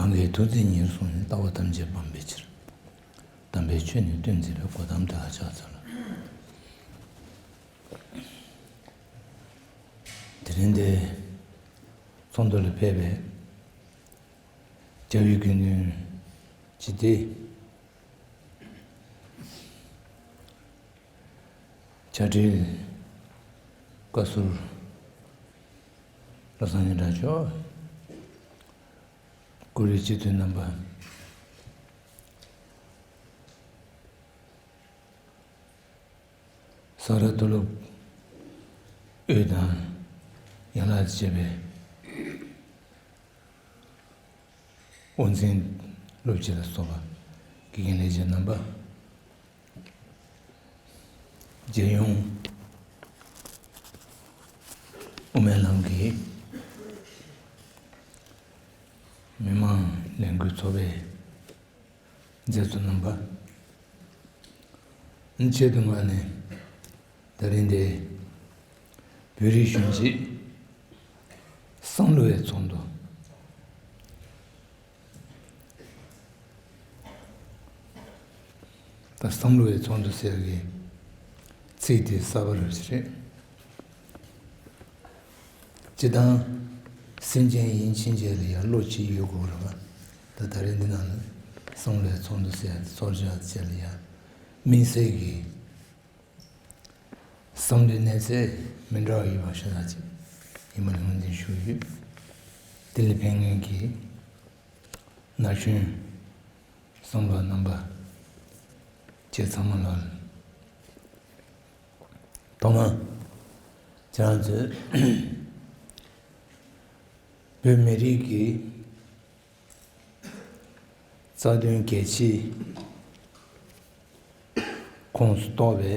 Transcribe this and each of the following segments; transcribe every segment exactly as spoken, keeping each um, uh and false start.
གང་གིས་ཐུགས་བརྩེ་ཉེར་བཟུང་ནས། ལྟ་བ་ཐམས་ཅད་སྤང་བའི་ཕྱིར། དམ་པའི་ཆོས་ནི་སྟོན་མཛད་པའི། གོ་ཏམ་དེ་ལ་ཕྱག་འཚལ་ལོ། དེ་རིང་འདིར་ཚོགས་འདུ་ལ་ཕེབས་པའི་རྒྱལ་བའི་དགེ་འདུན་སྤྱི་འཐུས། ཕྱག་སྦྲེལ་བཀའ་ཟུར་བློ་བཟང་སྙན་གྲགས་མཆོག། བཀུར་འོས་སྤྱི་འཐུས་རྣམ་པ། ས་རཱ་མཐོ་སློབ་ཨུད་དང་ཡན་ལག་བཅས་པའི་དབུ་འཛིན་སློབ་སྤྱི་ལ་སོགས་པ་དགེ་རྒན་ལས་བྱེད་རྣམ་པ། རྒྱལ་ཡོངས་དབུ་མའི་ལམ་གྱི་མི་མང་ལས་འགུལ་ཚོགས་པའི་མཛད་གཙོ་རྣམ་པ། ཆེད་དུ་མངགས་ནས་ད་རིང་འདིར་བོད་རིགས་གཞོན་སྐྱེས་བསམ་བློ་བའི་ཚོགས་འདུ། ད་བསམ་བློ་བའི་ཚོགས་འདུ་ཟེར་བའི་ཚིག་དེ་གསར་པ་རེད་ཤག་སྤྱིར་བཏང་སེམས་ཅན་ཡིན་ཕྱིན་ཆད་ལ་ཡང་བློ་གཅིག་ཡོད་དགོས་རེད་པ། ད་ད་རེས་འདི་ནང་ལ་བསམ་བློའི་ཚོགས་འདུ་ཟེར་ཡ་དེ་ཚོགས་བཞག་བྱས་ལ་ཡང་དམིགས་བསལ་གྱི་བསམ་བློའི་གནས་ཚད་མི་འདྲ་བ་ཡོད་པ་ཤ་སྟག་ཅིག་ཡིན་པ་ངོས་འཛིན་ཞུ་གི་ཡོད། དེ་ལ་ཕན་མཁན་གྱི་ན་གཞོན་བསམ་པ་རྣམ་པ་ཁྱེད་ཚང་མ་ལ་ཐོག་མར་ཁྱེད་རང་ཚོས་བོད་མི་རིགས་ཀྱི་རྩ་དོན་གལ་ཆེའི་ཁོངས་སུ་གཏོགས་པའི་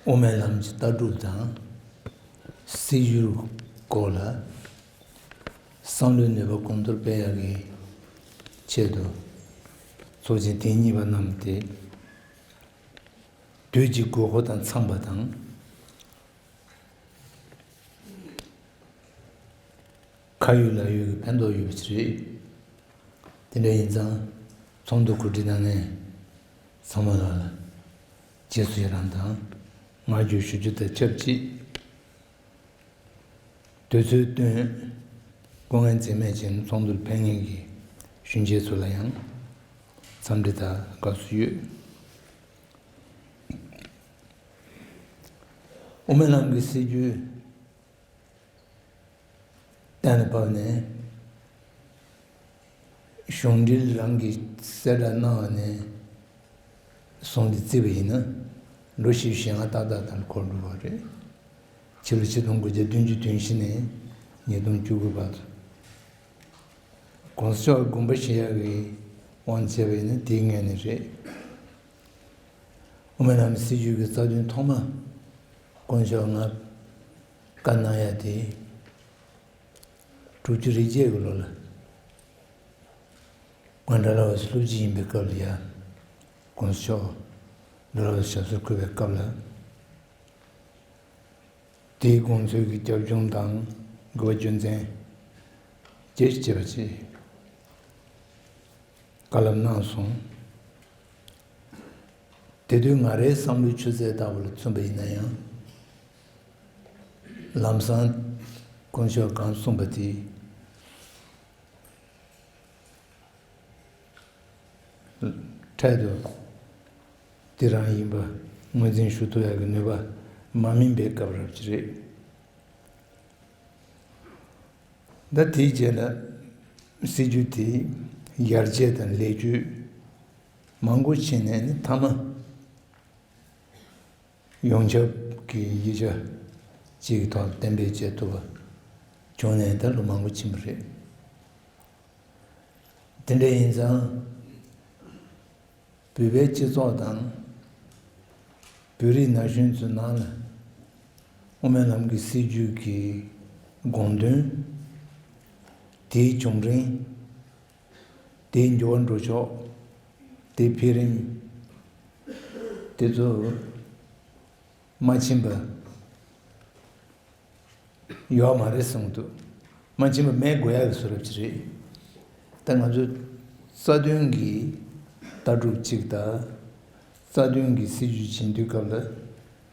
དབུ་མའི་ལམ་གྱི་ལྟ་གྲུབ་དང་སྲིད་བྱུས་སྐོར་ལ་བསམ་བློའི་ནུས་པ་གོང་མཐོར་སྤེལ་ཡག་གི་ཆེད་དུ་ཚོགས་ཆེན་ཐེངས་གཉིས་པ་གནང་སྟེ། དུས་ཀྱི་དགོས་མཁོ་དང་འཚམས་པ་དང་། ཁ་ཡོད་ལག་ཡོད་ཀྱི་ཕན་ཐོགས་ཡོད་པ་ཞིག་རེད། དེ་འདྲ་ཡིན་ཙང་ཚོགས་འདུ་གོ་སྒྲིག་གནང་མཁན་ཚང་མ་ལ་རྗེས་སུ་ཡི་རང་དང་བསྔགས་བརྗོད་ཞུ་རྒྱུ་དང་ཆབས་ཅིག་དུས་ཚོད་བཏོན། སྐུ་ངལ་འཛེམས་མེད་བྱས་ནས་ཚོགས་འདུར་ཕེབས་མཁན་གྱི་གཞོན་སྐྱེས་ཚོ་ལ་ཡང་འཚམས་འདྲི་དང་དགའ་བསུ་ཡོད། དབུ་མའི་ལམ་གྱི་སྲིད་བྱུས་གཏན་ལ་ཕབ་ནས་གཞུང་འབྲེལ་རང་གིས་གསལ་བསྒྲགས་གནང་བ་ནས་བཟུང་སྟེ་བརྩིས་པ་ཡིན་ན་ལོ་བཞི་བཅུ་ཞེ་ལྔ་ཏག་ཏག་ལྟར་འཁོར་འགྲོ་བ་རེད། ཕྱི་ལོ་ཆིག་སྟོང་དགུ་བརྒྱ་བདུན་ཅུ་དོན་བཞི་ནས་ཉིས་སྟོང་བཅུ་དགུ་བར་དུ་༸གོང་ས་མཆོག་དགོངས་པ་བཞེས་ཡག་གི་དབང་བྱས་པ་ཡིན་ན་དེའི་ངོས་ནས་རེད། དབུ་མའི་ལམ་སྲིད་བྱུས་ཀྱི་རྩ་དོན་ཐོག་མ་དཀོན་མཆོག་ང་བཀའ་གནང་ཡ་དེ་དྲུག་ཅུ་རེ་བརྒྱད་ཀྱི་ལོ་ལ་ང་འདྲ་ལ་བ་སློབ་སྤྱི་ཡིན་པའི་སྐབས་ལ་ཡ་དཀོན་མཆོག་འདྲ་ལ་བ་ཞབས་སོར་བསྐོས་པའི་སྐབས་ལ། དེའི་དགོངས་ཚུལ་གྱི་རྒྱབ་ལྗོངས་དང་དགོས་པ་རྒྱུ་མཚན་རྒྱས་ཤིང་རྒྱས་པ་ཅིག་བཀའ་སློབ་གནང་སོང་། དེ་དུས་ང་རའི་བསམ་བློའི་ཆུ་ཚད་ལྟ་བུ་ལ་མཚོན་པ་ཡིན་ན་ཡང་། ལམ་སང་དཀོན་མཆོག་གང་གསུངས་པ་དེ། འཕྲལ་དུ་དེ་རང་ཡིན་པ་ངོས་འཛིན་ཞུ་ཐུབ་ཡག་གི་ནུས་པ་མ་སྨིན་པའི་སྐབས་རབ་ཅིག་རེད། ད་དེའི་རྗེས་ལ་སྲིད་བྱུས་དེ་ཡར་རྒྱས་དང་ལེགས་བཅོས་མང་པོ་ཕྱིན་ནས་ནི་མཐའ་མ། ཡོངས་ཁྱབ་ཀྱི་ཡིག་ཆ་གཅིག་གི་ཐོག་གཏན་འབེབས་བྱེད་ཐུབ་པ་བྱུང་ནས་ད་ལོ་མང་པོ་ཕྱིན་པ་རེད། དེ་འདྲ་ཡིན་ཙང་བོད་པའི་སྤྱི་ཚོགས་དང་བོད་རིགས་ན་གཞོན་ཚོའི་ནང་ལ་དབུ་མའི་ལམ་གྱི་སྲིད་བྱུས་ཀྱི་དགོངས་དོན་དེའི་བྱུང་རིམ། དེའི་འགྱུར་བ་འགྲོ་ཕྱོགས། དེའི་འཕེལ་རིམ། དེ་ཚོ་མ་ཕྱིན་པ་ཡོད་མ་རེད་གསུངས་འདུག་མ་ཕྱིན་པ་མེད་དགོས་ཡག་གི་བཟོ་འདྲ་ཅིག་རེད། ད་ང་ཚོ་རྩ་དོན་གྱི་ལྟ་གྲུབ་གཅིག་དང་། རྩ་དོན་གྱི་སྲིད་ཇུས་བྱེད་དུས་སྐབས་ལ།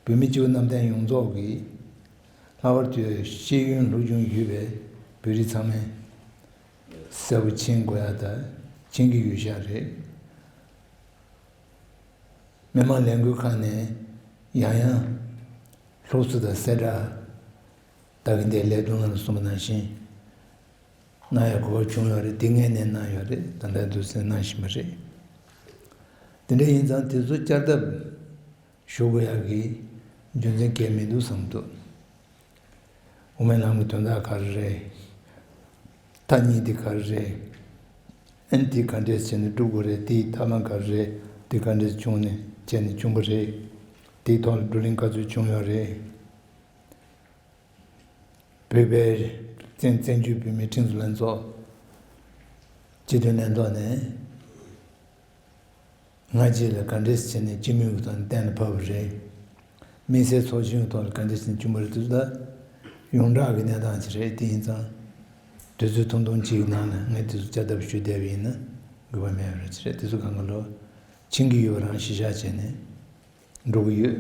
བོད་མི་སྤྱི་བོ་གནམ་བསྟན་ཡོངས་རྫོགས་ཀྱིས་ལྷག་པར་དུ་ཤེས་ཡོན་སློབ་སྦྱོང་ཡོད་པའི་བོད་རིགས་ཚང་མས་གསལ་པོ་མཁྱེན་དགོས་ཡ་དང་མཁྱེན་གྱི་ཡོད་ཤག་རེད། མི་མང་ལས་འགུལ་ཁང་ནས་ཡང་ཡང་སློབ་གསོ་དང་གསལ་བསྒྲགས། ད་གིན་དེ་ལས་དོན་ལ་གསུངས་པ་ནང་བཞིན་གནང་ཡ་གོ་སྐབས་བྱུང་ཡོད་རེད། དེ་སྔོན་ནས་གནང་ཡོད་རེད། ད་ལྟ་དུས་ཚོད་གནང་བཞིན་པ་རེད། དེ་འདྲ་ཡིན་ཙང་དེ་ཚོ་བསྐྱར་ལྡབ་ཞུ་དགོས་ཡག་གི་རྒྱུ་མཚན་གང་ཡང་མི་འདུག་བསམ་འདུག་དབུ་མའི་ལམ་གྱི་དོན་དག་ག་རེ་རེད། མཐའ་གཉིས་དེ་ག་རེ་རེད། ཨན་དེ་ག་འདྲས་བྱས་ནས་སྒྲུབ་དགོས་རེད། དེའི་ཐབས་ལམ་ག་རེ་རེད། དེ་ག་འདྲས་བྱུང་ནས་བྱས་ནས་བྱུང་བ་རེད། དེའི་ཐོག་ལ་བགྲོ་གླེང་ག་ཚོད་བྱུང་ཡོད་རེད། བོད་པའི་བཙན་བཙན་བྱོལ་བོད་མིའི་ཁྲིམས་བཟོ་ལྷན་ཚོགས་སྤྱི་འཐུས་ལྷན་ཚོགས་ནས་སྔ་རྗེས་ལ་ག་འདྲས་བྱས་ནས་སྤྱི་མོས་ཀྱི་ཐོག་ནས་གཏན་ལ་ཕབ་པ་རེད། དམིགས་བསལ་ཚོགས་ཆུང་གི་ཐོག་ལ་ག་འདྲས་བྱས་ནས་བྱུང་བ་རེད། དེ་ཚོ་ད་ཡོངས་གྲགས་ཀྱི་གནས་སྟངས་ཅིག་རེད། དེ་ཡིན་ཙང་དུས་ཚོད་ཐུང་ཐུང་གཅིག་གི་ནང་ལ་ངས་དེ་ཚོ་བསྐྱར་ལྡབ་ཞུ་བསྡད་པ་ཡིན་ན་དགོས་པ་མེད་པ་རེད་ཅིག་རེད། དེ་ཚོ་གང་ག་ལོ་མཁྱེན་གྱི་ཡོད་པ་རང་གཞི་བཞག་བྱས་ནས་འགྲོ་གི་ཡོད།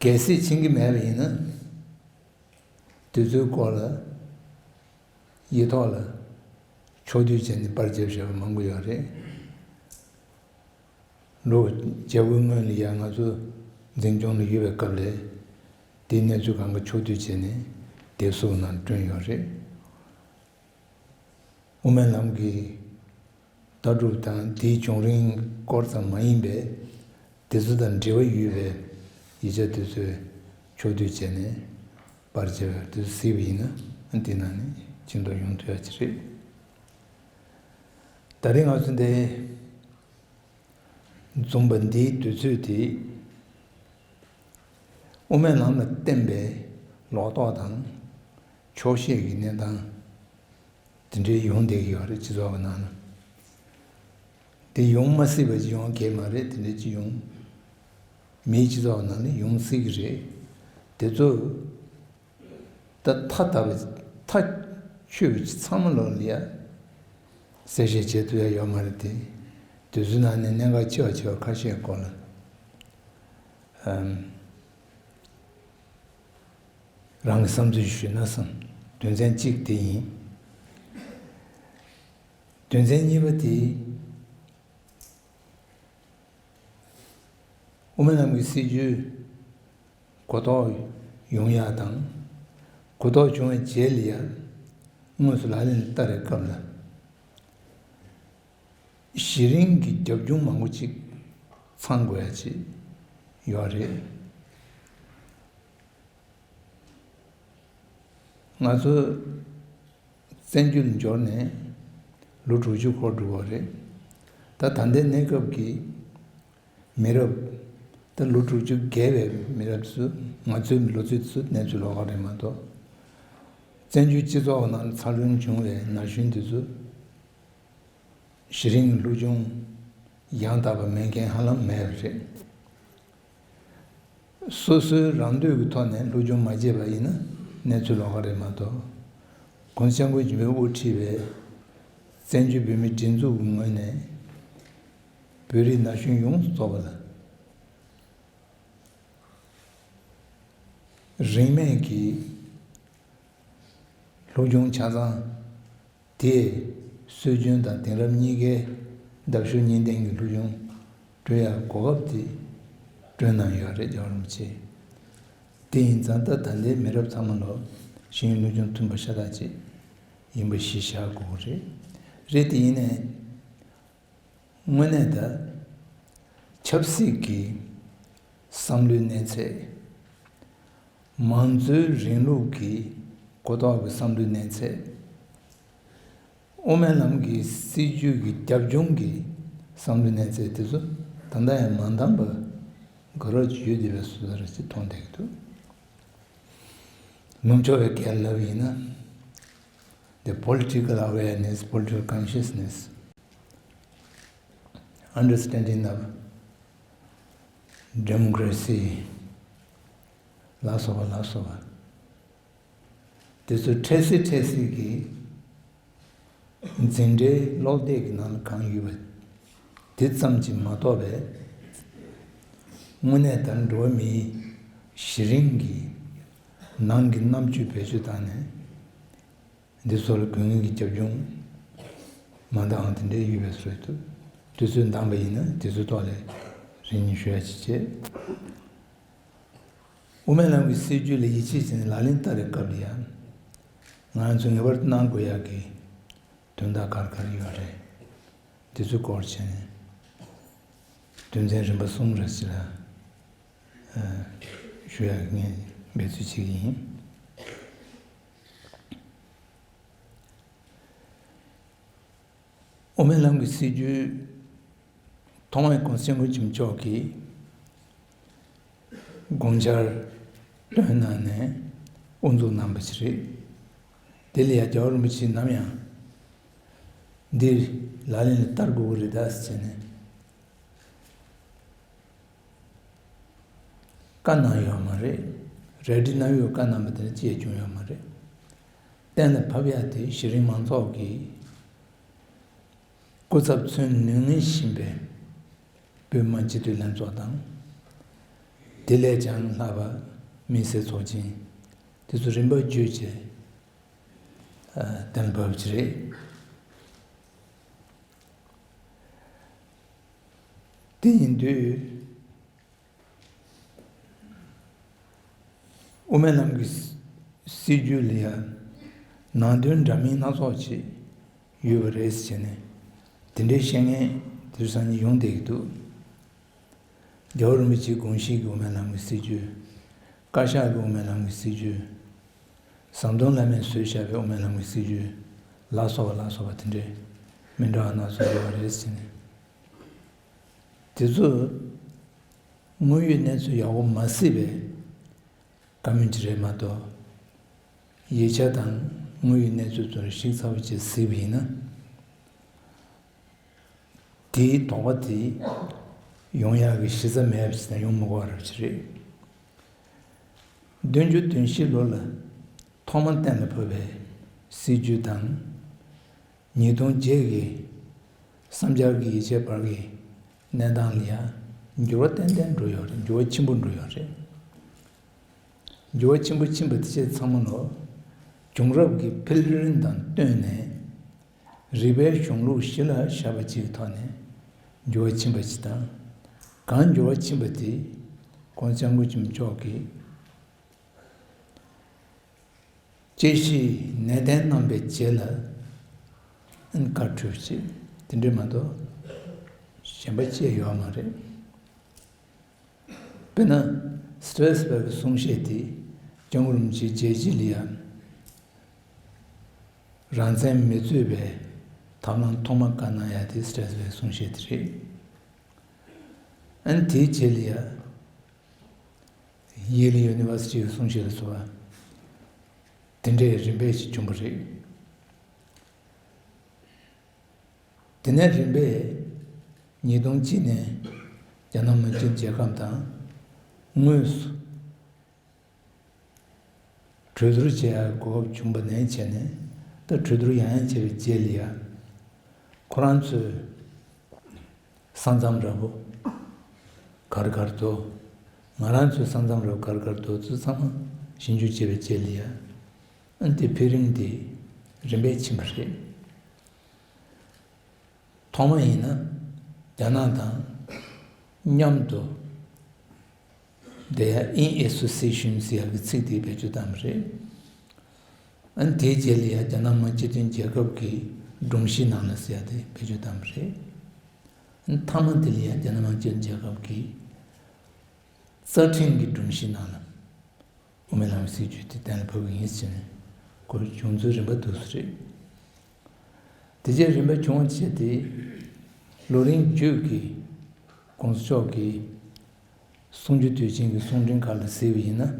གལ་སྲིད་མཁྱེན་གྱི་མེད་པ་ཡིན་ན། དེ་ཚོའི་སྐོར་ལ་ཡིག་ཐོག་ལ་ཕྱོགས་བསྡུས་བྱས་ནས་པར་བརྒྱབ་བཞག་པ་མང་པོ་ཡོད་རེད། ལོ་བརྒྱ་དགུའི་སྔོན་ལ་ཡང་ང་ཚོ་འཛིན་སྐྱོང་ལ་ཡོད་པའི་སྐབས་ལ་དེའི་གནས་ཚུལ་གང་ག་ཕྱོགས་བསྡུས་བྱས་ནས་དེབ་གཟུགས་ནང་བསྐྲུན་ཡོད་རེད། དབུ་མའི་ལམ་གྱི་ལྟ་གྲུབ་དང་དེའི་བྱུང་རིམ་སྐོར་ཙམ་མ་ཡིན་པའི་དེ་ཚོ་དང་འབྲེལ་བ་ཡོད་པའི་ཡིག་ཆ་དེ་ཚོའི་ཕྱོགས་བསྡུས་བྱས་ནས་པར་བརྒྱབ་པ་དེ་ཚོ་གཟིགས་པ་ཡིན་ན་དེ་ནང་ནས་མཁྱེན་རྟོགས་ཡོང་ཐུབ་ཡ་ཅིག་རེད། ད་རེས་ང་ཚོ་འདི་འཛོམས་པ་འདིའི་དུས་ཚོད་དེ་དབུ་མའི་ལམ་ལ་བརྟེན་པའི་ལོག་རྟོག་དང་འཁྱོག་བཤད་ཀྱི་གནས་སྟངས། དེ་འདྲའི་ཡོང་བསྡད་ཀྱི་ཡོད་རེད། སྤྱི་ཚོགས་ཀྱི་ནང་ན། དེ་ཡོང་མ་སྲིད་པ་ཅིག་ཡོང་གི་མ་རེད། དེ་འདྲའི་ཅིག་ཡོང་། མིའི་སྤྱི་ཚོགས་ནང་ནས་ཡོང་སྲིད་ཀྱི་རེད། དེ་ཚོ་ད་ཐ་དད་པ་ཐག་ཆོད་པ་ཅིག་ཚང་མ་ལོག་ལ་ཡ་གསལ་བཤད་བྱེད་ཐུབ་ཡ་ཡོད་མ་རེད་དེ། དེ་ཚོའི་ནང་ནས་གནད་འགག་ཆེ་བ་ཆེ་བ་ཁ་ཤས་སྐོར་ལ། ཨམ། རང་གི་བསམ་ཚུལ་ཞུས་ན་བསམ། དོན་ཚན་གཅིག་དེ་ཡིན། དོན་ཚན་གཉིས་པ་དེ། དབུ་མའི་ལམ་གྱི་སྲིད་བྱུས་གོ་རྟོགས་ཡོང་ཡག་དང་། གོ་རྟོགས་བྱུང་བའི་རྗེས་ལ་ཡང་དངོས་སུ་ལག་ལེན་བསྟར་བའི་སྐབས་ལ། གཞི་རིམ་གྱི་རྒྱབ་ལྗོངས་མང་པོ་ཅིག་ཚང་དགོས་ཡ་ཅིག་ཡོད་རེད། ང་ཚོ་བཙན་བྱོལ་འབྱོར་ནས་ལོ་དྲུག་ཅུ་འཁོར་འགྲོ་གི་རེད། ད་ད་ལྟའི་གནས་སྐབས་ཀྱི་མི་རབས། ད་ལོ་དྲུག་ཅུ་བརྒལ་བའི་མི་རབས་ཚོ། ང་ཚོའི་ལོ་ཚོད་ཚོ་གནས་ཚུལ་ལོགས་ཀ་རེད་མ་གཏོགས། བཙན་བྱོལ་སྤྱི་ཚོགས་ནང་འཚར་ལོངས་བྱུང་བའི་ན་གཞོན་དེ་ཚོ་གཞི་རིམ་སློབ་སྦྱོང་ཡང་དག་པ་མེད་མཁན་ཧ་ལམ་མེད་པ་རེད། སོ་སོའི་རང་འདོད་ཀྱི་ཐོག་ནས་སློབ་སྦྱོང་མ་བྱས་པ་ཡིན་ན་གནས་ཚུལ་ལོགས་ཀ་རེད་མ་གཏོགས། གོང་ས་སྐྱབས་མགོན་ཆེན་པོས་དབུ་ཁྲིད་པའི་བཙན་བྱོལ་བོད་མིའི་སྒྲིག་འཛུགས་ཀྱི་ངོས་ནས་བོད་རིགས་ན་གཞོན་ཡོངས་སུ་རྫོགས་པ་ལ་རིན་མེད་ཀྱི་སློབ་སྦྱོང་ཆ་ཚང་དེས་སྲོལ་རྒྱུན་དང་དེང་རབས་གཉིས་ཀའི་འདབ་གཤོག་གཉིས་ལྡན་གྱི་སློབ་སྦྱོང་སྤྲོད་ཡག་གོ་སྐབས་དེ་སྤྲོད་གནང་ཡོད་རེད། རྒྱལ་བ་རིན་པོ་ཆེས། དེ་ཡིན་ཙང་ད་ད་ལྟའི་མི་རབས་ཚང་མ་ལ་ཤེས་ཡོན་སློབ་སྦྱོང་མཐུན་པ་ཤ་སྟག་ཅིག་ཡིན་པ་གཞི་བཞག་དགོས་ཀྱི་རེད། རེད། དེ་ཡིན་ནའི་དངོས་གནས་ད་ཆབ་སྲིད་ཀྱི་བསམ་བློའི་གནས་ཚད། མང་གཙོའི་རིང་ལུགས་ཀྱི་གོ་རྟོགས་ཀྱི་བསམ་བློའི་གནས་ཚད། དབུ་མའི་ལམ་གྱི་སྲིད་བྱུས་ཀྱི་རྒྱབ་ལྗོངས་ཀྱི་བསམ་བློའི་གནས་ཚད་དེ་ཚོ་ད་ལྟ་ཡང་མ་འདང་པ་ག་རེ་ཡོད་བསྡད་པའི་བཟོ་ལྟ་ཞིག་མཐོང་བསྡད་ཀྱི་འདུག་ནུབ་ཕྱོགས་པའི་སྐད་ལབ་ཡིན་ན། The political awareness, political consciousness, understanding of democracy ལ་སོགས་པ་ལ་སོགས་པ། དེ་ཚོ་འཕྲལ་སེལ་འཕྲལ་སེལ་གྱིས་ འཛིན་གྲྭའི་ཀློག་དེབ་ཀྱི་ནང་ལ་གང་ཡོད་པ་དེ་ཙམ་གྱིས་མ་གཏོགས་པའི་དངོས་གནས་དང་འགྲོ་བ་མིའི་གཞི་རིམ་གྱི་ནང་གི་རྣམ་དཔྱོད་བེད་སྤྱོད་བཏང་ནས། འདི་ཚོ་ལ་དགོས་ངེས་ཀྱི་རྒྱབ་ལྗོངས་མ་འདང་དེ་འདྲའི་ཡོད་པའི་བཟོ་འདུག་དུས་ཚོད་འདང་པ་ཡིན་ན་དེ་ཚོའི་ཐོག་ལ་རེ་སྙེག་ཞུ་ཡ་ཅིག་བྱེད། དབུ་མའི་ལམ་གྱི་སྲིད་བྱུས་ལ་ཡིད་ཆེས་བྱས་ནས་ལག་ལེན་བསྟར་བའི་སྐབས་ལ་ཡང་ང་རང་ཚོས་ངེས་པར་དུ་གནང་དགོས་ཡག་གི་དོན་དག་ག་རེ་ག་རེ་ཡོད་རེད། དེ་ཚོའི་སྐོར་བྱས་ནས་དོན་ཚན་རིམ་པ་གསུམ་རེ་ཅིག་ལ་ཞུ་ཡག་ངས་འབད་རྩོལ་བྱེད་ཀྱི་ཡིན། དབུ་མའི་ལམ་གྱི་སྲིད་བྱུས་ཐོག་མར་༸གོང་ས་༸སྐྱབས་མགོན་ཆེན་པོ་མཆོག་གིས་དགོངས་འཆར་བཏོན་གནང་ནས་དབུ་འཛུགས་གནང་བ་ཞིག་རེད། དེ་ལ་ཡང་རྒྱལ་བ་རིན་པོ་ཆེས་ནམ་ཡང་འདི་ལག་ལེན་ལ་བསྟར་དགོས་ཀྱི་རེད་ད་ཟེར་ནས། བཀའ་གནང་ཡོད་མ་རེད། རལ་གྲི་གནང་ཡོད་བཀའ་གནང་བ་དེ་འདྲ་ཅི་ཡང་བྱུང་ཡོད་མ་རེད། གཏན་ལ་ཕབ་ཡག་དེ་གཞི་རིམ་མང་ཚོགས་ཀྱི་སྐུ་ཚབ་མཚོན་ནུས་ངེས་བཞིན་པའི་བོད་མི་མང་སྤྱི་འཐུས་ལྷན་ཚོགས་དང་། དེ་ལས་ཀྱང་ལྷག་པ་མི་སེར་ཚོགས་ཆེན་དེ་ཚོ་རིམ་པ་བརྒྱུད་བྱས་གཏན་ལ་ཕབ་ཀྱི་རེད། དེ་ཡིན་དུས། དབུ་མའི་ལམ་གྱི་སྲིད་བྱུས་ལ་ཡང་ནང་དོན་འདྲ་མིན་སྣ་ཚོགས་ཅིག་ཡོད་པ་རེད་ཟེར་ནས་དེ་འདྲའི་བཤད་མཁན་དེ་ཚོ་སང་ཉིན་ཡོང་བསྡད་ཀྱི་འདུག་རྒྱལ་བ་རིན་པོ་ཆེའི་དགོངས་གཞི་གི་དབུ་མའི་ལམ་གྱི་སྲིད་བྱུས། བཀའ་ཤག་གི་དབུ་མའི་ལམ་གྱི་སྲིད་བྱུས། ཟམ་གདོང་བླ་མས་བཟོས་བཞག་པའི་དབུ་མའི་ལམ་གྱི་སྲིད་བྱུས། ལ་སོགས་པ་ལ་སོགས་པ་དེ་འདྲའི་མི་འདྲ་བ་སྣ་ཚོགས་ཡོད་པ་རེད་ཟེར་ནས། དེ་ཚོ་དངོས་ཡོད་གནས་ཚུལ་ཡག་པོ་མ་གཟིགས་པའི་བཀའ་མོལ་ཅིག་རེད་མ་གཏོགས། ཡིག་ཆ་དང་དངོས་ཡོད་གནས་ཚུལ་ཚོར་ཞིབ་ཚགས་པོ་བྱས་གཟིགས་པ་ཡིན་ན། དེའི་དོགས་པ་དེ་ཡོང་ཡག་གི་གཞི་རྩ་མེད་པ་ཞིག་དང་ཡོང་མི་དགོས་པ་རབ་ཅིག་རེད། བདུན་ཅུ་དོན་བཞི་ལོ་ལ་ཐོག་མར་གཏན་ལ་ཕབ་པའི་སྲིད་བྱུས་དང་། ཉིས་སྟོང་བརྒྱད་ཀྱི་བསམ་འཆར་གྱི་ཡིག་ཆའི་བར་གྱི་གནས་སྟངས་ལ་ཡང་འགྱུར་བ་ཏན་ཏན་འགྲོ་ཡོད་རེད། འགྱུར་བ་ཆེན་པོ་འགྲོ་ཡོད་རེད། འགྱུར་བ་ཆེན་པོ་ཕྱིན་པ་དེ་བྱས་ཚང་མ་ལོ། བྱུང་རབས་ཀྱི་འཕེལ་རིམ་དང་བསྟུན་ནས་རིག་པའི་གཞུང་ལུགས་གཞི་ལ་བཞག་པ་ཅིག་གི་ཐོག་ནས་འགྱུར་བ་ཕྱིན་པ་ཞིག་དང་། གང་འགྱུར་བ་ཕྱིན་པ་དེ་༸གོང་ས་༸སྐྱབས་མགོན་ཆེན་པོ་མཆོག་གིས་དཔྱད་གཞི་ནན་ཏན་གནང་པའི་རྗེས་ལ་ཨན་བཀའ་འཁྲོལ་བྱས་དེ་འདྲས་མ་གཏོགས་གཞན་པ་ཅི་ཡང་ཡོད་མ་རེད། དཔེར་ན། སི་ཊེ་རེ་སི་བྷེལ་གྱི་གསུང་བཤད་དེ་༸སྐྱབས་མགོན་རིན་པོ་ཆེའི་མཇལ་ཕྱིར་ལ་ཡང་རང་བཙན་མི་རྩོད་པའི་ཐབས་ལམ་ཐོག་མ་བཀའ་གནང་ཡ་དེ་སི་ཊེ་རེ་སི་བྷེལ་གྱི་གསུང་བཤད་དེ་རེད། ཨན་དེའི་རྗེས་ལ་ཡ། ཡེལ་ཡུ་ནི་ཝར་སི་ཊི་གི་གསུང་བཤད་ལ་སོགས་པ་དེ་འདྲའི་རིམ་པས་ཤིག་བྱུང་བ་རེད། དེ་ནས་རིམ་པས་ཉིས་སྟོང་གཅིག་ནས་རྒྱ་ནག་མི་དབང་རྒྱལ་ཁབ་དང་དངོས་སུ་གྲོས་བསྡུར་བྱེད་ཡག་གོ་སྐབས་བྱུང་བ་ནས་བྱས་ནས་ད་གྲོས་བསྡུར་ཡང་ཡང་བྱས་པའི་རྗེས་ལ་ཡ། ཁོ་རང་ཚོའི་ས་མཚམས་འདྲ་པོ་ག་རེ་ག་རེ་འདུག་ང་རང་ཚོའི་ས་མཚམས་འདྲ་པོ་ག་རེ་ག་རེ་འདུག་ཚོ་ཚང་མ་ཞིབ་འཇུག་བྱས་པའི་རྗེས་ལ་ཡ། ཨ་ནི་དེ་འཕེལ་རིམ་དེ་རིམ་པས་ཕྱིན་པ་རེད། ཐོག་མ་ཡིན་ན་རྒྱ་ནག་དང་མཉམ་དུ་དེ་ཡང་ཨིན་ཨེ་སོ་སི་ཨེ་ཤན་ཟེར་ཡག་གི་ཚིག་དེ་བེད་སྤྱོད་བཏང་བ་རེད། ཨ་ནི་དེའི་རྗེས་ལ་ཡང་རྒྱ་ནག་མི་དབང་སྤྱི་མཐུན་རྒྱལ་ཁབ་ཀྱི་སྒྲོམ་གཞིའི་ནང་ལ་ཟེར་ཡག་དེ་བེད་སྤྱོད་བཏང་བ་རེད། ཨ་ནི་མཐའ་མ་དེ་ལ་ཡང་རྒྱ་ནག་མི་དབང་སྤྱི་མཐུན་རྒྱལ་ཁབ་ཀྱི་རྩ་ཁྲིམས་ཀྱི་སྒྲོམ་གཞིའི་ནང་ལ། དབུ་མའི་ལམ་སྲིད་བྱུས་དེ་གཏན་ལ་ཕབ་ཀྱི་ཡིན་ཟེར་ནས་ཁོའི་བྱུང་ཚུལ་རིམ་པ་འདུག་སེ་རེད། དེ་རྗེས་རིམ་པ་བྱུང་བ་བྱས་ཏེ། ལོ་རིམ་བརྒྱུད་ཀྱི་༸གོང་ས་མཆོག་གི་གསུང་ཆོས་དུས་ཆེན་གྱི་གསུང་འཕྲིན་ཁག་ལ་གཟིགས་པ་ཡིན་ན།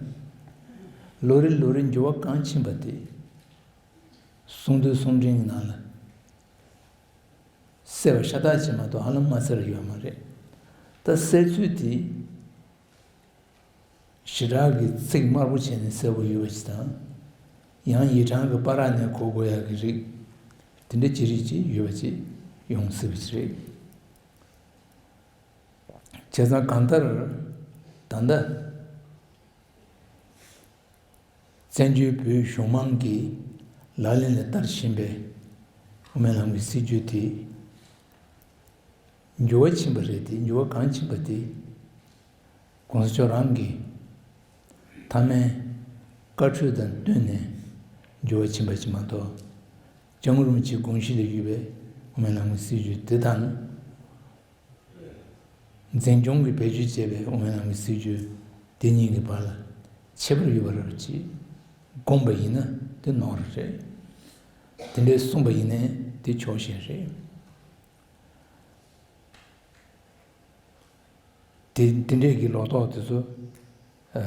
ལོ་རེ་ལོ་རེ་འགྱུར་བ་གང་ཕྱིན་པ་དེ་གསུང་དུས་གསུང་འཕྲིན་གྱི་ནང་ལ་གསལ་བ་ཤ་སྟག་ཅིག་མ་གཏོགས་ཧ་ལམ་མ་གསལ་བ་ཡོད་མ་རེད། ད་གསལ་ཚུལ་དེ། ཞེ་དྲག་གི་ཚིག་དམར་པོ་བྱས་ནས་གསལ་པོ་ཡོད་པ་ཞིག་དང་། ཡང་ཡིག་ཕྲེང་གི་བར་ནས་གོ་དགོས་ཡག་གི་རིགས། དེ་འདྲ་ཅི་རིགས་ཅིག་ཡོད་པ་ཅིག་ཡོང་སྲིད་པ་ཅིག་རེད། བྱས་ཙང་གང་ལྟར་ད་ལྟ་བཙན་བྱོལ་བོད་གཞུང་མང་གིས་ལག་ལེན་ལ་བསྟར་བཞིན་པའི་དབུ་མའི་ལམ་གྱི་སྲིད་བྱུས་དེ་འགྱུར་བ་ཕྱིན་པ་རེད་དེ། འགྱུར་བ་གང་ཕྱིན་པ་དེ། གོང་ས་མཆོག་རང་གི་མཐའ་མའི་བཀའ་འཁྲོལ་དང་བསྟུན་ནས་འགྱུར་བ་ཕྱིན་པ་ཅིག་མ་གཏོགས། སྐྱབས་མགོན་རིན་པོ་ཆེའི་དགོངས་གཞི་ལ་གཞིགས་པའི་དབུ་མའི་ལམ་གྱི་སྲིད་བྱུས་དེ་དང་། འཛིན་སྐྱོང་གིས་བེད་སྤྱོད་བྱས་པའི་དབུ་མའི་ལམ་གྱི་སྲིད་བྱུས་དེ་གཉིས་ཀྱི་བར་ལ་ཁྱད་པར་ཡོད་པ་རབ་ཅིག་དགོངས་པ་ཡིན་ན་དེ་ནོར་རེད། དེ་འདྲའི་གསུངས་པ་ཡིན་ནའི་དེ་ཕྱོགས་ཞེན་རེད། དེ་དེ་འདྲས་ཀྱི་ལོག་རྟོག་དེ་ཚོ་ཨ་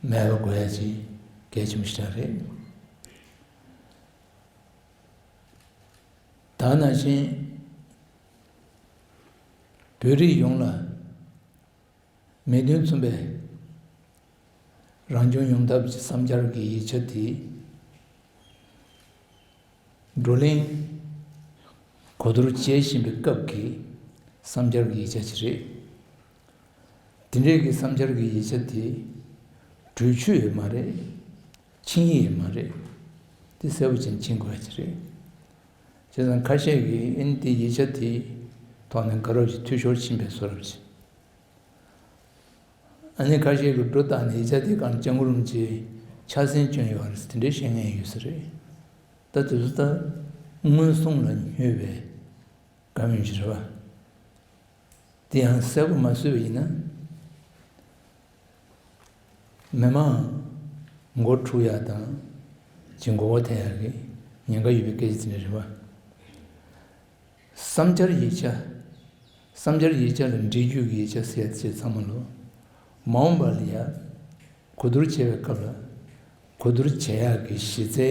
མེད་པ་དགོས་ཡ་ཅིག་གལ་ཆེན་པོ་ཞིག་རེད། ད་ནང་བཞིན་བོད་རིགས་ཡོངས་ལ་མིང་དོན་མཚུངས་པའི་རང་སྐྱོང་ཡོང་ཐབས་ཀྱི་བསམ་འཆར་གྱི་ཡིག་ཆ་དེ། བགྲོ་གླེང་གོ་བསྡུར་བྱེད་བཞིན་པའི་སྐབས་ཀྱི་བསམ་འཆར་གྱི་ཡིག་ཆ་ཞིག་རེད། དེ་འདྲའི་གི་བསམ་འཆར་གྱི་ཡིག་ཆ་དེ་གྲོས་ཆོད་ཡོད་མ་རེད། ཆིངས་ཡིག་ཡོད་མ་རེད། དེ་གསལ་པོ་བྱས་ནས་མཁྱེན་དགོས་ཀྱི་རེད། བྱས་ཙང་ཁ་ཤས་ཀྱིས་ཨ་ནི་དེ་ཡིག་ཆ་དེའི་ཐོག་ནས་དགའ་རབ་ཀྱི་འཐུས་ཤོར་ཕྱིན་པའི་བཟོ་འདྲ་ཅིག་ཨ་ནི་ཁ་ཤས་ཀྱིས་སྒྲོ་བཏགས་ནས་ཡིག་ཆ་དེ་གང་སྐྱབས་མགོན་རིན་པོ་ཆེས་ཕྱག་སེང་བསྐྱོན་ཡོད་རེད་ཟེར་དེ་འདྲའི་བཤད་མཁན་ཡོད་ས་རེད། ད་དེ་ཚོ་ད་མངོན་སུམ་ལ་སྨྱོས་པའི་བཀའ་མོལ་ཞིག་རེད་བ། དེ་ཡང་གསལ་པོ་མ་བཟོས་པ་ཡིན་ན། མི་མང་མགོ་འཁྲུག་ཡག་དང་ཅིག་མགོ་བོ་འཐེན་ཡག་གི་ཉེན་ཁ་ཡོད་པའི་སྐད་ཆ་དེ་འདྲ་རེད་བ། བསམ་འཆར་ཡིག་ཆ། བསམ་འཆར་ཡིག་ཆ་ལ་འབྲེལ་རྒྱུ་གི་ཡིག་ཆ་ཟེར་ཡ་ཚང་མ་ལོ། མ་འོངས་པ་ལ་ཡ་གོ་བསྡུར་བྱེད་པའི་སྐབས་ལ་གོ་བསྡུར་བྱེད་ཡག་གི་གཞི་རྩའི་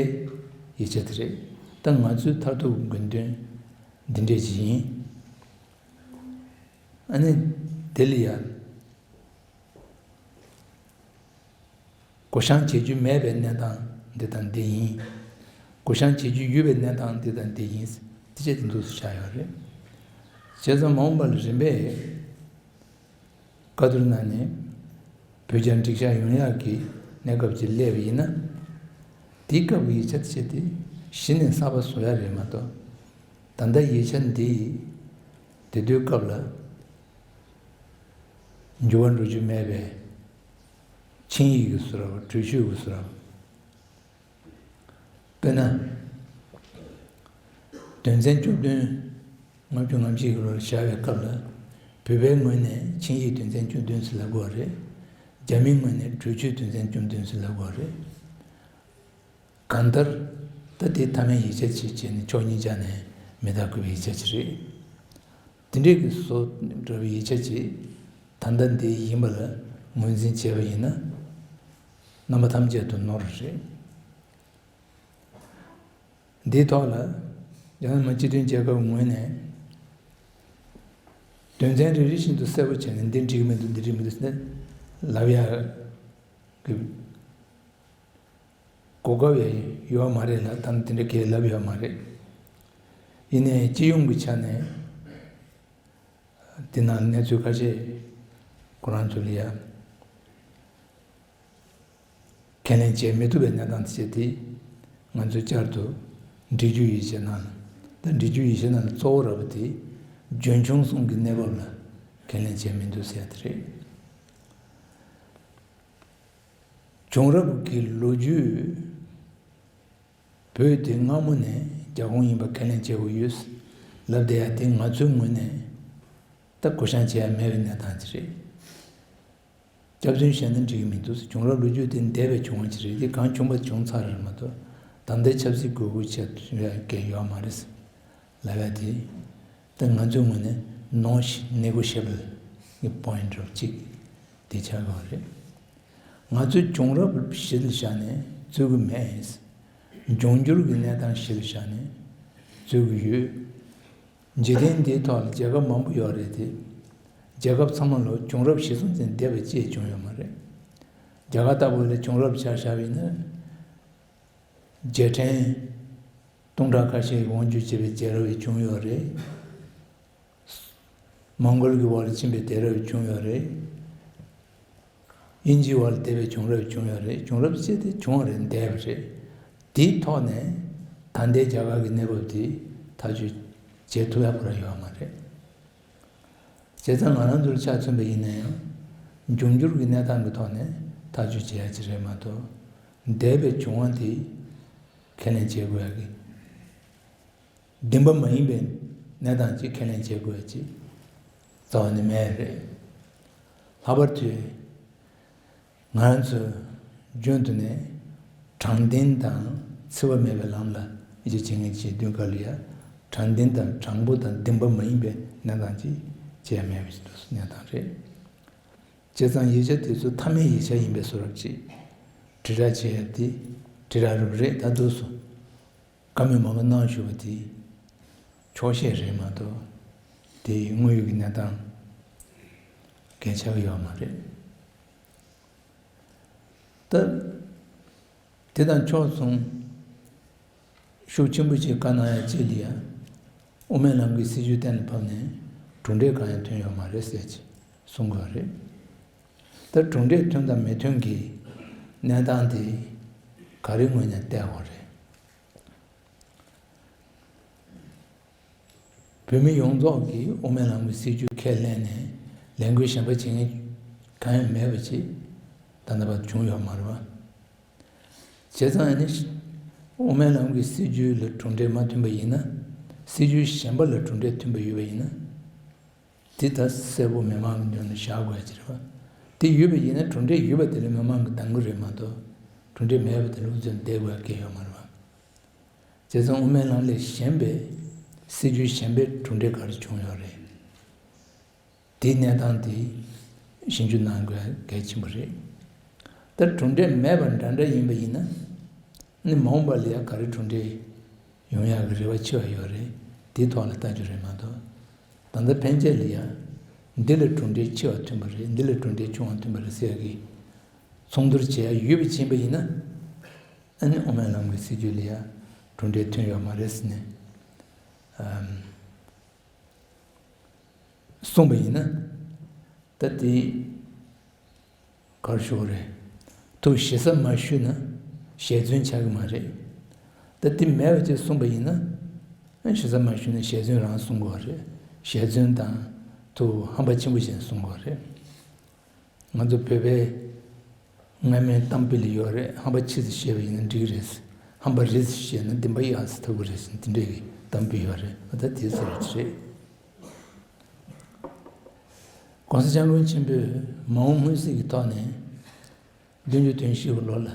ཡིག་ཆ་དེ་རེད། ད་ང་ཚོའི་མཐར་ཐུག་དགོས་དོན་འདི་འདྲས་ཅིག་ཡིན། ཨ་ནི་དེ་ལ་ཡ། བགོ་བཤའ་བྱེད་རྒྱུ་མེད་པའི་གནས་སྟངས་འདི་དང་འདི་ཡིན། བགོ་བཤའ་བྱེད་རྒྱུ་ཡོད་པའི་གནས་སྟངས་འདི་དང་འདི་ཡིན། དེ་བྱས་ཏེ་འདུག་སེ་བཞག་ཡོད་རེད། བྱས་ཙང་མ་འོངས་པ་ལ་རིམ་པས་བཀའ་བསྡུར་གནང་ནས་བོད་རྒྱ་འགྲིག་ཆགས་ཡོང་ཡག་གི་གནས་སྐབས་ཅིག་སླེབས་པ་ཡིན་ན། དེའི་སྐབས་ཀྱི་ཡིག་ཆ་དེ་བྱས་ཏེ་གཞི་ནས་གསར་པ་བཟོ་ཡག་རེད་མ་གཏོགས། ད་ལྟ་ཡིག་ཆ་འདི་དེ་དུས་སྐབས་ལ། འགྱུར་བ་འགྲོ་རྒྱུ་མེད་པའི་ཆིངས་ཡིག་གི་བཟོ་འདྲ་བ། གྲོས་ཆོད་ཀྱི་བཟོ་འདྲ་བ། དཔེར་ན། དོན་ཚན་བཅུ་བདུན། ལྔ་བཅུ་ང་བཞི་གི་ལོར་བཞག་པའི་སྐབས་ལ། བོད་པའི་ངོས་ནས་ཆིངས་ཡིག་དོན་ཚན་བཅུ་བདུན་ཟེར་ལབ་དགོས་པ་རེད། རྒྱ་མིའི་ངོས་ནས་གྲོས་ཆོད་དོན་ཚན་བཅུ་བདུན་ཟེར་ལབ་དགོས་པ་རེད། གང་ལྟར། ད་དེ་མཐའ་མའི་ཡིག་ཆ་ཅིག་བྱས་ནས་ཕྱོགས་གཉིས་ཆ་ནས་མི་རྟག་དགོས་པའི་ཡིག་ཆ་ཅིག་རེད། དེ་འདྲའི་གི་བཟོ་འདྲ་བའི་ཡིག་ཆ་ཅིག་ད་ལྟ་འདི་ཡིན་པ་ལ་ངོས་འཛིན་བྱས་པ་ཡིན་ན། རྣམ་པ་ཐམས་ཅད་དུ་ནོར་རེད། འདིའི་ཐོག་ལ་རྒྱ་ནག་མི་དམངས་སྤྱི་མཐུན་རྒྱལ་ཁབ་ངོས་ནས་དོན་ཚན་རེ་རེ་བཞིན་དུ་གསལ་པོ་བྱས་ནས་འདི་འགྲིག་གི་མི་འདུག་འདི་འགྲིག་གི་མི་འདུག་ཟེར་ནས་ལབ་ཡག་གི་གོ་སྐབས་ཡང་ཡོད་མ་རེད་ལ། ད་དེ་འདྲ་གས་ལབ་ཡོད་མ་རེད། ཡིན་ནའི་སྤྱི་ཡོངས་ཀྱི་ཆ་ནས་དེ་ནང་གནས་ཚུལ་ཁ་ཤས་ཁོ་རང་ཚོ་ལ་ཡ་ཁས་ལེན་བྱེད་མི་ཐུབ་པའི་གནས་སྟངས་དེ་བྱས་ཏེ། ང་ཚོས་བསྐྱར་དུ་འབྲི་རྒྱུ་ཡིག་ཆ་ནང་ལ། ད་འབྲི་རྒྱུ་ཡིག་ཆ་ནང་ལ་གཙོ་བོ་ར་བ་དེ་འཇོན་ཆུང་གསུམ་གྱི་གནས་བབ་ལ་ཁས་ལེན་བྱེད་མི་འདུག་ཟེར་ཡ་དེ་རེད། བྱུང་རབས་ཀྱི་ལོ་རྒྱུས། བོད་དེ་སྔ་མོ་ནས་རྒྱ་ཁོངས་ཡིན་པ་ཁས་ལེན་བྱེད་དགོས་ཡོད་ལབ་བསྡད་ཡ་དེ་ང་ཚོའི་ངོས་ནས་ད་བགོ་བཤའ་བྱེད་ཡ་མེད་པའི་གནས་སྟངས་ཅིག་རེད། སྐྱག་རྫུན་བཤད་ན་འགྲིག་གི་མི་འདུག་སྐྱོང་རབས་ལོ་རྒྱུས་དེ་འདས་པའི་བྱུང་བ་ཅིག་རེད། དེ་གང་བྱུང་བ་བྱུང་ཚར་རེད་མ་གཏོགས། ད་ལྟའི་ཆབ་སྲིད་དགོས་མཁོ་ཆེ་ཡ་གལ་ཡོད་མ་རེད་ལབ་ཡ་དེ། ད་ང་ཚོའི་ངོས་ནས་ནོན་ནེ་གོ་ཤི་ཨེ་བལ་གྱི་པོ་ཡིན་ཊི་རེད་ཅིག་དེ་ཆགས་ཡོད་རེད། ང་ཚོས་བྱུང་རབས་གཞི་ལ་བཞག་ནས་རྩོད་ཀྱི་མེད། འབྱུང་འགྱུར་གྱི་གནས་སྟངས་གཞི་ལ་བཞག་ནས་རྩོད་ཀྱི་ཡོད། འཇིག་རྟེན་འདིའི་ཐོག་ལ་རྒྱལ་ཁབ་མང་པོ་ཡོད་རེད་དེ། རྒྱལ་ཁབ་ཚང་མ་ལོ་བྱུང་རབས་གཞི་བཟུང་ཅན་འདས་པ་ཅིག་བྱུང་ཡོད་མ་རེད། རྒྱ་གར་ལྟ་བུ་ལ་བྱུང་རབས་ཆ་བཞག་པ་ཡིན་ན། རྗེས་དྲན། སྟོང་ཕྲག་ཁ་ཤས་ཀྱི་དབང་སྒྱུར་བྱས་པའི་རྒྱལ་རབས་བྱུང་ཡོད་རེད། མོང་གོལ་གྱི་འོག་ལ་ཕྱིན་པའི་རྒྱལ་རབས་བྱུང་ཡོད་རེད། དབྱིན་ཇིའི་འོག་ལ་བསྡད་པའི་བྱུང་རབས་བྱུང་ཡོད་རེད། བྱུང་རབས་ཅིག་དེ་བྱུང་བ་རེད། འདས་པ་རེད། དེའི་ཐོག་ནས་ད་ལྟའི་རྒྱ་གར་གྱི་གནས་བབ་དེ་ཐག་གཅོད་བྱེད་ཐུབ་ཡག་ཁོ་རང་ཡོད་མ་རེད། བྱས་ཙང་ང་རང་ཚོར་ཆ་མཚོན་པ་ཡིན་ན་ཡང་། འབྱུང་འགྱུར་གྱི་གནས་སྟངས་ཀྱི་ཐོག་ནས་ཐག་གཅོད་བྱེད་ཡག་ཅིག་རེད་མ་གཏོགས། འདས་པའི་བྱུང་བ་དེ་ཁས་ལེན་བྱེད་དགོས་ཡག་གི། བདེན་པ་མ་ཡིན་པའི་གནས་སྟངས་ཅིག་ཁས་ལེན་བྱེད་དགོས་ཡག་ཅིག་རྩ་བ་ནས་མེད་རེད། ལྷག་པར་དུ། ང་རང་ཚོས་རྒྱུན་དུ་ནས་དྲང་བདེན་དང་འཚེ་བ་མེད་པའི་ལམ་ལ་ཡིད་ཆེས་བྱེད་མཁན་ཞིག་བསྡད་དུས་སྐབས་ལ་ཡང་། དྲང་བདེན་དང་དྲང་པོ་དང་བདེན་པ་མ་ཡིན་པའི་གནས་སྟངས་ཅིག་བྱས་མེད་པ་ཞིག་འདུག་གནས་སྟངས་རེད། བྱས་ཙང་ཡིག་ཆ་དེ་ཚོ་མཐའ་མའི་ཡིག་ཆ་ཡིན་པའི་བཟོ་འདྲ་ཅིག་དྲིལ་བསྒྲགས་བྱས་ཏེ་དྲིལ་བསྒྲགས་རུབ་རེད། ད་དུས་སུ་བཀའ་མོལ་མང་པོ་གནང་བཞུགས་པ་དེ་ཆོག་ཤེས་རེད་མ་གཏོགས། དེ་དངོས་ཡོད་ཀྱི་གནས་སྟངས་གལ་ཆགས་ཀྱི་ཡོད་མ་རེད། ད། དེ་དང་ཕྱོགས་མཚུངས། ཤུགས་ཆེན་པོ་ཞིག་བཀའ་གནང་ཡ་གཅིག་ལ་ཡ། དབུ་མའི་ལམ་གྱི་སྲིད་བྱུས་གཏན་ལ་ཕབ་ནས་གྲུབ་འབྲས་གང་ཡང་ཐོན་ཡོད་མ་རེད་ཟེར་ཅིག་གསུང་གི་ཡོད་རེད། ད་གྲུབ་འབྲས་ཐོན་དང་མི་ཐོན་གྱི་གནས་སྟངས་དེ་ག་རེ་ངོས་ནས་བལྟ་དགོས་རེད། བོད་མི་ཡོངས་རྫོགས་ཀྱིས་དབུ་མའི་ལམ་གྱི་སྲིད་བྱུས་ཁས་ལེན་ནས་ལས་འགུལ་གཞན་པ་བྱེད་མཁན་གང་ཡང་མེད་པ་ཅིག་ད་ལྟ་བར་བྱུང་ཡོད་མ་རེད་བ། བྱས་ཙང་ཨ་ནི། དབུ་མའི་ལམ་གྱི་སྲིད་བྱུས་ལ་གྲུབ་འབྲས་མ་ཐོན་པ་ཡིན་ན། སྲིད་བྱུས་གཞན་པ་ལ་གྲུབ་འབྲས་ཐོན་པ་ཡོད་པ་ཡིན་ན། དེ་ད་གསལ་པོ་མི་མང་གི་མདུན་ལ་བཞག་དགོས་ཡ་ཅིག་རེད་བ། དེ་ཡོད་པ་ཡིན་ན་གྲུབ་འབྲས་ཡོད་པ་དེ་ལ་མི་མང་གིས་གདམ་གི་རེད་མ་གཏོགས། གྲུབ་འབྲས་མེད་པ་དེ་ལ་ཨུ་ཚུགས་བསྡད་དགོས་ཡ་གང་ཡང་ཡོད་མ་རེད་བ། བྱས་ཙང་དབུ་མའི་ལམ་ལས་གཞན་པའི་སྲིད་བྱུས་གཞན་པའི་གྲུབ་འབྲས་ག་རེ་བྱུང་ཡོད་རེད། དེའི་གནས་སྟངས་དེ་ཞིབ་འཇུག་གནང་དགོས་གལ་ཆེན་པོ་རེད། ད་གྲུབ་འབྲས་མེད་པ་འདྲ་འདྲ་ཡིན་པ་ཡིན་ན། ནི་མ་འོངས་པ་ལ་ཡང་ག་རེ་གྲུབ་འབྲས་ཡོང་ཡག་གི་རེ་བ་ཆེ་བ་ཡོད་རེད། དེའི་ཐོག་ལ་ལྟ་རྒྱུ་རེད་མ་གཏོགས། ད་ལྟ་ཕན་ཆད་ལ་ཡང་འདི་ལ་གྲུབ་འབྲས་ཆེ་བ་ཐོན་པ་རེད། འདི་ལ་གྲུབ་འབྲས་ཆུང་བ་ཐོན་པ་རེད་ཟེར་ཡག་གི་ཚོགས་འདུར་བྱེད་ཡག་ཡོད་པ་ཕྱིན་པ་ཡིན་ན། ཨ་ནི་དབུ་མའི་ལམ་གྱི་སྲིད་བྱུས་ལ་ཡང་གྲུབ་འབྲས་ཐོན་ཡོད་མ་རེད་ཟེར་ནས། ཨམ། གསུངས་པ་ཡིན་ན། ད་དེ་ག་རེ་ཞུ་དགོས་རེད། ཐུགས་ཞེ་ས་མ་ཞུས་ན་ཞལ་རྫུན་ཆགས་ཀྱི་མ་རེད། ད་དེ་མེད་པ་ཅིག་གསུངས་པ་ཡིན་ན། ཞེ་ས་མ་ཞུས་ན་ཞལ་རྫུན་རང་གསུང་དགོས་རེད། ཞལ་རྫུན་དང་ཐུགས་ཧམ་པ་ཆེན་པོ་བྱས་ནས་གསུང་དགོས་རེད། ང་ཚོ་བོད་པའི་སྔ་མའི་གཏམ་དཔེ་ལ་ཡོད་རེད། ཧམ་པ་ཕྱི་སུ་བཤད་པ་ཡིན་ན་འགྲིག་གི་རེད། ཧམ་པ་རི་སུ་བཤད་ན་འདི་པ་གཡག་སུ་ཐུག་གི་རེད་ཟེར་ན་དེ་འདྲའི་གཏམ་དཔེ་ཡོད་རེད། ད་དེ་ཚོ་རེད། གོང་ས་སྐྱབས་མགོན་ཆེན་པོས་མ་འོངས་སྔོན་གཟིགས་ཀྱི་ཐོག་ནས་བདུན་ཅུ་དོན་བཞི་གི་ལོ་ལ་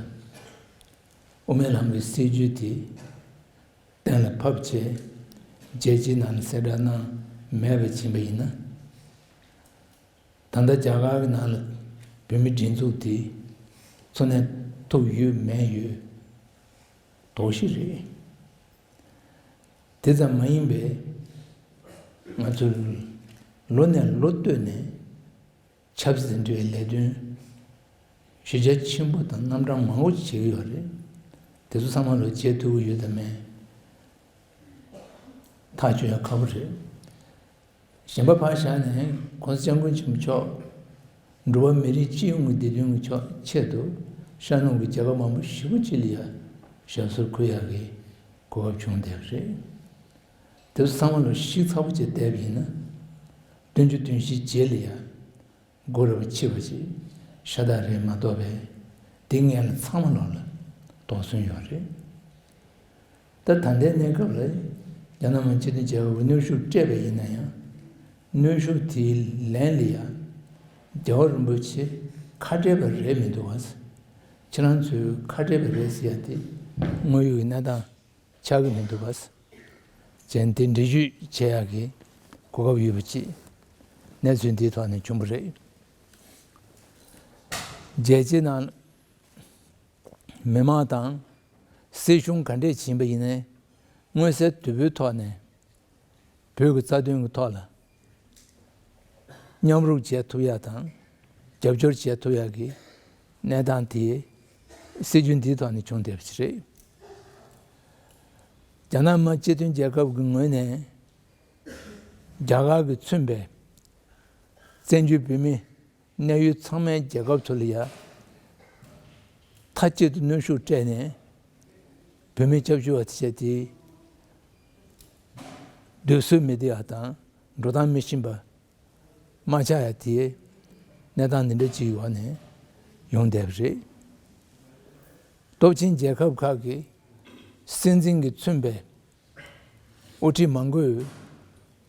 དབུ་མའི་ལམ་གྱི་སྲིད་བྱུས་དེ་གཏན་ལ་ཕབ་བྱས། རྒྱལ་སྤྱིའི་ནང་ནས་གསལ་བསྒྲགས་གནང་མེད་པ་ཕྱིན་པ་ཡིན་ན། ད་ལྟ་རྒྱ་གར་གྱི་ནང་ལ་བོད་མི་སྒྲིག་འཛུགས་དེ་འཚོ་གནས་ཐུབ་ཡོད་མེད་ཡོད་དོགས་གཞི་རེད། དེ་ཙམ་མ་ཡིན་པའི་ང་ཚོས་ལོ་ནས་ལོ་བསྟུད་ནས་ཆབ་སྲིད་འབྲེལ་བའི་ལས་དོན་གཞི་རྒྱ་ཆེན་པོ་དང་རྣམ་གྲངས་མང་པོ་ཞིག་བྱེད་ཀྱི་ཡོད་རེད། དེ་ཚོ་ཚང་མ་ལོ་བྱེད་ཐུབ་ཀྱི་ཡོད་དམ་མེད་ཐག་གཅོད་ཡ་ཁག་པོ་རེད། གཞན་པ་ཕར་བཞག་ནས་༸གོང་ས་༸སྐྱབས་མགོན་ཆེན་པོ་མཆོག་འགྲོ་བ་མི་རིགས་སྤྱི་ཡོངས་ཀྱི་བདེ་དོན་གྱི་ཕྱོགས་ཆེད་དུ་ཤར་ནུབ་ཀྱི་རྒྱལ་ཁབ་མང་པོ་ཞེ་པོ་ཅིག་ལ་ཡ་ཞབས་སོར་འཁོད་ཡག་གི་གོ་སྐབས་བྱུང་བསྡད་པ་རེད། དེ་ཚོ་ཚང་མ་ལ་ཞིབ་ཚགས་པོ་བྱས་བལྟས་པ་ཡིན་ན། བདུན་ཅུ་དོན་བཞིའི་རྗེས་ལ་ཡ་སྒོ་ར་བ་ཕྱེ་བ་ཅིག་ཤ་སྟག་རེད་མ་གཏོགས་པའི་དེ་སྔོན་ལ་ཚང་མ་ལོག་ལ་དོགས་ཟོན་ཡོད་རེད། ད་ད་ལྟའི་གནས་སྐབས་ལ་རྒྱ་ནག་མི་དབང་སྤྱི་མཐུན་རྒྱལ་ཁབ་ཀྱིས་གནོན་ཤུགས་སྤྲད་པ་ཡིན་ན་ཡང་། གནོན་ཤུགས་དེའི་ལན་ལ་ཡང་རྒྱལ་བ་རིན་པོ་ཆེ་ཁ་བྲལ་བ་རེད་མི་འདུག་བ། ཁྱེད་རང་ཚོས་ཁ་བྲལ་བ་རེད་ཟེར་ཡ་དེ་དངོས་ཡོད་ཀྱི་གནས་སྟངས་ཆགས་ཀྱི་མི་འདུག་བ། ཅན་དེ་འགྲེལ་བརྗོད་བྱེད་ཡག་གི་གོ་སྐབས་ཡོད་པ་ཅིག་གནས་ཚུལ་འདིའི་ཐོག་ནས་བྱུང་བ་རེད། རྒྱལ་སྤྱིའི་ནང་མི་མང་དང་སྲིད་གཞུང་ག་འདྲས་ཕྱིན་པ་ཡིན་ནའི་མངོན་གསལ་དོད་པོའི་ཐོག་ནས་བོད་ཀྱི་རྩ་དོན་གྱི་ཐོག་ལ་མཉམ་རུབ་བྱེད་ཐུབ་ཡག་དང་རྒྱབ་སྐྱོར་བྱེད་ཐུབ་ཡག་གི་གནས་སྟངས་དེ་སྲིད་བྱུས་འདིའི་ཐོག་ནས་བྱུང་བསྡད་པ་ཞིག་རེད། རྒྱ་ནག་མི་སྤྱི་མཐུན་རྒྱལ་ཁབ་ཀྱི་ངོས་ནས་རྒྱ་གར་གྱིས་མཚོན་པའི་བཙན་བྱོལ་བོད་མིའི་གནས་ཡུལ་ཚང་མའི་རྒྱལ་ཁབ་ཚོ་ལ་ཡ་མཐའ་གཅིག་ཏུ་གནོན་ཤུགས་སྤྲད་ནས་བོད་མི་སྐྱབས་བཅོལ་བ་དེ་བྱས་ཏེ་སྡོད་སྲོལ་མི་བདེ་བ་དང་འགྲོ་སྟངས་མི་ཤེས་པ། དམག་འཁྲུག་ཡ་དེའི་གནས་སྟངས་འདི་འདྲ་ཅིག་ཡོང་ནས་ཡོང་བསྡད་པ་རེད། སྟོབས་ཆེན་རྒྱལ་ཁབ་ཁག་གི་སྲིད་འཛིན་གྱིས་མཚོན་པའི་དབུ་ཁྲིད་མང་པོས་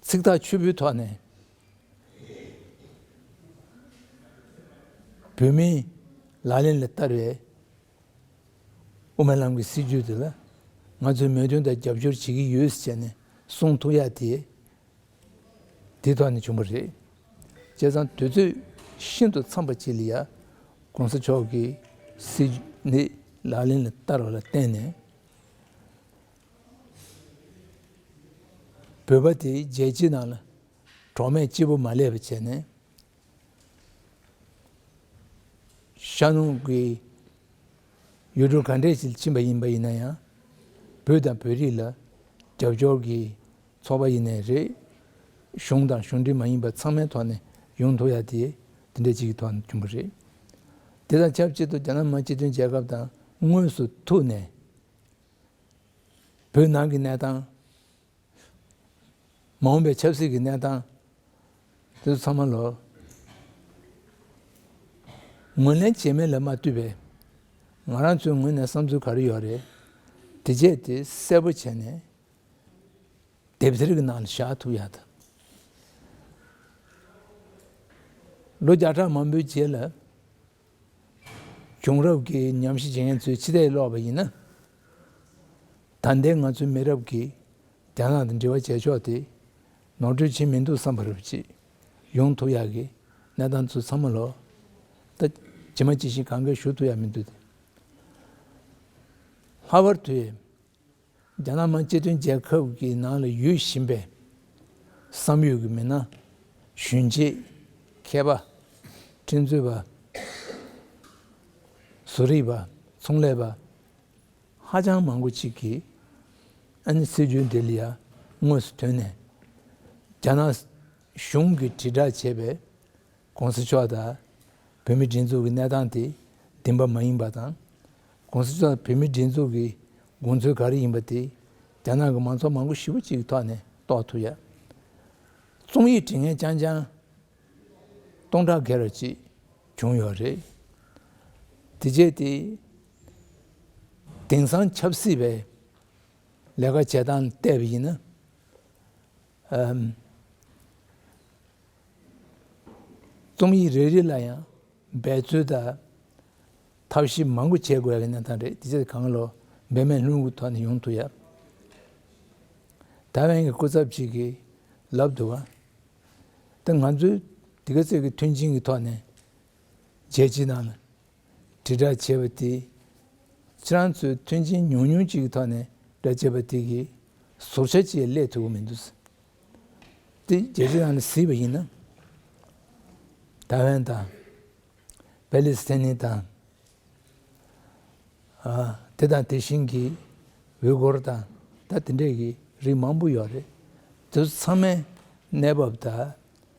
ཚིག་ཐག་ཆོད་པོའི་ཐོག་ནས་བོད་མིའི་ལག་ལེན་ལ་བསྟར་བའི་དབུ་མའི་ལམ་གྱི་སྲིད་བྱུས་དེ་ལ་ང་ཚོས་མོས་མཐུན་དང་རྒྱབ་སྐྱོར་བྱེད་ཀྱི་ཡོད་ཟེར་ནས་གསུང་ཐུབ་ཡ་དེ། དེ་ཐོག་ནས་བྱུང་བ་རེད། བྱས་ཙང་དུས་ཚོད་ཤིན་ཏུ་འཚམས་པ་ཅིག་ལ་ཡ་གོང་ས་མཆོག་གིས་སྲིད་བྱུས་འདི་ལག་ལེན་ལ་བསྟར་བ་ལ་བརྟེན་ནས་བོད་པ་དེ་རྒྱལ་སྤྱིའི་ནང་ལ་གྲོགས་མེད་སྐྱིད་པོ་མ་སླེབས་པ་བྱས་ནས། ཤར་ནུབ་ཀྱི་ཡུལ་གྲུ་ག་འདྲས་ཤིག་ཕྱིན་པ་ཡིན་པ་ཡིན་ན་ཡང་། བོད་དང་བོད་རིགས་ལ་རྒྱབ་སྐྱོར་གྱི་ཚོགས་པ་ཡིན་ནའི་རེད། གཞུང་དང་གཞུང་འབྲེལ་མ་ཡིན་པ་ཚང་མའི་ཐོག་ནས་ཡོང་ཐུབ་ཡ་དེ་དེ་འདྲས་ཅིག་གི་ཐོག་ནས་བྱུང་བ་རེད། དེ་དང་ཆབས་ཅིག་ཏུ་རྒྱ་ནག་མི་སྤྱི་མཐུན་རྒྱལ་ཁབ་དང་དངོས་སུ་ཐུག་ནས་བོད་ནང་གི་གནས་སྟངས། མ་འོངས་པའི་ཆབ་སྲིད་ཀྱི་གནས་སྟངས་དེ་ཚོ་ཚང་མ་ལོ་ངོས་ལེན་བྱེད་མིན་ལ་མ་ལྟོས་པའི་ང་རང་ཚོའི་ངོས་ནས་བསམ་ཚུལ་ག་རེ་ཡོད་རེད། དེ་རྗེས་དེ་གསལ་པོ་བྱས་ནས་དེབ་ཐེར་གྱི་ནང་ལ་བཞག་ཐུབ་ཡག་དང་། ལོ་བརྒྱ་ཕྲག་མང་པོའི་རྗེས་ལ། བྱུང་རབས་ཀྱི་ཉམས་ཞིབ་བྱེད་མཁན་ཚོས་ཕྱི་བལྟས་ཀློག་པ་ཡིན་ན། ད་ལྟའི་ང་ཚོའི་མི་རབས་ཀྱིས་རྒྱ་ནག་དང་འབྲེལ་བ་བྱེད་ཕྱོགས་དེ་ནོར་འཁྲུལ་ཕྱིན་མི་འདུག་བསམ་པ་རབ་ཅིག་ཡོང་ཐུབ་ཡག་གི་གནས་སྟངས་ཚོ་ཚང་མ་ལོ། ད་ཇི་མ་ཇི་བཞིན་གང་གས་ཞུ་ཐུབ་ཡག་མི་འདུག་སྟེ། ལྷག་པར་དུ། རྒྱ་ནག་མི་སྤྱི་མཐུན་རྒྱལ་ཁབ་ཀྱི་ནང་ལ་ཡོད་བཞིན་པའི་བསམ་ཡོད་ཀྱི་མི་སྣ། གཞོན་སྐྱེས། མཁས་པ། ཁྲིམས་རྩོད་པ། བཟོ་རིག་པ། ཚོང་ལས་པ། ཧ་ཅང་མང་པོ་ཅིག་གིས་ཨ་ནི་སྲིད་བྱུས་འདི་ལ་ཡང་དངོས་སུ་ཐོན་ནས། རྒྱ་ནག་གཞུང་གིས་དྲིལ་བསྒྲགས་བྱས་པའི་གོང་ས་མཆོག་དང་བོད་མིའི་སྒྲིག་འཛུགས་ཀྱི་གནས་སྟངས་དེ་བདེན་པ་མ་ཡིན་པ་དང་། གོང་ས་མཆོག་དང་བོད་མིའི་སྒྲིག་འཛུགས་ཀྱི་དགོངས་ཚུལ་ག་རེ་ཡིན་པ་དེ་རྒྱ་ནག་གི་མང་ཚོགས་མང་པོ་ཞེ་པོ་ཅིག་གི་ཐོག་ནས་རྟོགས་ཐུབ་ཡ། རྩོམ་ཡིག་འབྲི་མཁན་རྐྱང་རྐྱང་སྟོང་ཕྲག་བརྒལ་བ་ཅིག་བྱུང་ཡོད་རེད། དེ་རྗེས་དེ་དེང་སང་ཆབ་སྲིད་པའི་ལས་ཀ་བྱེད་སྟངས་བལྟས་པ་ཡིན་ན། ཨམ། རྩོམ་ཡིག་རེ་རེ་ལ་ཡང་འབད་རྩོལ་དང་ཐབས་ཤེས་མང་པོ་བྱེད་དགོས་ཡ་གི་གནས་སྟངས་རེད། དེ་ཚོ་གང་ལོ་འབད་མེད་ལྷུན་གྱིས་ཐོག་ནས་ཡོང་ཐུབ་ཡ། ད་ཕན་གྱི་སྐུ་ཚབ་ཅིག་གིས་ལབ་འདུག་བ། ད་ང་ཚོའི་དེ་ག་ཚོད་ཀྱི་མཐུན་རྐྱེན་གྱི་ཐོག་ནས་རྒྱལ་སྤྱིའི་ནང་ལ་དྲིལ་བསྒྲགས་བྱས་པ་དེ། ཁྱེད་རང་ཚོའི་མཐུན་རྐྱེན་ཉུང་ཉུང་ཅིག་གི་ཐོག་ནས་དྲིལ་བསྒྲགས་བྱས་པ་དེ་གིས་ཟུར་ཆ་ཅིག་སླེབས་ཐུབ་ཀྱི་མི་འདུག། དེ་རྒྱལ་སྤྱིའི་ནང་ལ་གཟིགས་པ་ཡིན་ན། ཐའེ་ཝན་དང་། པེ་ལི་སི་ཐན་ནི་དང་། ཨ། དེ་དང་དེ་བཞིན་གྱི་ཝི་གོར་དང་ད་དེ་འདྲས་ཀྱི་རིགས་མང་པོ་ཡོད་རེད། དེ་ཚོ་ཚང་མའི་གནས་བབ་དང་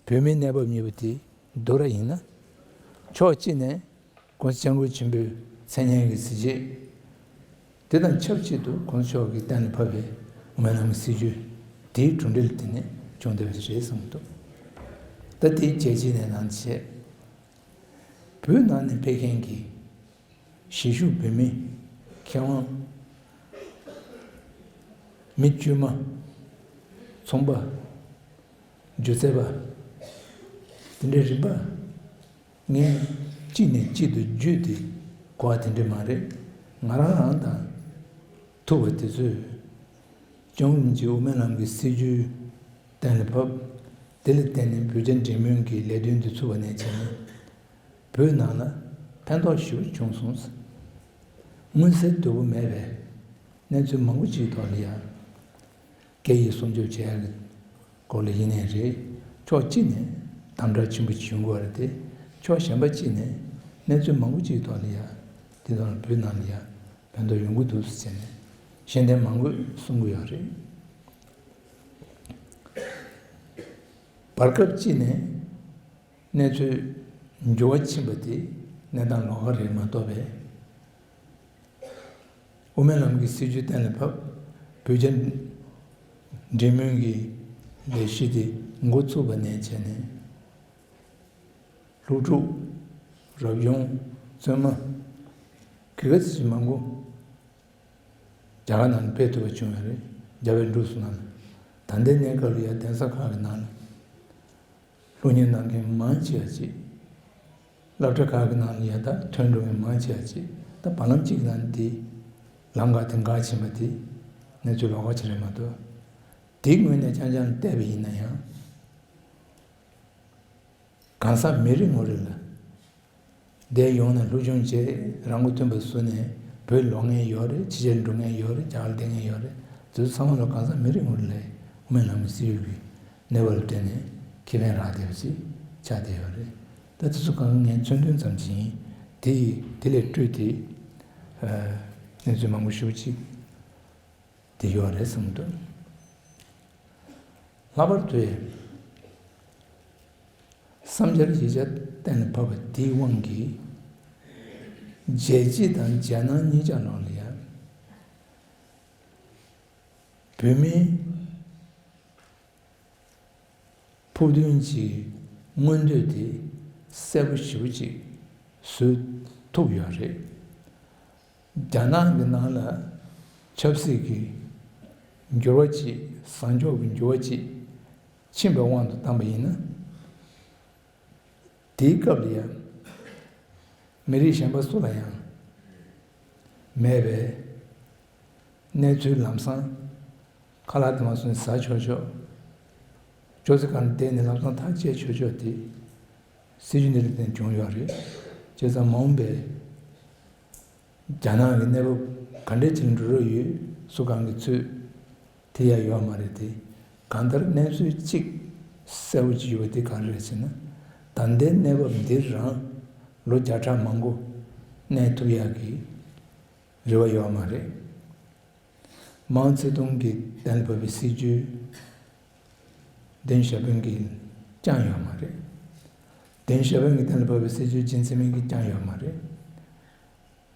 བོད་མིའི་གནས་བབ་གཉིས་པོ་དེ་བསྡུར་བ་ཡིན་ན། ཕྱོགས་གཅིག་ནས་༸གོང་ས་༸སྐྱབས་མགོན་ཆེན་པོའི་མཚན་སྙན་གྱི་གཟི་བརྗིད། དེ་དང་ཆབས་ཅིག་ཏུ་༸གོང་ས་མཆོག་གིས་གཏན་ལ་ཕབ་པའི་དབུ་མའི་ལམ་གྱི་སྲིད་བྱུས་དེའི་གྲུབ་འབྲས་ལ་བརྟེན་ནས་བྱུང་བསྡད་པ་རེད་བསམ་གྱི་འདུག། ད་དེ་རྒྱལ་སྤྱིའི་གནས་སྟངས་བྱས། བོད་ནང་ནས་ཕེབས་མཁན་གྱི་གཞིས་བཞུགས་བོད་མི་མཁས་དབང་། མི་དཀྱུས་མ། ཚོང་པ། སྒྱུ་རྩལ་པ། དེ་འདྲའི་རིམ་པ་ངས་གཅིག་ནས་གཅིག་ཏུ་བརྒྱུད་དེ་གོ་བ་དེ་འདྲ་མ་རེད། ང་རང་རང་དང་ཐུག་པ་དེ་ཚོས་༸སྐྱབས་མགོན་རིན་པོ་ཆེའི་དབུ་མའི་ལམ་གྱི་སྲིད་བྱུས་གཏན་ལ་ཕབ། དེ་ལ་བརྟེན་ནས་བོད་རྒྱ་འབྲེལ་མོལ་གྱི་ལས་དོན་དུ་ཚུད་པ་ནས་བྱས་ནས། བོད་ནང་ལ་ཕན་ཐོགས་ཞེ་པོ་བྱུང་སོང་། མངོན་གསལ་དོད་པོ་མེད་པའི་གནས་ཚུལ་མང་པོ་ཅིག་ཐོག་ལ་ཡང་། སྐད་ཡིག་སྲུང་སྐྱོབ་བྱེད་ཡག་གི་སྐོར་ལ་ཡིན་ནའི་རེད། ཕྱོགས་གཅིག་ནས་དམ་དྲག་ཆེན་པོ་བྱུང་དགོས་རེད་དེ། ཕྱོགས་གཞན་པ་གཅིག་ནས་གནས་ཚུལ་མང་པོ་ཅིག་ཐོག་ལ་ཡ། དེ་དག་ལ་བོད་ནང་ལ་ཡ་ཕན་ཐོགས་ཡོང་གི་འདུག་ཟེར་ནས་ ཤེས་ལྡན་མང་པོས་གསུང་གི་ཡོད་རེད། བར་སྐབས་གཅིག་ནས་གནས་ཚུལ་འགྱུར་བ་ཕྱིན་པ་དེ་གནས་སྟངས་ལོགས་ཀ་རེད་མ་གཏོགས་པས། དབུ་མའི་ལམ་གྱི་སྲིད་བྱུས་གཏན་ལ་ཕབ། བོད་རྒྱ་འབྲེལ་མོལ་གྱི་ལས་གཞི་དེ་འགོ་ཚུགས་པ་ནས་བྱས་ནས། སློབ་ཕྲུག་རབ་བྱུང་བཙུན་མ་ག་གེ་ཚོད་ཅིག་མང་པོ་རྒྱ་གར་ནང་ལ་ཕེབས་ཐུབ་པ་བྱུང་ཡོད་རེད། རྒྱ་བལ་འབྲུག་གསུམ་ནང་ལ། ད་ལྟའི་གནས་སྐབས་ལ་ཡང་གདན་ས་ཁག་གི་ནང་ལ་སློབ་གཉེར་གནང་མཁན་མང་ཆེ་བ་ཅིག་སློབ་གྲྭ་ཁག་གི་ནང་ལ་ཡང་ད་ཐོན་འགྲོ་མཁན་མང་ཆེ་བ་ཅིག་ད་བར་ལམ་གཅིག་གི་ནང་དེ་ལམ་ཁ་དེ་འགག་ཕྱིན་པ་དེ་གནས་ཚུལ་ལོགས་ཀ་ཅིག་རེད་མ་གཏོགས། དེའི་ངོས་ནས་རྐྱང་རྐྱང་བལྟས་པ་ཡིན་ན་ཡང་། གང་ཟག་མི་རེ་ངོ་རེ་ལ། འདིར་ཡོང་ནས་སློབ་སྦྱོང་བྱས། རང་མགོ་ཐོན་པ་བཟོས་ནས་བོད་ལོག་མཁན་ཡོད་རེད། ཕྱི་རྒྱལ་འགྲོ་མཁན་ཡོད་རེད། རྒྱ་གར་བསྡད་མཁན་ཡོད་རེད། དེ་ཚོ་ཚང་མ་ལ་གང་ཟག་མི་རེ་ངོ་རེ་ལ་དབུ་མའི་ལམ་གྱི་སྲིད་བྱུས་ཀྱི་གནས་བབ་ལ་བརྟེན་ནས་ཁེ་ཕན་རག་བསྡད་པ་ཞིག་ཆགས་བསྡད་ཡོད་རེད། ད་དེ་ཚོ་གང་ངས་མཚོན་དོན་ཙམ་ཞིག་ཡིན། དེ་ཡིས་དེ་ལས་སྤྲོས་ཏེ་གནས་ཚུལ་མང་པོ་ཞེ་པོ་ཅིག་དེ་ཡོད་རེད་བསམ་འདུག་ལྷག་པར་དུ་བསམ་འཆར་ཡིག་ཆ་གཏན་ལ་ཕབ་པ་དེའི་དབང་གིས། རྒྱལ་སྤྱི་དང་རྒྱལ་ནང་གཉིས་ཆར་ནང་ལ་ཡང་བོད་མིའི་ཕུགས་འདུན་གྱི་མངོན་འདོད་དེ་གསལ་པོ་ཞེ་པོ་ཅིག་བཟོས་ཐུབ་ཡོད་རེད། རྒྱ་ནག་གི་ནང་ལ་ཆབ་སྲིད་ཀྱི་འགྱུར་བ་ཅིག་བཟང་ཕྱོགས་ཀྱི་འགྱུར་བ་ཅིག་ཕྱིན་པའི་དབང་དུ་བཏང་པ་ཡིན་ན། དེའི་སྐབས་ལ་ཡང་མི་རིགས་གཞན་པ་སུ་ལ་ཡང་མེད་པའི་གནས་ཚུལ་ལམ་སང་ཁ་ལག་དེ་མ་སོང་ཟ་ཆོག་ཆོག་ཅོག་ཙེ་སྒང་བསྡད་ནས་ལམ་སང་ཐག་བཅད་ཆོག་ཆོག་དེ་སྲིད་བྱུས་འདི་ལ་བརྟེན་བྱུང་ཡོད་རེད། བྱས་ཙང་མ་འོངས་པའི་རྒྱ་ནག་གི་གནས་བབ་ག་འདྲ་ཅིག་འགྲོ་རོགས་ཡོད། སུ་གང་གིས་ཚོད་དེ་ཡ་ཡོད་མ་རེད་དེ། གང་ལྟར་གནས་ཚུལ་གཅིག་གསལ་པོ་ཅིག་ཡོད་པ་དེ་ག་རེ་རེད་ཟེར་ན། ད་ལྟའི་གནས་བབ་འདིར་རང་ལོ་བརྒྱ་ཕྲག་མང་པོ་གནས་ཐུབ་ཡག་གི་རེ་བ་ཡོད་མ་རེད། མའོ་ཙེ་ཏུང་གིས་གཏན་ལ་ཕབ་པའི་སྲིད་བྱུས་ཏེང་ཞའོ་ཕིང་གིས་བསྐྱངས་ཡོད་མ་རེད། ཏེང་ཞའོ་ཕིང་གིས་གཏན་ལ་ཕབ་པའི་སྲིད་བྱུས་ཅིང་ཙེ་མིན་གྱིས་བསྐྱངས་ཡོད་མ་རེད།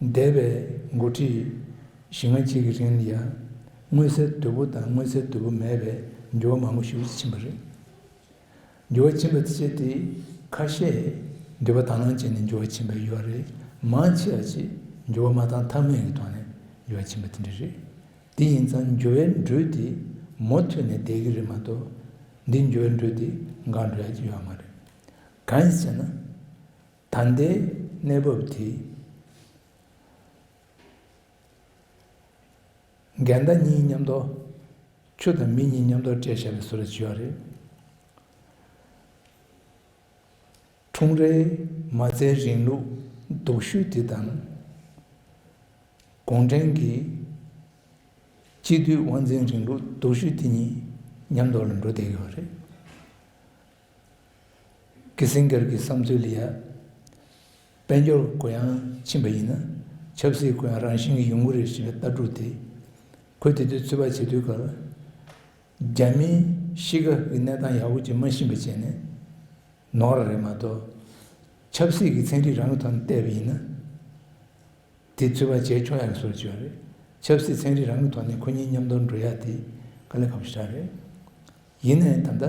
འདས་པའི་འགོ་ཁྲིད་བཞི་ལྔ་གཅིག་གི་རིང་ལ་ཡང་མངོན་གསལ་དོད་པོ་དང་མངོན་གསལ་དོད་པོ་མེད་པའི་འགྱུར་བ་མང་པོ་ཞིག་ཕྱིན་པ་རེད། འགྱུར་བ་ཕྱིན་པ་དེ་ཆེད་དེ་ཁ་ཤས་འདོད་པ་དང་བླངས་བྱས་ནས་འགྱུར་བ་ཕྱིན་པ་ཡོད་རེད། མང་ཆེ་བ་ཞིག་འགྱུར་བ་མ་བཏང་ཐབས་མེད་ཀྱི་ཐོག་ནས་འགྱུར་བ་ཕྱིན་པ་དེ་འདྲ་རེད། དེ་ཡིན་ཙང་འགྱུར་བའི་འགྲོས་དེ་མུ་མཐུད་ནས་བསྡད་ཀྱི་རེད་མ་གཏོགས། འདི་འགྱུར་བའི་འགྲོས་དེ་འགག་འགྲོ་ཡ་ཅིག་ཡོད་མ་རེད། གང་ཡིན་ཟེར་ན། ད་ལྟའི་གནས་བབ་དེ། འགལ་ཟླ་གཉིས་མཉམ་དུ། ཆུ་དང་མེ་གཉིས་མཉམ་དུ་སྤྲད་བཞག་པའི་བཟོ་འདྲ་ཅིག་ཡོད་རེད། ཁྲོམ་རའི་མ་རྩའི་རིང་ལུགས་སྡུག་ཤོས་དེ་དང་། གུང་ཁྲན་གྱི་སྤྱི་འཐུས་དབང་འཛིན་རིང་ལུགས་སྡུག་ཤོས་དེ་གཉིས་མཉམ་དུ་ལ་འགྲོ་བསྡད་ཡོད་རེད། ཀི་སིན་ཇར་གྱི་བསམ་ཚུལ་ལ་ཡ། དཔལ་འབྱོར་གུ་ཡངས་ཕྱིན་པ་ཡིན་ན། ཆབ་སྲིད་གུ་ཡངས་རང་བཞིན་གྱིས་ཡོང་གི་རེད་ཞེས་པའི་ལྟ་གྲུབ་དེ། ཁོས་དེ་དུས་ཚོད་དཔག་བྱེད་དུས་སྐབས། རྒྱ་མིའི་གཤིས་ཀ་གི་གནས་སྟངས་ཡག་པོ་ཅིག་མ་ཤེས་པ་བྱས་ནས། ནོར་རེད་མ་གཏོགས། ཆབ་སྲིད་ཀྱི་ཚན་རིག་རང་གི་ཐོག་ནས་བལྟས་པ་ཡིན་ན། དེ་ཚོད་དཔག་བྱེད་ཆོག་ཡག་གི་བཟོ་ཅིག་ཡོད་རེད། ཆབ་སྲིད་ཚན་རིག་རང་གི་ཐོག་ནས་ཁོ་གཉིས་མཉམ་དུ་འགྲོ་ཡག་དེ་དཀའ་ལས་ཁག་པོ་ཞེ་དྲག་རེད། ཡིན་ནའི་ད་ལྟ་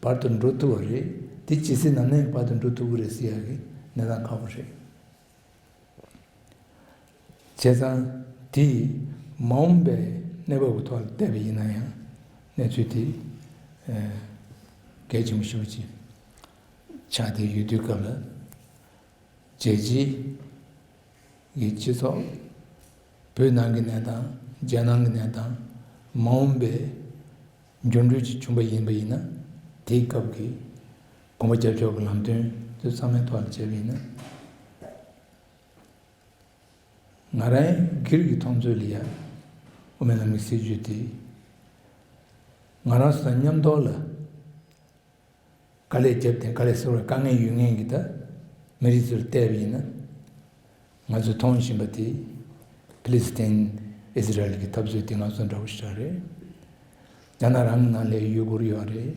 བར་དུ་འགྲོ་ཐུབ་པ་རེད། དེ་ཇི་སྲིད་ནམ་གནས་ཀྱི་བར་དུ་འགྲོ་ཐུབ་ཀྱི་རེད་ཟེར་ཡག་གི་གནས་སྟངས་ཁག་པོ་རེད། བྱས་ཙང་དེ་མ་འོངས་པའི་གནས་བབ་ཀྱི་ཐོག་ལ་བལྟས་པ་ཡིན་ན་ཡང་གནས་ཚུལ་དེ་ཨ་གལ་ཆེན་པོ་ཞེ་པོ་ཅིག་ཆགས་བསྡད་ཡོད་དུས་སྐབས་ལ། རྒྱལ་སྤྱིའི་སྤྱི་ཚོགས། བོད་ནང་གི་གནས་སྟངས། རྒྱལ་ནང་གི་གནས་སྟངས། མ་འོངས་པའི་འགྱུར་འགྲོས་ཅིག་བྱུང་པ་ཡིན་པ་ཡིན་ན། དེའི་སྐབས་ཀྱི་གོམ་པ་རྒྱབ་ཕྱོགས་ཀྱི་ལམ་སྟོན་དེ་ཚང་མའི་ཐོག་ལ་བྱས་པ་ཡིན་ན། ང་རང་སྒེར་གྱི་མཐོང་ཚུལ་ལ་ཡ། དབུ་མའི་ལམ་གྱི་སྲིད་བྱུས་དེ་ང་རང་ཚོ་དང་མཉམ་དུ་ལ། དཀའ་ལས་བརྒྱབ་སྟེ་དཀའ་ལས་སེལ་བར་དཀའ་ངལ་ཡོད་མཁན་གྱི་ད་མི་རིགས་ཚོར་བལྟས་པ་ཡིན་ན། ང་ཚོས་མཐོང་བཞིན་པ་དེ་ཕི་ལི་སི་ཐན་ ཨི་ཟི་རལ་གྱི་འཐབ་རྩོད་དེ་སྔ་སོ་འདྲ་བོ་ཞིག་རེད། རྒྱ་ནག་རང་གི་ནང་ལ་ཡུ་གུར་ཡོད་རེད།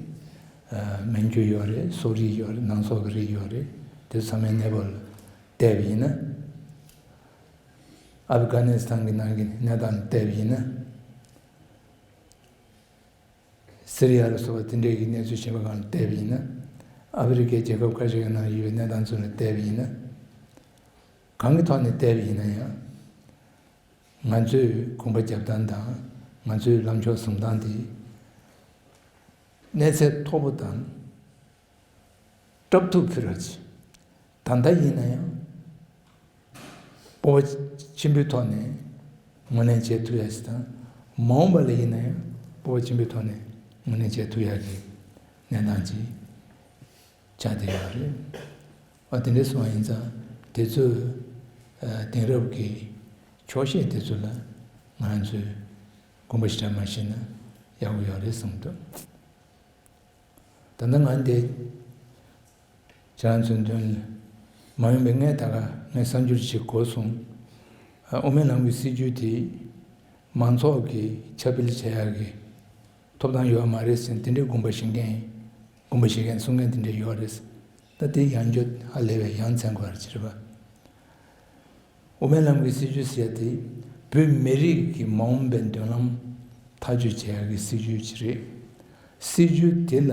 ཨ། མན་ཇུ་ཡོད་རེད། སོག་རིགས་ཡོད་རེད། ནང་སོག་གི་རིགས་ཡོད་རེད། དེ་ཚང་མའི་གནས་བབ་ལ་བལྟས་པ་ཡིན་ན། ཨབ་གྷ་ནི་སི་ཐན་གྱི་ནང་གི་གནས་སྟངས་ལ་བལྟས་པ་ཡིན་ན། སི་རི་ཡ་ལ་སོགས་པ་དེ་འདྲའི་གི་གནས་ཚུལ་གཞན་པ་སྒང་ལ་བལྟས་པ་ཡིན་ན། ཨ་ཧྥེ་རི་ཁའི་རྒྱལ་ཁབ་ཁ་ཤས་ཀྱི་ནང་ཡོད་པའི་གནས་སྟངས་ཚོ་ལ་བལྟས་པ་ཡིན་ན། གང་གི་ཐོག་ནས་བལྟས་པ་ཡིན་ན་ཡང་། ང་ཚོའི་གོམ་པ་རྒྱབ་སྟངས་དང་། ང་ཚོའི་ལངས་ཕྱོགས་བཟུང་སྟངས་དེ་གནས་ཚད་མཐོ་པོ་དང་། སྲབ་མཐུག་ཕུལ་བ་བྱས། ད་ལྟ་ཡིན་ན་ཡང་། སྤོབས་པ་ཆེན་པོའི་ཐོག་ནས་ངོས་ལེན་བྱེད་ཐུབ་ཡ་ཞིག་དང་། མ་འོངས་པ་ལ་ཡིན་ན་ཡང་སྤོབས་པ་ཆེན་པོའི་ཐོག་ནས་ངོས་ལེན་བྱེད་ཐུབ་ཡ་གི་གནས་སྟངས་ཅིག་ཆགས་བསྡད་ཡོད་རེད། ཨ། དེ་འདྲ་སོང་བ་ཡིན་ཙང་དེ་ཚོ། ཨ། དེང་རབས་ཀྱི་འཁྱོག་བཤད་དེ་ཚོ་ལ་ང་ཚོས་དགོངས་པ་ཞེ་དྲག་མ་བཞེས་ན་ཡག་པོ་ཡོད་རེད་བསམ་གྱི་འདུག། ད་ལྟ་ང་འདི་ཁྱེད་རང་ཚོའི་མདུན་ལ་མ་ཡོང་པའི་སྔོན་ད་ག་ངས་གསར་འགྱུར་ཞིག་གོ་སོང་། ཨ། དབུ་མའི་ལམ་གྱི་སྲིད་བྱུས་དེ་མང་ཚོགས་ཀྱིས་ཁྱབ་སྤེལ་བྱེད་ཡག་གི་ཐོབ་ཐང་ཡོད་མ་རེད་ཟེར་དེ་འདྲའི་དགོངས་པ་བཞེས་མཁན། དགོངས་པ་བཞེས་མཁན་གསུང་མཁན་དེ་འདྲ་ཡོད་རེད། ད་དེ་ཡང་བསྐྱར་ཧ་ལས་པའི་ཡ་མཚན་དགོས་པ་ཅིག་རེད་པ། དབུ་མའི་ལམ་གྱི་སྲིད་བྱུས་ཟེར་ཡ་དེ་བོད་མི་རིགས་ཀྱི་མ་འོངས་པའི་མདུན་ལམ་ཐག་གཅོད་བྱེད་ཡག་གི་སྲིད་བྱུས་ཅིག་རེད། སྲིད་བྱུས་དེ་ལ་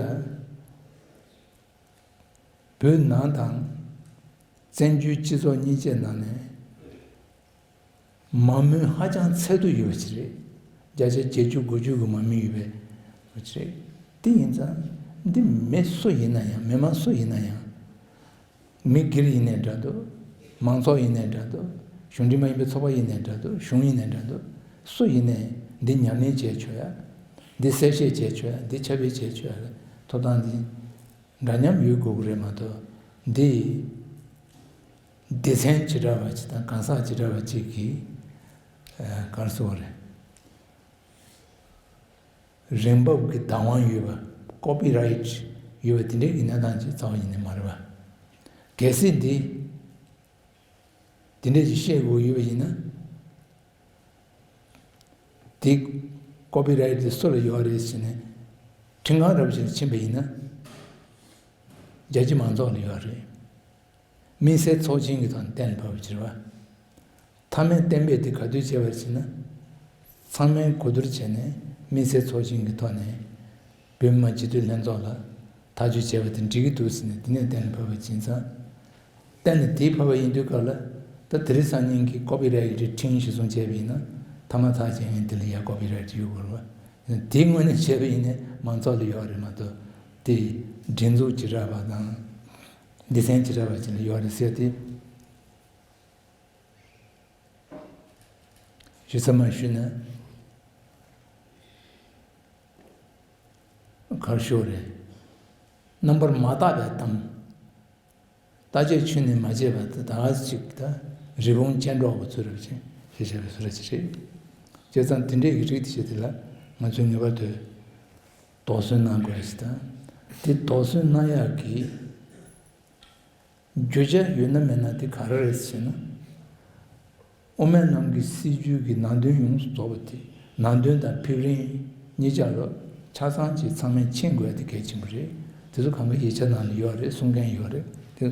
བོད་ནང་དང་བཙན་བྱོལ་སྤྱི་ཚོགས་གཉིས་ཆའི་ནང་ནས་མང་མོས་ཧ་ཅང་ཚད་དུ་ཡོད་པ་ཅིག་རེད། བརྒྱ་ཆ་བརྒྱད་ཅུ་དགུ་བཅུ་གི་མང་མོས་ཡོད་པ་ཅིག་རེད། དེ་ཡིན་ཙང་འདི་མི་སུ་ཡིན་ན་ཡང་། མི་མང་སུ་ཡིན་ན་ཡང་། མི་སྒེར་ཡིན་ནའི་འདྲ་འདུག། མང་ཚོགས་ཡིན་ནའི་འདྲ་འདུག། གཞུང་འབྲེལ་མ་ཡིན་པའི་ཚོགས་པ་ཡིན་ནའི་འདྲ་འདུག། གཞུང་ཡིན་ནའི་འདྲ་འདུག། སུ་ཡིན་ནའི་འདི་ཉམས་ལེན་བྱས་ཆོག་ཡ། འདི་གསལ་བཤད་བྱས་ཆོག་ཡ། འདི་ཁྱབ་སྤེལ་བྱས་ཆོག་ཡ་གི་ཐོབ་ཐང་འདི་འདྲ་མཉམ་ཡོད་དགོས་ཀྱི་རེད་མ་གཏོགས། འདི་སྡེ་ཚན་བྱེ་བྲག་པ་ཅིག་དང་གང་ཟག་བྱེ་བྲག་པ་ཅིག་གིས། ཨ། ག་རེ་ཟེར་དགོས་རེད། རང་བབས་ཀྱི་བདག་དབང་ཡོད་པ། ཀོ་པི་རའིཊ་ཡོད་པ་དེ་འདྲའི་གི་གནས་སྟངས་ཅིག་རྩ་བ་ཉིད་ནས་མ་རེད་པ། གལ་སྲིད་འདི་དེ་འདྲ་ཞིག་བཤད་དགོས་ཡོད་པ་ཡིན་ན། དེ་ཀོ་པི་རའིཊ་དེ་སུ་ལ་ཡོད་རེད་ཟེར་ནས་ཁྲིམས་ཁང་འདྲ་པོ་ཞིག་ལ་ཕྱིན་པ་ཡིན་ན། རྒྱལ་སྤྱི་མང་ཚོགས་ལ་ཡོད་རེད། དམིགས་བསལ་ཚོགས་ཆེན་གྱི་ཐོག་ནས་གཏན་ལ་ཕབ་པ་བྱེད་པ། མཐའ་མའི་གཏན་འབེབས་དེ་ག་དུས་བྱས་པ་རེད་ཟེར་ན། ཚང་མས་གོ་བསྡུར་བྱས་ནས་དམིགས་བསལ་ཚོགས་ཆེན་གྱི་ཐོག་ནས་བོད་མི་མང་སྤྱི་འཐུས་ལྷན་ཚོགས་ལ་ཐག་གཅོད་བྱས་པ་དེ་འགྲིག་གི་འདུག་ཟེར་ནས་དེ་ནས་གཏན་ལ་ཕབ་པ་ཡིན་ཙང་། གཏན་ལ་དེ་ཕབ་པ་ཡིན་དུས་སྐབས་ལ། ད་དེ་རིང་སང་ཉིན་གྱི་ཀོ་པི་རའིཊ་ཀྱི་ཁྲིམས་གཞིར་བཟུང་བྱས་པ་ཡིན་ན། མཐའ་མ་ཐག་བཅད་མཁན་དེ་ལ་ཡ་ཀོ་པི་རའིཊ་ཡོད་དགོས་རེད་པ། དེ་དངོས་གནས་བྱས་པ་ཡིན་ནའི་མང་ཚོགས་ལ་ཡོད་རེད་མ་གཏོགས། དེ་སྒྲིག་འཛུགས་བྱེ་བྲག་པ་དང་སྡེ་ཚན་བྱེ་བྲག་པ་ཅིག་ལ་ཡོད་རེད་ཟེར་ཏེ། ཞིབ་ཚགས་མ་ཞུས་ན་ག་རེ་ཞུ་དགོས་རེད། རྣམ་པར་མ་བརྟགས་པའི་གཏམ། བརྟག་དཔྱད་ཁྱོན་ནས་མ་བྱས་པ་དེ་ད་ག་ཅིག་ད་རི་བོང་ཅལ་འདྲ་པོ་ཚོ་རེད་པ་ཅིག་ཞེས་བྱ་བའི་བཟོ་འདྲ་ཅིག་རེད། བྱས་ཙང་དེ་འདྲའི་གི་རིགས་དེ་བྱས་དེ་ལ་ང་ཚོས་ངེས་པར་དུ་དོགས་ཟོན་གནང་དགོས་ཞེས་དང་། དེ་དོགས་ཟོན་གནང་ཡག་གི་རྒྱུ་ཆ་ཡོད་ན་མེད་ན་དེ་ག་རེ་རེད་ཟེར་ན། དབུ་མའི་ལམ་གྱི་སྲིད་བྱུས་ཀྱི་ནང་དོན་ཡོངས་སུ་རྫོགས་པ་དེ། ནང་དོན་དང་ཕེབས་རིམ་གཉིས་ཆ་ལ་ཆ་ཚང་ཅིག་ཚང་མས་མཁྱེན་དགོས་ཡ་དེ་གལ་ཆེན་པོ་རེད། དེ་ཚོ་གང་ག་ཡིག་ཆ་ནང་ལ་ཡོད་རེད། གསུང་མཁན་ཡོད་རེད། དེ་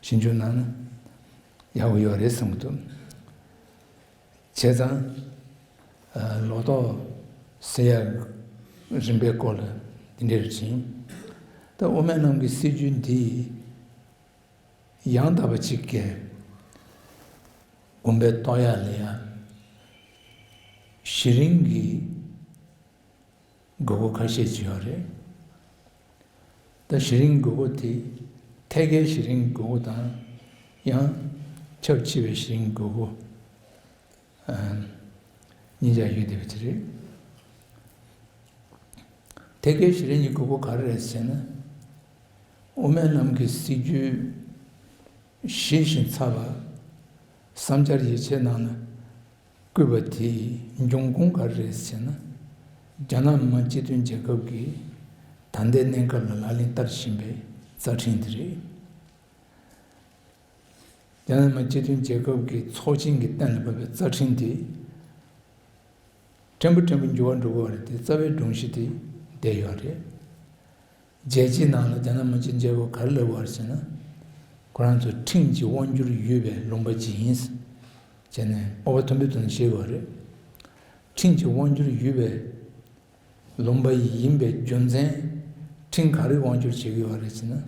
ཞིབ་འཇུག་གནང་ན་ཡག་པོ་ཡོད་རེད་བསམ་གྱི་འདུག། བྱས་ཙང་། ཨ། ལོ་ཏོག་ཟེར་ཡ་རིམ་པའི་སྐོར་ལ་འདི་འདྲ་རེད་ཅིང་། ད་དབུ་མའི་ལམ་གྱི་སྲིད་བྱུས་འདི་ཡང་དག་པ་གཅིག་གིས་དགོངས་པའི་རྟོགས་ཡ་ལ་ཡ་གཞི་རིམ་གྱི་དགོས་མཁོ་ཁ་ཤས་ཅིག་ཡོད་རེད། ད་གཞི་རིམ་དགོས་མཁོ་དེ་ཐད་ཀའི་གཞི་རིམ་དགོས་མཁོ་དང་། ཡང་ཁྱབ་ཆེ་བའི་གཞི་རིམ་དགོས་མཁོ། ཨ། གཉིས་ཆ་ཡོད་བསྡད་པ་ཅིག་རེད། ཐད་ཀའི་གཞི་རིམ་གྱི་དགོས་མཁོ་ག་རེ་རེད་ཟེར་ན། དབུ་མའི་ལམ་གྱི་སྲིད་བྱུས་ཞི་ཞིང་ཚགས་པ་བསམ་འཆར་ཡིག་ཆའི་ནང་ལ་བཀོད་པ་དེའི་འབྱུང་ཁུངས་ག་རེ་རེད་ཟེར་ན། རྒྱ་ནག་མི་དམངས་སྤྱི་མཐུན་རྒྱལ་ཁབ་ཀྱི་ད་ལྟའི་གནས་སྐབས་ལ་ལག་ལེན་བསྟར་བཞིན་པའི་རྩ་ཁྲིམས་དེ་རེད། རྒྱ་ནག་མི་དམངས་སྤྱི་མཐུན་རྒྱལ་ཁབ་ཀྱི་ཚོགས་ཆེན་གྱིས་གཏན་ལ་ཕབ་པའི་རྩ་ཁྲིམས་དེ། ཕྲན་བུ་ཕྲན་བུ་འགྱུར་བ་འགྲོ་གི་ཡོད་རེད་དེ། རྩ་བའི་སྒྲོམ་གཞི་དེ་བསྡད་ཡོད་རེད། རྒྱལ་སྤྱིའི་ནང་ལ་རྒྱ་ནག་མི་སྤྱི་མཐུན་རྒྱལ་ཁབ་ག་རེ་ལབ་ཡོད་རེད་ཟེར་ན། ཁོ་རང་ཚོ་ཁྲིམས་ཀྱི་དབང་སྒྱུར་ཡོད་པའི་ལུང་པ་ཅིག་ཡིན་ཟེར་ནས་སྤོབས་པ་མཐོན་པོའི་ཐོག་ནས་བཤད་ཀྱི་ཡོད་རེད། ཁྲིམས་ཀྱི་དབང་སྒྱུར་ཡོད་པའི་ལུང་པ་ཡིན་པའི་རྒྱུ་མཚན། ཁྲིམས་ག་རེ་དབང་སྒྱུར་བྱེད་ཀྱི་ཡོད་རེད་ཟེར་ན།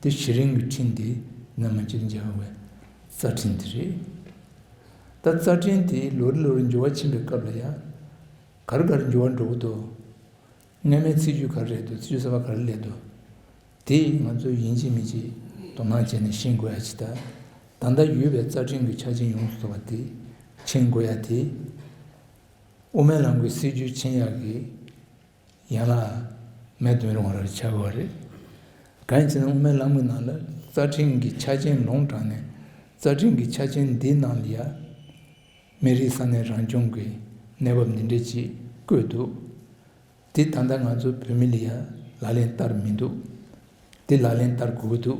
དེ་གཞི་རིམ་གྱི་ཁྲིམས་དེ་རྒྱ་ནག་མི་སྤྱི་མཐུན་རྒྱལ་ཁབ་ཀྱི་རྩ་ཁྲིམས་དེ་རེད། ད་རྩ་ཁྲིམས་དེ་ལོ་རེ་ལོ་རེ་འགྱུར་བ་ཕྱིན་པའི་སྐབས་ལ་ཡང་ག་རེ་ག་རེ་འགྱུར་བ་འགྲོ་གི་འདུག་སྔོན་མའི་ཚིག་སྦྱོར་ག་རེ་རེད་འདུག་སྲིད་ཇུས་གསར་པ་ག་རེ་སླེབས་འདུག་དེ་ང་ཚོས་ཡིན་གཅིག་མིན་གཅིག་དོ་སྣང་བྱས་ནས་ཤེས་དགོས་ཡ་ཅིག་དང་། ད་ལྟ་ཡོད་པའི་རྩ་ཁྲིམས་ཀྱི་ཆ་རྐྱེན་ཡོངས་སུ་རྫོགས་པ་དེ་མཁྱེན་དགོས་ཡ་དེ། དབུ་མའི་ལམ་གྱི་སྲིད་ཇུས་ཆེན་ཡག་གི་ཡན་ལག་མེད་དུ་མི་རུང་བ་ཆགས་ཡོད་རེད། གང་ཡིན་ཟེར་ན་དབུ་མའི་ལམ་གྱི་ནང་ལ་རྩ་ཁྲིམས་ཀྱི་ཆ་རྐྱེན་ལུང་དྲངས་ནས། རྩ་ཁྲིམས་ཀྱི་ཆ་རྐྱེན་འདིའི་ནང་ལ་ཡ་མི་རིགས་ས་གནས་རང་སྐྱོང་གི་གནས་བབ་འདི་འདྲས་ཅིག་བཀོད་འདུག་དེ་ད་ལྟ་ང་ཚོ་བོད་མི་ལ་ཡ་ལག་ལེན་བསྟར་མི་འདུག་དེ་ལག་ལེན་བསྟར་དགོས་ཀྱི་འདུག་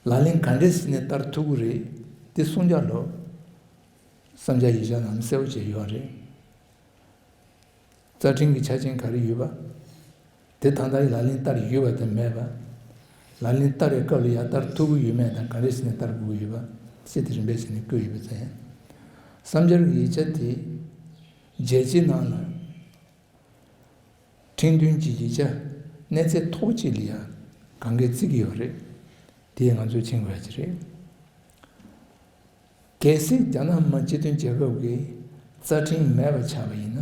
ལག་ལེན་ག་འདྲས་ཟེར་ནས་བསྟར་ཐུབ་ཀྱི་རེད། དེ་གསུང་བྱ་ལོ། བསམ་འཆར་ཡིག་ཆ་ནང་གསལ་པོ་བྱས་ཡོད་རེད། རྩ་ཁྲིམས་ཀྱི་ཆ་རྐྱེན་ག་རེ་ཡོད་པ། དེ་ད་ལྟ་ཡི་ལག་ལེན་བསྟར་ཡོད་པ་དང་མེད་པ། ལག་ལེན་བསྟར་བའི་སྐབས་ལ་ཡར་བསྟར་ཐུབ་ཀྱི་ཡོད་མེད་དང་ག་འདྲས་ཟེར་ནས་བསྟར་དགོས་ཀྱི་ཡོད་པ། ཅེས་དེ་རིམ་པས་བྱས་ནས་བཀོད་ཡོད་པ་ཙམ་ཡིན། བསམ་འཆར་གྱི་ཡིག་ཆ་དེ་རྒྱལ་སྤྱིའི་ནང་ལ་ཁྲིམས་མཐུན་གྱི་ཡིག་ཆ་གནས་ཚད་མཐོ་ཅིག་ལ་ཡང་གང་གས་བརྩི་གི་ཡོད་རེད། དེ་ང་ཚོས་མཁྱེན་དགོས་ཡ་ཅིག་རེད། གལ་སྲིད་རྒྱ་ནག་མི་སྤྱི་མཐུན་རྒྱལ་ཁབ་ཀྱི་རྩ་ཁྲིམས་མེད་པ་ཆགས་པ་ཡིན་ན།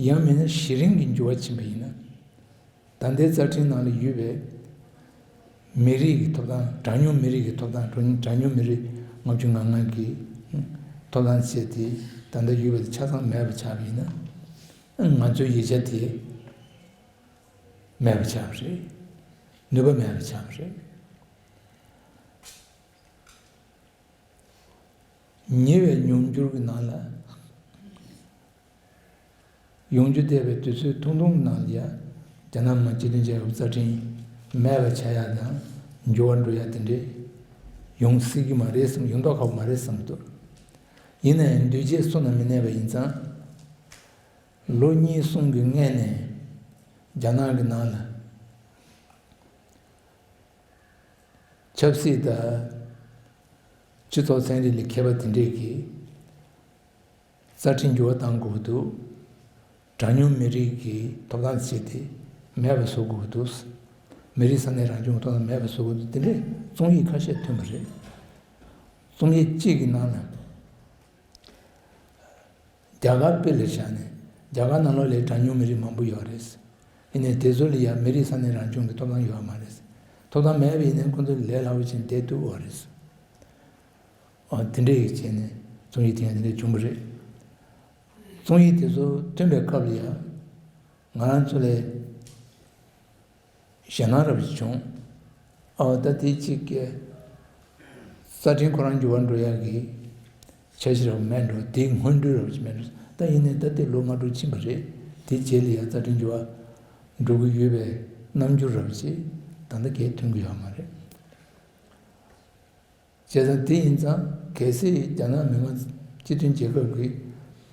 ཡང་མིན་ན་གཞི་རིམ་གྱི་འགྱུར་བ་ཕྱིན་པ་ཡིན་ན། ད་ལྟའི་རྩ་ཁྲིམས་ནང་ལ་ཡོད་པའི་མི་རིགས་ཀྱི་ཐོབ་ཐང་། གྲངས་ཉུང་མི་རིགས་ཀྱི་ཐོབ་ཐང་། གྲངས་ཉུང་མི་རིགས་ལྔ་བཅུ་ང་ལྔ་གི་ཐོབ་ཐང་བཅས་དེ་ད་ལྟ་ཡོད་པ་དེ་ཆ་ཚང་མེད་པ་ཆགས་པ་ཡིན་ན། ང་ཚོའི་ཡིག་ཆ་དེ་མེད་པ་ཆགས་པ་རེད། ནུས་པ་མེད་པ་ཆགས་པ་རེད། ཉེ་བའི་མྱོང་འགྱུར་གྱི་ནང་ལ། ཡོང་རྒྱུ་བསྡད་པའི་དུས་ཚོད་ཐུང་ཐུང་གི་ནང་ལ་ཡ། རྒྱ་ནག་མི་སྤྱི་མཐུན་རྒྱལ་ཁབ་རྩ་ཁྲིམས་མེད་པ་ཆགས་ཡ་དང་འགྱུར་བ་འགྲོ་ཡ་དེ་འདྲས་ཡོང་སྲིད་ཀྱི་མ་རེད་བསམ། ཡོང་མདོག་ཁ་པོ་མ་རེད་བསམ་འདུག་ཡིན་ན་ཡང་འདུས་བྱས་སུ་ན་མི་གནས་པ་ཡིན་ཙང་། ལོ་གཉིས་གསུམ་གྱི་སྔོན་ནས་རྒྱ་ནག་གི་ནང་ལ་ཆབ་སྲིད་དང་སྤྱི་ཚོགས་ཚན་རིག་ལ་མཁས་པ་དེ་འདྲས་ཀྱིས། རྩ་ཁྲིམས་འགྱུར་བ་གཏང་དགོས་ཀྱི་འདུག་གྲངས་ཉུང་མི་རིགས་ཀྱི་ཐོབ་ཐང་བྱས་ཏེ་མེད་པ་བཟོ་དགོས་ཀྱི་འདུག་མི་རིགས་ས་གནས་རང་སྐྱོང་གི་ཐོབ་ཐང་མེད་པ་བཟོ་དགོས་ཀྱི་འདུག་དེ་འདྲའི་རྩོམ་ཡིག་ཁ་ཤས་ཐོན་པ་རེད། རྩོམ་ཡིག་གཅིག་གི་ནང་ན། རྒྱ་གར་དཔེ་ལ་བཞག་ནས། རྒྱ་གར་ནང་ལོགས་ལ་གྲངས་ཉུང་མི་རིགས་མང་པོ་ཡོད་རེད། ཡིན་ནའི་དེ་ཚོ་ལ་ཡང་མི་རིགས་ས་གནས་རང་སྐྱོང་གི་ཐོབ་ཐང་ཡོད་མ་རེད། ཐོབ་ཐང་མེད་པ་ཡིན་ནའི་ཁོང་ཚོ་ལས་སླ་པོ་བྱས་ནས་བསྡད་ཐུབ་ཡོད་རེད། ཨ། དེ་འདྲ་ཡིག་བྱས་ནས་རྩོམ་ཡིག་དེ་ཡང་དེ་འདྲ་བྱུང་བ་རེད། རྩོམ་ཡིག་དེ་ཚོ་ཐོན་པའི་སྐབས་ལ་ཡང་ང་རང་ཚོ་ལས་ཞེད་སྣང་རབ་ཅིག་བྱུང་། ཨ། ད་དེ་གཅིག་གི་རྩ་ཁྲིམས་ཁོ་རང་འགྱུར་བ་འགྲོ་ཡག་གི་འཆར་གཞི་རབ་མེད་འགྲོ། དེའི་སྔོན་འགྲོ་རབ་ཅིག་མེད་འགྲོ། ད་ཡིན་ནའི་ད་དེ་ལོ་ལྔ་དྲུག་ཕྱིན་པ་རེད། དེ་རྗེས་ལ་ཡང་རྩ་ཁྲིམས་འགྱུར་བ་འགྲོ་གི་ཡོད་པའི་རྣམ་འགྱུར་རབ་ཅིག་ད་ལྟ་གས་ཐོན་གི་ཡོད་མ་རེད། བྱས་ཙང་དེ་ཡིན་ཙང་། གལ་སྲིད་རྒྱ་ནག་མི་དམངས་སྤྱི་མཐུན་རྒྱལ་ཁབ་ཀྱི་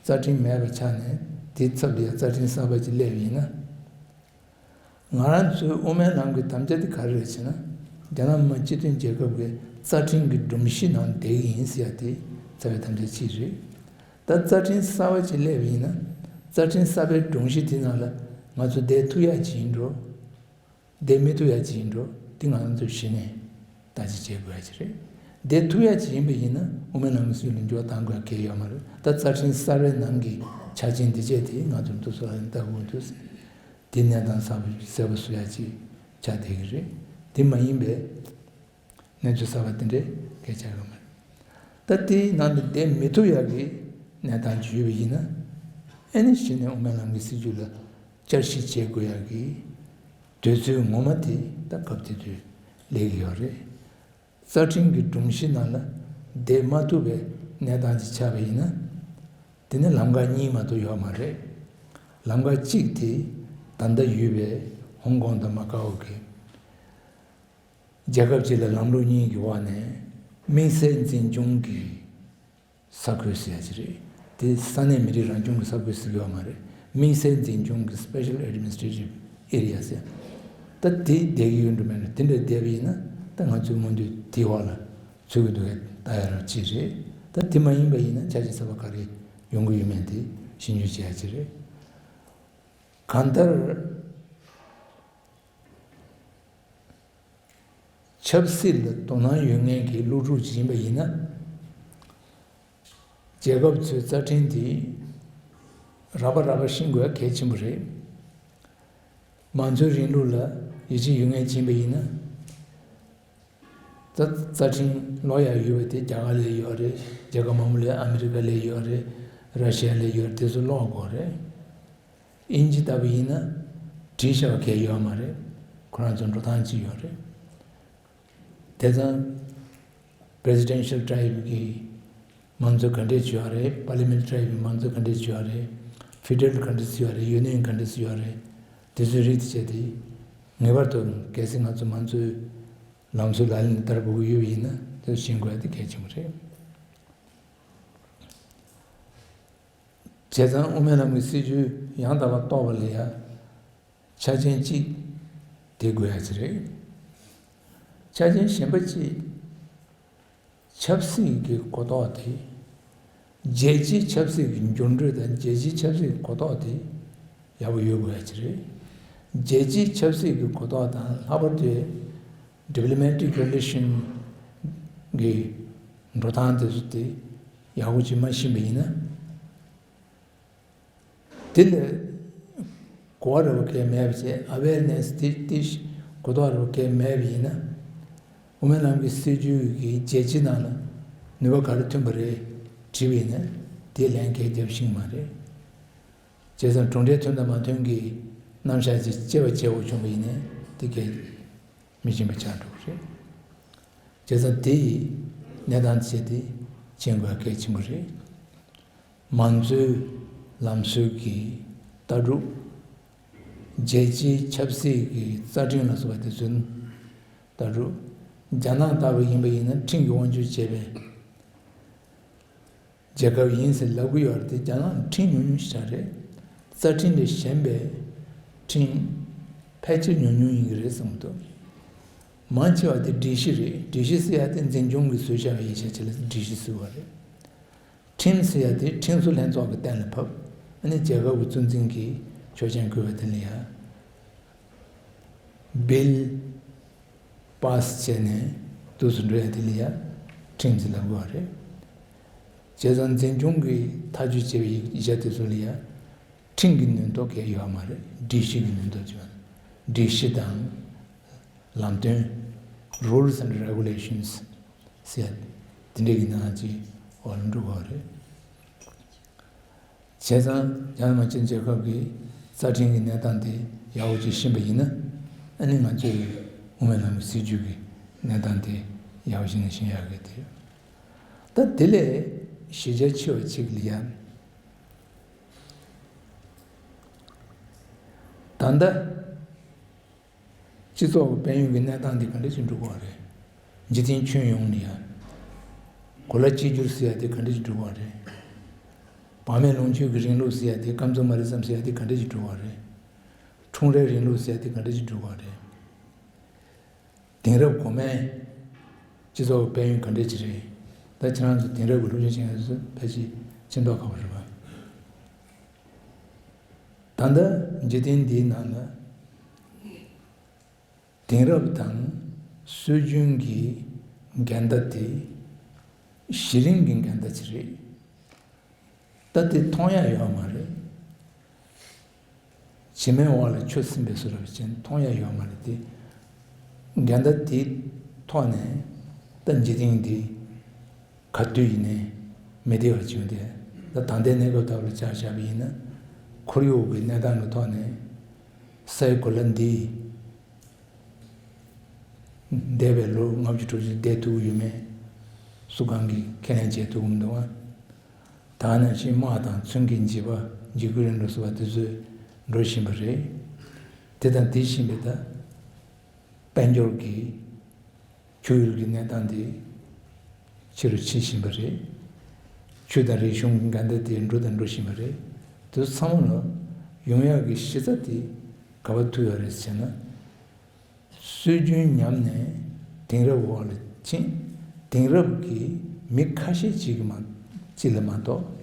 རྩ་ཁྲིམས་མེད་པ་ཆགས་ནས་དེའི་ཚབ་ལ་ཡང་རྩ་ཁྲིམས་གསར་པ་ཅིག་སླེབས་ཡིན་ན། ང་རང་ཚོའི་དབུ་མའི་ལམ་གྱི་དམ་བཅའ་དེ་ག་རེ་རེད་ཟེར་ན། རྒྱ་ནག་མི་དམངས་སྤྱི་མཐུན་རྒྱལ་ཁབ་ཀྱི་རྩ་ཁྲིམས་ཀྱི་སྒྲོམ་གཞི་ནང་བསྡད་ཀྱི་ཡིན་ཟེར་ཡ་དེ་རྩ་བའི་དམ་བཅའ་གཅིག་རེད། ད་རྩ་ཁྲིམས་གསར་པ་ཅིག་སླེབས་ཡིན་ན། རྩ་ཁྲིམས་གསར་པའི་སྒྲོམ་གཞི་དེ་ནང་ལ་ང་ཚོ་བསྡད་ཐུབ་ཡ་ཅིག་ཡིན་འགྲོ། བསྡད་མི་ཐུབ་ཡ་ཅིག་ཡིན་འགྲོ། འདི་ང་རང་ཚོས་གཞི་ནས་བརྟག་དཔྱད་བྱེད་དགོས་ཡ་ཅིག་རེད། བསྡད་ཐུབ་ཡ་ཅིག་ཡིན་པ་ཡིན་ན་དབུ་མའི་ལམ་གྱི་སྲིད་ལ་འགྱུར་བ་གཏང་དགོས་ཡ་གང་ཡང་ཡོད་མ་རེད། ད་རྩ་ཁྲིམས་གསར་པའི་ནང་གི་ཆ་རྐྱེན་འདི་བཅས་དེ་ང་ཚོས་འདུག་སེ་ལག་ལེན་བསྟར་དགོས་འདུག་ཟེར། འདི་གནས་སྟངས་གསལ་པོ་གསལ་པོ་བཟོ་ཡ་ཅིག་ཆགས་བསྡད་ཀྱི་རེད། འདི་མ་ཡིན་པའི་གནས་ཚུལ་གསར་པ་དེ་འདྲའི་སྐད་ཆ་ཡོད་མ་རེད། ད་དེའི་ནང་དུ་བསྡད་མི་ཐུབ་ཡག་གི་གནས་སྟངས་ཅིག་ཡོད་པ་ཡིན་ན། ཨེ་ནི་གཞི་ནས་དབུ་མའི་ལམ་གྱི་སྲིད་བྱུས་ལ་བསྐྱར་ཞིབ་བྱེད་དགོས་ཡག་གི་དུས་ཚོད་ངོ་མ་དེ་ད་སྐབས་དེ་དུས་སླེབས་ཀྱི་ཡོད་རེད། རྩ་ཁྲིམས་ཀྱི་སྒྲོམ་གཞི་ནང་ལ་བསྡད་མ་ཐུབ་པའི་གནས་སྟངས་ཅིག་ཆགས་པ་ཡིན་ན། དེ་ནི་ལམ་ཁ་གཉིས་མ་གཏོགས་ཡོད་མ་རེད། ལམ་ཁ་གཅིག་དེ་ད་ལྟ་ཡོད་པའི་ཧོང་ཀོང་དང་མ་ཀའོ་གི་རྒྱལ་ཁབ་གཅིག་ལ་ལམ་ལུགས་གཉིས་ཀྱི་འོག་ནས་དམིགས་བསལ་འཛིན་སྐྱོང་གི་ས་ཁུལ་ཟེར་ཡ་ཅིག་རེད། དེ་ས་གནས་མི་རིགས་རང་སྐྱོང་གི་ས་ཁུལ་ཟེར་གྱི་ཡོད་མ་རེད། དམིགས་བསལ་འཛིན་སྐྱོང་གི་Special Administrative Area ཟེར། ད་དེ་བསྡད་ཀྱི་ཡོད་འགྲོ་མེད་འགྲོ། དེ་འདྲ་བསྡད་པ་ཡིན་ན་ད་ང་ཚོའི་སྨོན་འདུན་དེའི་འོག་ལ་ཚུད་ཀྱི་འདུག་གས། ད་ཡ་རབས་ཅིག་རེད། ད་དེ་མ་ཡིན་པ་ཡིན་ན་ཆ་ཤས་གསར་པ་ག་རེ་ཡོང་གི་ཡོད་མེད་དེ་ཤེས་རྒྱུ་བྱེད་ཡ་ཅིག་རེད། གང་ལྟར། ཆབ་སྲིད་ལ་དོ་སྣང་ཡོད་མཁན་གྱི་སློབ་ཕྲུག་ཅིག་ཡིན་པ་ཡིན་ན། རྒྱལ་ཁབ་ཚོའི་རྩ་ཁྲིམས་དེ་རགས་པ་རགས་པ་ཤེས་དགོས་གལ་ཆེན་པོ་རེད། མང་གཙོའི་རིང་ལུགས་ལ་ཡིད་ཆེས་ཡོད་མཁན་ཅིག་ཡིན་པ་ཡིན་ན། ད་རྩ་ཁྲིམས་ཀློག་ཡག་ཡོད་པ་དེ་རྒྱ་གར་ལ་ཡོད་རེད། རྒྱལ་ཁབ་མང་པོ་ལ། ཨ་མི་རི་ཀ་ལ་ཡོད་རེད། ར་ཤི་ཡ་ལ་ཡོད་རེད། དེ་ཚོ་ཀློག་དགོས་རེད། དབྱིན་ཇི་ལྟ་བུ་ཡིན་ན་བྲིས་བཞག་གལ་ཡོད་མ་རེད། ཁོ་རང་ཚོ་འགྲོ་སྟངས་ཅིག་ཡོད་རེད། དེ་ཙང་Presidential Tribe གི་མང་གཙོ་ག་འདྲས་བྱས་ཡོད་རེད། Parliamentary Tribe གི་མང་གཙོ་ག་འདྲས་བྱས་ཡོད་རེད། Federal ག་འདྲས་བྱས་ཡོད་རེད། Union ག་འདྲས་བྱས་ཡོད་རེད། དེ་ཚོའི་རིགས་དེ་བྱས་ཏེ་ངེས་པར་དུ་གལ་སྲིད་ང་ཚོ་མང་གཙོའི་ལམ་སྲོལ་ལག་ལེན་བསྟར་དགོས་ཀྱི་ཡོད་པ་ཡིན་ན་དེ་ཚོ་ཤེས་དགོས་ཡ་དེ་གལ་ཆེན་པོ་རེད། བྱས་ཙང་དབུ་མའི་ལམ་གྱི་སྲིད་བྱུས་ཡང་དག་པར་རྟོགས་པ་ལ་ཡང་ཆ་རྐྱེན་གཅིག་དེ་དགོས་ཡ་ཅིག་རེད། ཆ་རྐྱེན་གཞན་པ་གཅིག་ཆབ་སྲིད་ཀྱི་གོ་རྟོགས་དེ། རྒྱལ་སྤྱིའི་ཆབ་སྲིད་ཀྱི་འགྱུར་འགྲོས་དང་རྒྱལ་སྤྱིའི་ཆབ་སྲིད་ཀྱི་གོ་རྟོགས་དེ་ཡག་པོ་ཡོད་དགོས་ཡ་ཅིག་རེད། རྒྱལ་སྤྱིའི་ཆབ་སྲིད་ཀྱི་གོ་རྟོགས་དང་ལྷག་པར་དུ་Diplomatic Relation གི་འགྲོ་སྟངས་དེ་ཚོ་དེ་ཡག་པོ་ཅིག་མ་ཤེས་པ་ཡིན་ན། དེ་ལ་གོ་བ་རེ་བ་གས་མེད་པ་བྱས། Awareness དེ་དེ་གོ་རྟོགས་རེ་བ་གས་མེད་པ་ཡིན་ན། དབུ་མའི་ལམ་གྱི་སྲིད་བྱུས་ཀྱི་རྒྱལ་སྤྱིའི་ནང་ལ་ནུས་པ་ག་རེ་ཐོན་པ་རེད་དྲིས་པ་ཡིན་ན། དེ་ལན་གས་རྒྱབ་ཤེས་མ་རེད། བྱས་ཙང་གྲུབ་འབྲས་ཐོན་དང་མ་ཐོན་གྱི་རྣམ་གཞག་ཅིག་དཔྱད་པ་བྱེད་དགོས་བྱུང་བ་ཡིན་ན་དེ་གས་མི་ཤེས་པ་ཆགས་འགྲོ་གི་རེད། བྱས་ཙང་དེ་ཡི་གནས་སྟངས་བྱས་ཏེ་མཁྱེན་དགོས་གལ་ཆེན་པོ་རེད། མང་གཙོའི་ལམ་སྲོལ་གྱི་ལྟ་གྲུབ། རྒྱལ་སྤྱིའི་ཆབ་སྲིད་ཀྱི་རྩ་ཁྲིམས་ལ་སོགས་པ་དེ་ཚོའི་ལྟ་གྲུབ། རྒྱ་ནག་ལྟ་བུ་ཡིན་པ་ཡིན་ན་ཁྲིམས་ཀྱི་དབང་སྒྱུར་བྱས་པའི་རྒྱལ་ཁབ་ཡིན་ཟེར་ལབ་ཀྱི་ཡོད་རེད་དེ། རྒྱ་ནག་ཁྲིམས་ཉུང་ཉུང་ཞིག་རེད། རྩ་ཁྲིམས་ལས་གཞན་པའི་ཁྲིམས་ཕལ་ཆེར་ཉུང་ཉུང་ཡིན་གྱི་རེད་བསམ་གྱི་འདུག་མང་ཆེ་བ་དེ་སྒྲིག་གཞི་རེད། སྒྲིག་གཞི་ཟེར་ཡ་དེ་འཛིན་སྐྱོང་གི་བཟོས་བཞག་པའི་ཡིག་ཆ་ཅིག་ལ་སྒྲིག་གཞི་ཟེར་བ་རེད། ཁྲིམས་ཟེར་ཡ་དེ་ཁྲིམས་བཟོ་ལྷན་ཚོགས་ཀྱིས་གཏན་ལ་ཕབ། ཨ་ནི་རྒྱལ་ཁབ་ཀྱི་གཙོ་འཛིན་གྱིས་ཆོག་མཆན་བཀོད་པ་དེ་ལ་ཡ་Bill pass བྱས་ནས་འདུག་སེ་འགྲོ་ཡ་དེ་ལ་ཡ་ཁྲིམས་ཟེར་ལབ་དགོས་པ་རེད། བྱས་ཙང་འཛིན་སྐྱོང་གི་ཐག་གཅོད་བྱས་པའི་ཡིག་ཆ་དེ་ཚོ་ལ་ཡ་ཁྲིམས་ཀྱི་ནུས་སྟོབས་གང་ཡང་ཡོད་མ་རེད། སྒྲིག་གཞི་གི་ནུས་སྟོབས་ཅིག་ཡོད། སྒྲིག་གཞི་དང་ལམ་སྟོན། Rules and Regulations ཟེར་ཡ་དེ་འདྲའི་གི་ནང་ཅིག་འོག་ལ་འགྲོ་དགོས་པ་རེད། བྱས་ཙང་རྒྱ་ནག་དམར་ཤོག་རྒྱལ་ཁབ་ཀྱི་རྩ་ཁྲིམས་ཀྱི་གནས་སྟངས་དེ་ཡག་པོ་ཅིག་ཤེས་པ་ཡིན་ན། ཨ་ནི་ང་ཚོའི་དབུ་མའི་ལམ་གྱི་སྲིད་བྱུས་ཀྱི་གནས་སྟངས་དེ་ཡག་པོ་ཞིག་ནས་ཤེས་ཡག་གི་དེ་རེད། ད་དེ་ལས་གཞི་རྒྱ་ཆེ་བ་ཅིག་ལ་ཡ། ད་ལྟ་སྤྱི་ཚོགས་ཀྱི་དཔལ་ཡོན་གྱི་གནས་སྟངས་འདི་ག་འདྲ་ཞིག་འགྲོ་གི་ཡོད་རེད། འཇིག་རྟེན་ཁྱོན་ཡོངས་ལ་ཡ། གོ་ལ་གཅིག་གྱུར་ཟེར་ཡ་དེ་ག་འདྲ་ཞིག་འགྲོ་གི་ཡོད་རེད། བར་མའི་ལོངས་སྤྱོད་ཀྱི་རིང་ལུགས་ཟེར་ཡ་དེ། ཀམ་ཚང་མ་རི་ཛམ་ཟེར་ཡ་དེ་ག་འདྲ་ཞིག་འགྲོ་གི་ཡོད་རེད། ཁྲུང་ཧྲེ་རིང་ལུགས་ཟེར་ཡ་དེ་ག་འདྲ་ཞིག་འགྲོ་གི་ཡོད་རེད། དེང་རབས་གོང་མའི་སྤྱི་ཚོགས་ཀྱི་དཔལ་ཡོན་ག་འདྲ་ཞིག་རེད། ད་ཁྱེད་རང་ཚོ་དེང་རབས་ཀྱི་སློབ་སྦྱོང་བྱེད་མཁན་ཚོ་ཕལ་ཆེར་མཁྱེན་རྟོགས་ཁག་པོ་རེད་པ། ད་ལྟ་འཇིག་རྟེན་འདིའི་ནང་ལ་དེང་རབས་དང་སྲོལ་རྒྱུན་གྱི་འགལ་ཟླ་དེ་གཞི་རིམ་གྱི་འགལ་ཟླ་ཅིག་རེད། ད་དེ་མཐོང་ཡ་ཡོད་མ་རེད། བྱེ་མའི་འོག་ལ་ཆུ་སིམ་པའི་བཟོ་འདྲ་བ་ཅན་མཐོང་ཡ་ཡོད་མ་རེད་དེ། འགལ་ཟླ་དེའི་ཐོག་ནས་ད་འཇིག་རྟེན་འདི་ག་དུས་ཡིན་ནའི་མི་བདེ་བ་བྱུང་སྟེ། ད་ད་ལྟའི་གནས་སྐབས་ལྟ་བུ་ལ་ཆ་བཞག་པ་ཡིན་ན། ཁོར་ཡུག་གི་གནས་སྟངས་ཀྱི་ཐོག་ནས་སའི་གོ་ལ་འདི་འདས་པའི་ལོ་ལྔ་བཅུ་དྲུག་ཅུ་བསྡད་ཐུབ་ཀྱི་ཡོད་མེད་སུ་གང་གིས་ཁས་ལེན་བྱེད་ཐུབ་ཀྱི་མི་འདུག་ཨ། ད་ནང་བཞིན་དམག་དང་མཚོན་གྱི་འཇིགས་པ། འཇིགས་སྐུལ་རིང་ལུགས་ཟེར་བ་དེ་ཚོས་འགྲོ་བཞིན་པ་རེད། དེ་དང་དེ་བཞིན་པའི་ད་དཔལ་འབྱོར་གྱི་ཆུ་ཡུར་གྱི་གནས་སྟངས་དེ་ཆེ་རུ་ཕྱིན་བཞིན་པ་རེད། ཆོས་དང་རིག་གཞུང་གི་འགལ་ཟླ་དེ་འགྲོ་དང་འགྲོ་བཞིན་པ་རེད། དེ་ཚང་མ་ལ་ཡོང་ཡག་གི་གཞི་རྩ་དེ་ག་པར་ཐུག་ཡོད་རེད་ཟེར་ན། སྲོལ་རྒྱུན་ཉམས་ནས་དེང་རབས་འོག་ལ་ཕྱིན། དེང་རབས་ཀྱི་མི་ཁ་ཤས་ཅིག་གི་མ་ཅིག་ལ་མ་གཏོགས།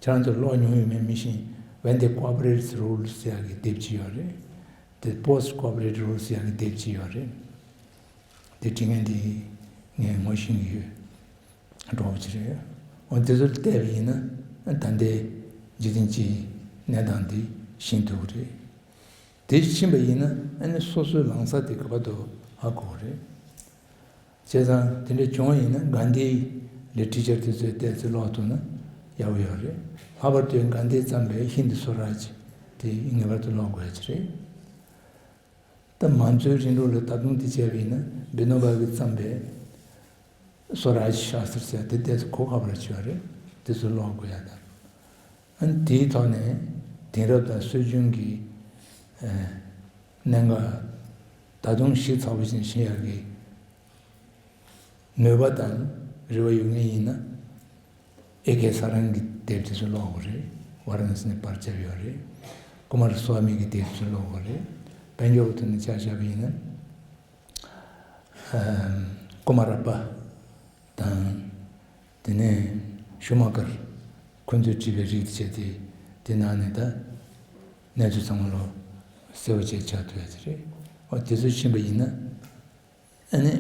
ཁྱེད་རང་ཚོ་ཀློག་མྱོང་ཡོད་མེད་མི་ཤེས། When the Cooperative Rules ཟེར་ཡག་གི་དེབ་ཅིག་ཡོད་རེད། དེ་Post Cooperative Rules ཟེར་ཡག་གི་དེབ་ཅིག་ཡོད་རེད། དེ་འབྲི་མཁན་དེ་ངས་ངོ་ཤེས་ཀྱི་ཡོད། འགྲོ་བ་ཅི་རེད། འོ་དེ་ཚོར་བལྟས་པ་ཡིན་ན་ད་ལྟའི་འཇིག་རྟེན་སྤྱིའི་གནས་སྟངས་འདི་ཤེས་ཐུབ་ཀྱི་རེད། དེ་ཤེས་པ་ཡིན་ན་ཨ་ནི་སོ་སོའི་ལངས་ས་དེ་ག་པར་འདུག་ཧ་གོ་གི་རེད། བྱས་ཙང་དེ་འདྲ་བྱུང་བ་ཡིན་ན་གྷན་དྷིའི་ལི་ཊི་རེ་ཅར་དེ་ཚོའི་ལྟས་ཚོད་ཀློག་ཐུབ་ན་ཡག་པོ་ཡོད་རེད། ལྷག་པར་དུ་གྷན་དྷིས་བརྩམས་པའི་ཧིན་དི་སོ་རཱཇ་དེ་ངེས་པར་དུ་ཀློག་དགོས་ཡ་ཅིག་རེད། ད་མང་གཙོའི་རིང་ལུགས་ལ་ད་དུང་དེ་བྱས་པ་ཡིན་ན་བི་ནོ་བྷ་ཝའི་བརྩམས་པའི་སོ་རཱཇ་ཤཱ་སྟྲི་ཟེར་དེ་ཏོག་ཙམ་གོ་ཁག་པོ་ཅིག་ཡོད་རེད། དེ་ཚོ་ཀློག་དགོས་ཡ་དང་། ཨ་ནི་དེའི་ཐོག་ནས་དེང་རབས་དང་སྲོལ་རྒྱུན་གྱི་ཨ་གནད་འགག་ད་དུང་ཞིབ་ཚགས་པོ་ཅིག་ཤེས་ཡག་གི་ནུས་པ་དང་རེ་བ་ཡོད་མཁན་ཡིན་ན། ཨེ་ཀེ་ས་རང་གི་དེབ་དེ་ཚོ་ཀློག་དགོས་རེད། ཝཱ་ར་ཎ་སི་ནས་པར་བརྒྱབ་ཡོད་རེད། ཀུ་མཱ་ར་སྭ་མི་གི་དེབ་དེ་ཚོ་ཀློག་དགོས་རེད། དཔལ་འབྱོར་ཐོག་ནས་ཆ་བཞག་པ་ཡིན་ན། ཨམ། ཀུ་མཱ་ར་པ་དང་། དེ་ནས་ཤུ་མ་ཀར། ཁོ་ཚོས་བྲིས་པའི་རིགས་དེ་བྱས་ཏེ། དེ་ནང་ནས་ད་གནས་ཚུལ་ཚང་མ་ལོ་གསལ་པོ་བྱས་ཆགས་ཐུབ་ཡ་དེ་རེད། འོ་དེ་ཚོ་ཤེས་པ་ཡིན་ན། ཨ་ནི།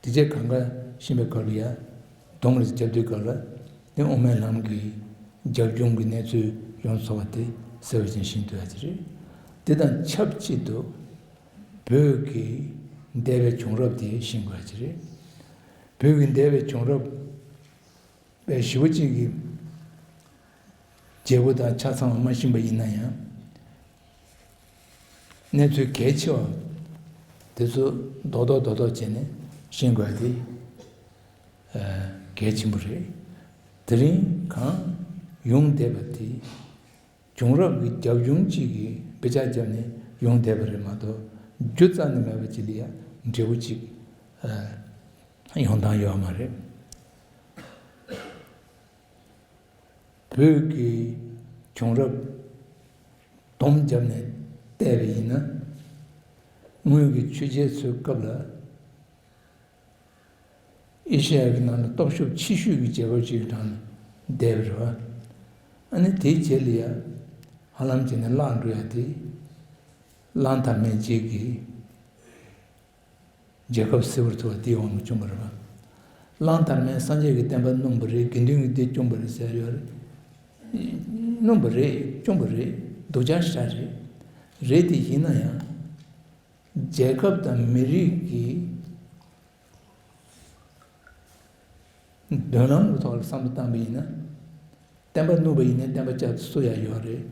དེ་རྗེས་གང་ག་ཤེས་པའི་སྐབས་ལ་ཡ། སྡོམ་ལ་རྒྱབ་དུས་སྐབས་ལ། དེ་དབུ་མའི་ལམ་གྱི་རྒྱབ་ལྗོངས་ཀྱི་གནས་ཚུལ་ཡོངས་སུ་རྫོགས་པ་དེ་གསལ་པོ་ཅན་ཤེས་ཐུབ་ཡ་དེ་རེད། དེ་དང་ཆབས་ཅིག་ཏུ་བོད་ཀྱི་འདས་པའི་བྱུང་རབས་དེ་ཤེས་དགོས་ཡ་དེ་རེད། བོད་ཀྱི་འདས་པའི་བྱུང་རབས་པའི་ཞེ་པོ་ཅིག་གི་བརྗེ་པོ་དང་ཆ་ཚང་བ་མ་ཤེས་པ་ཡིན་ན་ཡང་། གནས་ཚུལ་གལ་ཆེ་བ་དེ་ཚོ་རྡོག་རྡོག་རྡོག་རྡོག་བྱས་ནས་ཤེས་དགོས་ཡ་དེ་གལ་ཆེན་པོ་རེད། དེ་རིང་གང་ཡོང་བསྡད་པ་དེ་བྱུང་རབས་ཀྱི་རྒྱབ་ལྗོངས་གཅིག་གིས་དཔེ་ཆ་བརྒྱབ་ནས་ཡོང་བསྡད་པ་རེད་མ་གཏོགས། རྒྱུ་རྩ་ནས་མེད་པ་ཅིག་ལ་ཡང་འབྲས་བུ་གཅིག་ཡོང་སྟངས་ཡོད་མ་རེད། བོད་ཀྱི་བྱུང་རབས་སྡོམ་བརྒྱབ་ནས་བལྟས་པ་ཡིན་ན། སྔོན་གྱི་ཆོས་རྒྱལ་ཚོའི་སྐབས་ལ། ཨེ་ཤེ་ཡ་གི་ནང་ལ་སྟོབས་ཤུགས་ཆེ་ཤོས་ཀྱི་རྒྱལ་ཁབ་ཅིག་གི་གྲས་ལ་བསྡད་པ་རེད་བ། ཨ་ནི་དེའི་རྗེས་ལ་ཡ། ཧ་ལམ་བྱས་ནས་བརླག་འགྲོ་ཡ་དེ། གླང་དར་མའི་རྗེས་ཀྱི་རྒྱལ་ཁབ་སིལ་བུར་ཐུབ་པ་དེའི་དབང་གིས་བྱུང་བ་རེད་བ། གླང་དར་མས་སངས་རྒྱས་ཀྱི་བསྟན་པ་བསྣུན་པ་རེད། དགེ་འདུན་གྱིས་འདི་བསྐྱངས་པ་རེད་ཟེར་ཡོད་རེད། བསྣུན་པ་རེད། བསྐྱངས་པ་རེད། སྡུག་ཅག་ཞེ་དྲག་རེད། རེད་དེ་ཡིན་ན་ཡང་། རྒྱལ་ཁབ་དང་མི་རིགས་ཀྱི་མདུན་ལམ་གྱི་ཐོག་ལ་བསམ་བློ་བཏང་པ་ཡིན་ན། བསྟན་པ་བསྣུན་པ་ཡིན་ན་བསྟན་པ་བསྐྱར་དུ་གསོ་ཡ་ཡོད་རེད།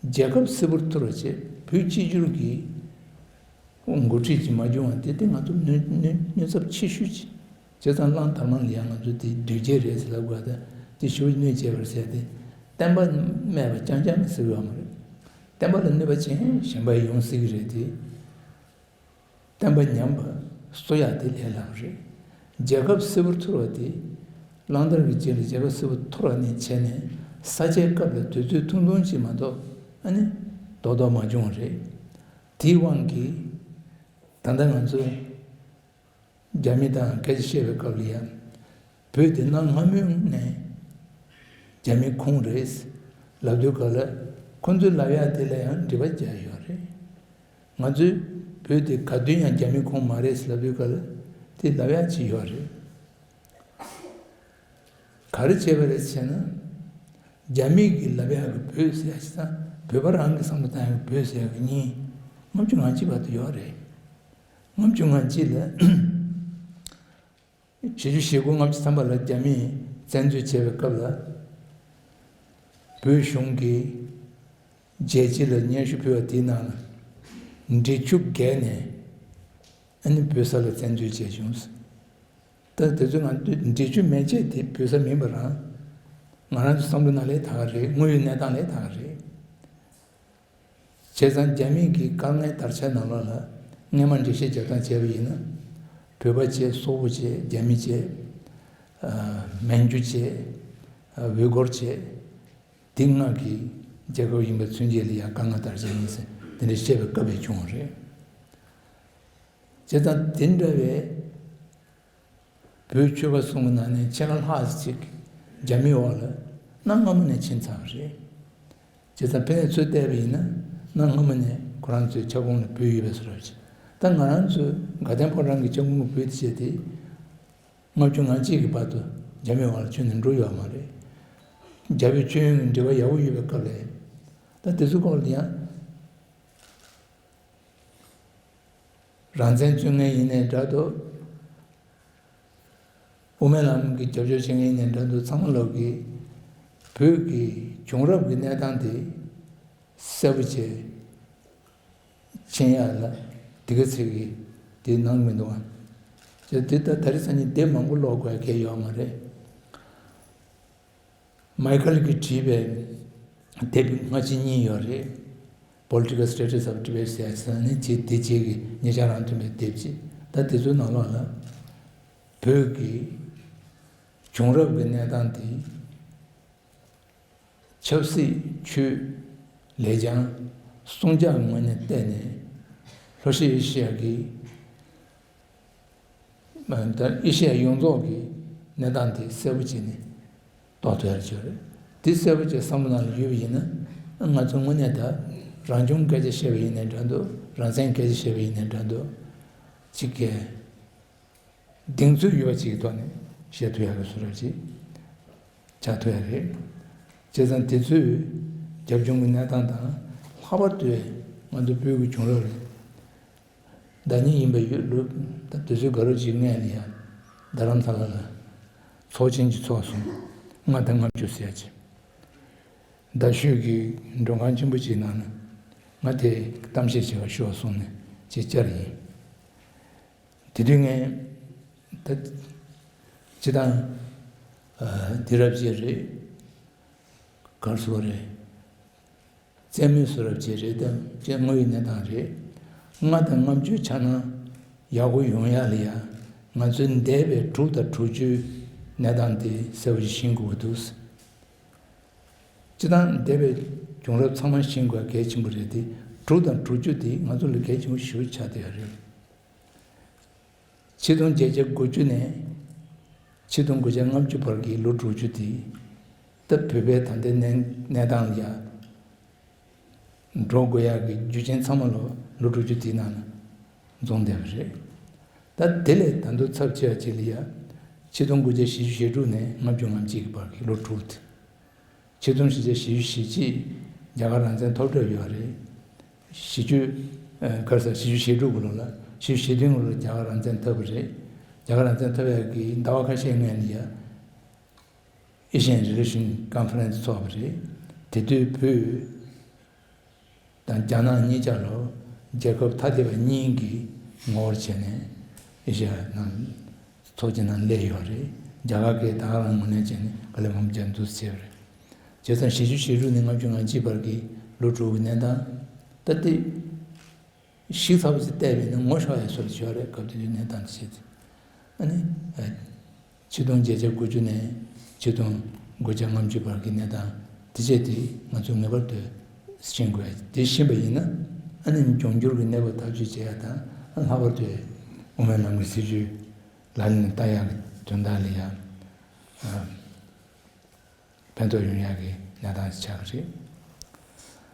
རྒྱལ་ཁབ་སིལ་བུར་ཐུར་བ་བྱས། བོད་གཅིག་གྱུར་གྱི་འགོ་ཁྲིད་ཅིག་མ་བྱུང་བ་དེ་དེ་ང་ཚོ་གནོད་གནོད་གནོད་ཚབས་ཆེ་ཤོས་ཅིག་བྱས་ཙང་གླང་དར་མ་ལ་ཡང་ང་ཚོ་དེ་བདུད་རྒྱལ་རེད་ཟེར་ལབ་དགོས་ད། དེ་ཞེ་པོ་གནོད་བྱས་པ་རེད་ཟེར་ཏེ། བསྟན་པ་སྨད་པ་རྐྱང་རྐྱང་གིས་སིལ་བ་མ་རེད། བསྟན་པ་ལ་གནོད་པ་ཅན་གཞན་པ་ཡོང་སྲིད་ཀྱི་རེད་དེ། བསྟན་པ་ཉམས་པ་གསོ་ཡག་དེ་ལས་སླ་པོ་རེད། རྒྱལ་ཁབ་སིལ་བུར་ཐུར་བ་དེ། གླང་དར་གྱི་རྗེས་ལ་རྒྱལ་ཁབ་སིལ་བུར་ཐུར་བ་ནས་བྱས་ནས་ས་ཆའི་སྐབས་ལ་དུས་ཚོད་ཐུང་ཐུང་ཅིག་མ་གཏོགས་ཨ་ནི་རྡོག་རྡོག་མ་བྱུང་བ་རེད། དེའི་དབང་གིས་ད་ལྟ་ང་ཚོས་རྒྱ་མི་དང་སྐད་ཆ་བཤད་པའི་སྐབས་ལ་ཡང་། བོད་དེ་གནའ་སྔ་མོ་ནས་རྒྱ་མིའི་ཁོངས་རེད་ལབ་དུས་སྐབས་ལ། ཁོ་ཚོས་ལབ་ཡག་དེ་ལ་ཡང་འགྲེལ་པ་རྒྱག་ཡོད་རེད། ང་ཚོས་བོད་དེ་ག་དུས་ཡང་རྒྱ་མིའི་ཁོངས་མ་རེད་ལབ་དུས་སྐབས་ལ་དེ་ལབ་ཡག་ཅིག་ཡོད་རེད། ག་རེ་བྱས་པ་རེད་ཟེར་ན། རྒྱ་མི་གིས་ལབ་ཡག་གི་བོད་ཟེར་ཡག་ཅིག་དང་། བོད་པ་རང་གིས་བསམ་བློ་བཏང་ཡག་གི་བོད་ཟེར་ཡག་གི་གཉིས་ལྔ་བཅུ་ང་གཅིག་བར་དུ་ཡོད་རེད། ལྔ་བཅུ་ང་གཅིག་ལ། བྱེད་རྒྱུ་ཞེ་དགུ་ལྔ་བཅུ་ཐམ་པ་ལ་རྒྱ་མིས་བཙན་འཛུལ་བྱས་པའི་སྐབས་ལ། བོད་གཞུང་གིས་རྒྱལ་སྤྱི་ལ་སྙན་ཞུ་ཕུལ་བ་དེའི་ནང་ལ། འབྲི་ཆུ་བརྒལ་ནས་ཨ་ནི་བོད་ས་ལ་བཙན་འཛུལ་བྱས་བྱུང་། ད་དེ་ཚོ་ང་ཚོས་འབྲི་ཆུ་མན་ཆད་དེ་བོད་ས་མིན་པ་རང་། ང་རང་ཚོ་བསམ་བློ་ནང་ལས་ད་ག་རེད། དངོས་ཡོད་གནས་སྟངས་ལས་ད་ག་རེད། བྱས་ཙང་རྒྱ་མི་གི་དཀའ་ངལ་དར་ཆ་ནང་ལོགས་ལ་སྔས་མ་འགྲེལ་བཤད་རྒྱག་སྟངས་བྱས་པ་ཡིན་ན། བོད་པ་བྱས། སོག་པོ་བྱས། རྒྱ་མི་བྱས། མན་ཇུ་བྱས། ཝུ་གོར་བྱས། དེ་ལྔ་གི་རྒྱལ་ཁབ་ཡིན་པའི་མཚོན་བྱེད་ལ་ཡང་དཀའ་ངལ་དར་བྱེད་ཡིན་ཟེར་དེ་འདྲ་བཤད་པའི་སྐབས་ལ་བྱུང་བ་རེད། བྱས་ཙང་དེ་འདྲ་བའི་བོད་ཆོལ་ཁ་གསུམ་གྱི་ནང་ནས་ཕྱེད་ཀ་ལྷག་ཅིག་རྒྱ་མིའི་འོག་ལ་གནའ་སྔ་མོ་ནས་ཕྱིན་ཚར་བ་རེད། བྱས་ཙང་ཕ་ནས་ཚུར་བལྟས་པ་ཡིན་ན་གནའ་སྔ་མོ་ནས་ཁོ་རང་ཚོའི་ཁྱབ་ཁོངས་ལ་བོད་ཡོད་པའི་བཟོ་འདྲ་ཅིག་ད་ང་རང་ཚོའི་དགའ་ལྡན་ཕོ་བྲང་གི་ཁྱབ་ཁོངས་ཀྱི་བོད་དེ་བྱས་ཏེ། ལྔ་བཅུ་ང་གཅིག་གི་བར་དུ་རྒྱ་མིའི་འོག་ལ་ཁྱོན་ནས་འགྲོ་ཡོད་མ་རེད། རྒྱ་བོད་མཆོད་ཡོན་གྱི་འབྲེལ་བ་ཡག་པོ་ཡོད་པའི་སྐབས་ལ། ད་དེ་ཚོའི་སྐོར་ལ་ཡང་རང་བཙན་རྩོད་མཁན་ཡིན་ནའི་འདྲ་འདུག་དབུ་མའི་ལམ་གྱི་རྒྱབ་སྐྱོར་བྱེད་མཁན་ཡིན་ནའི་འདྲ་འདུག་ཚང་མ་ལོག་གིས་བོད་ཀྱི་བྱུང་རབས་ཀྱི་གནས་སྟངས་དེ་གསལ་པོ་བྱས། ཕྱིན་ཡག་ལ་དེ་ག་ཚད་ཀྱི་དེ་གནང་མི་འདུག་ཨ། ཅེས་དེ་ལྟར་ད་རེས་སང་ཉིན་དེབ་མང་པོ་ཀློག་དགོས་ཀྱི་ཡོད་མ་རེད། མའི་ཁལ་གྱིས་བྲིས་པའི་དེབ་སྔ་ཕྱི་གཉིས་ཡོད་རེད། Political Status of Tibet ཟེར་ཡག་ཅིག་དང་ནི་ཅིག་དེ་རྗེས་ཀྱི་ཉེ་ཆར་རང་ཐོན་པའི་དེབ་ཅིག་ད་དེ་ཚོའི་ནང་ལོགས་ལ་བོད་ཀྱི་བྱུང་རབས་ཀྱི་གནས་སྟངས་དེ། ཆབ་སྲིད། ཆོས། ལེགས་བྱང་། སྲུང་བྱ་གི་ངོས་ནས་བལྟས་ནས་ལྷོ་ཤར་ཨེ་ཤི་ཡ་གི་ད་ཨེ་ཤི་ཡ་ཡོངས་རྫོགས་ཀྱི་གནས་སྟངས་དེ་གསལ་པོ་བྱས་ནས་རྟོགས་ཐུབ་ཡ་ཅིག་རེད། དེ་གསལ་པོ་བྱས་བསམ་བློ་ནང་ལ་ཡོད་པ་ཡིན་ན་ང་ཚོ་དངོས་གནས་ད་རང་བྱུང་སྐད་ཆ་བཤད་པ་ཡིན་ནའི་འདྲ་འདུག་རང་བཙན་སྐད་ཆ་བཤད་པ་ཡིན་ནའི་འདྲ་འདུག་ཅིག་གིས། གདེང་ཚོད་ཡོད་པ་ཅིག་གི་ཐོག་ནས་བཤད་ཐུབ་ཡག་གི་བཟོ་འདྲ་ཅིག་ཆགས་ཐུབ་ཡག་རེད། བྱས་ཙང་དེ་ཚོས་རྒྱབ་ལྗོངས་ཀྱི་གནས་སྟངས་དང་ལྷག་པར་དུ་ང་ཚོ་བོད་ཀྱི་བྱུང་རབས་རེད། ཟླ་ཉིན་ཡིན་པ་ཡོད་ལུགས་ད་དུས་ཚོད་དགའ་རབ་ཅིག་སྔོན་ལ་ཡང་རྡ་རམ་ས་ལ་ལ་ཚོགས་ཆེན་ཅིག་ཚོགས་སོང་། ལྔ་དང་ལྔ་བཅུ་ཟེར་ཡག་ཅིག་རྡ་ཤོད་ཀྱི་མགྲོན་ཁང་ཆེན་པོ་ཅིག་ནང་ན་ང་དེ་གཏམ་བཤད་བྱེད་པར་ཤོག་གསུངས་ནས་ཅིག་བཅར་ཡིན། དེ་དུས་ངས་ད་སྤྱི་བཏང་དུས་རབས་ཅིག་རེད། ག་རེ་ཟེར་དགོས་རེད། རྩེད་མོའི་བཟོ་འདྲ་ཅིག་རེད་དམ་ཅེས་དངོས་ཡོད་གནས་སྟངས་རེད། ལྔ་དང་ལྔ་བཅུའི་ཆ་ནང་ཡག་པོ་ཡོང་ཡག་ལ་ཡ་ང་ཚོའི་འདས་པའི་དྲུག་དང་དྲུག་ཅུའི་གནས་སྟངས་དེ་གསལ་པོ་ཞིག་ཤེས་དགོས་ཀྱི་འདུག་སྤྱི་བཏང་འདས་པའི་བྱུང་རབས་ཚང་མ་ཤེས་དགོས་གལ་ཆེན་པོ་རེད་དེ། དྲུག་དང་དྲུག་ཅུ་དེ་ང་ཚོ་ལ་གལ་ཆེན་པོ་ཞེ་པོ་ཆགས་བསྡད་ཡོད་རེད། ཆིག་སྟོང་བརྒྱད་བརྒྱ་དགུ་བཅུ་ནས་ཆིག་སྟོང་དགུ་བརྒྱ་ལྔ་བཅུ་བར་གྱི་ལོ་དྲུག་ཅུ་དེ་ད་བོད་པའི་ད་ལྟའི་གནས་གནས་སྟངས་ལ་ཡ་འགྲོ་དགོས་ཡག་གི་རྒྱུ་རྐྱེན་ཚང་མ་ལོ་ལོ་དྲུག་ཅུ་དེའི་ནང་ལ་འཛོམས་བསྡད་པ་རེད། ད་དེ་ལས་ད་དུང་ཚབས་ཆེ་བ་ཅིག་ལ་ཡ་ཆིག་སྟོང་དགུ་བརྒྱ་བཞི་བཅུ་ཞེ་དྲུག་ནས་ལྔ་བཅུ་ང་གཅིག་གི་བར་གྱི་ལོ་དྲུག་དེ། ཆིག་སྟོང་བཞི་བརྒྱ་བཞི་བཅུ་ཞེ་གཅིག་རྒྱ་གར་རང་བཙན་ཐོབ་གྲབས་ཡོད་རེད། བཞི་བཅུ། ཨ། ག་རེ་ཟེར། བཞི་བཅུ་ཞེ་དྲུག་གི་ལོ་ལ་བཞི་བཅུ་ཞེ་བདུན་གི་ལོ་ལ་རྒྱ་གར་རང་བཙན་ཐོབ་པ་རེད། རྒྱ་གར་རང་བཙན་ཐོབ་ཡག་གི་ཟླ་བ་ཁ་ཤས་སྔོན་ལ་ཡ་Asian Relation Conference ཚོགས་པ་རེད། དེ་དུས་བོད་དང་རྒྱ་ནག་གཉིས་ཆ་ལ་རྒྱལ་ཁབ་ཐ་དད་པ་གཉིས་ཀྱི་ངོ་བོར་བྱས་ནས་ཨེ་ཤ་ཡ་ནང་ཚོགས་ཆེན་ནང་སླེབས་ཡོད་རེད། རྒྱ་གར་གྱིས་ད་ག་རང་ངོས་ལེན་བྱས་ནས་དཀའ་ལས་མང་པོ་རྒྱག་འདུག་ཟེར་བ་རེད། བྱས་ཙང་བཞི་བཅུ་ཞེ་དྲུག་ནས་ལྔ་བཅུ་ང་གཅིག་བར་གྱི་ལོ་དྲུག་གི་གནས་སྟངས་ད་ལྟའི་ཞིབ་ཚགས་པོ་ཞིག་བལྟས་པས་ན་ངོ་ཤོར་ཡ་བཟོ་འདྲ་ཅིག་ཡོད་རེད། སྐབས་དེ་དུས་གནས་སྟངས་དེ་བྱས་ཏེ། ཨ་ནི། ཆིག་སྟོང་བརྒྱད་བརྒྱ་དགུ་བཅུ་ནས་ཆིག་སྟོང་དགུ་བརྒྱ་ལྔ་བཅུ་བར་གྱི་གནས་སྟངས་དེ་བྱས་ཏེ་ང་ཚོས་ངེས་པར་དུ་ཤེས་དགོས། དེ་ཤེས་པ་ཡིན་ན་ཨ་ནི་འབྱུང་འགྱུར་གྱི་གནས་བབ་ཐག་གཅོད་བྱེད་ཡ་དང་། ལྷག་པར་དུ་དབུ་མའི་ལམ་གྱི་སྲིད་བྱུས་ལག་ལེན་ལ་བསྟར་ཡག་གི་དོན་དག་ལ་ཡང་ཕན་ཐོགས་ཡོང་ཡག་གི་གནས་སྟངས་ཤིག་ཆགས་ཀྱི་རེད།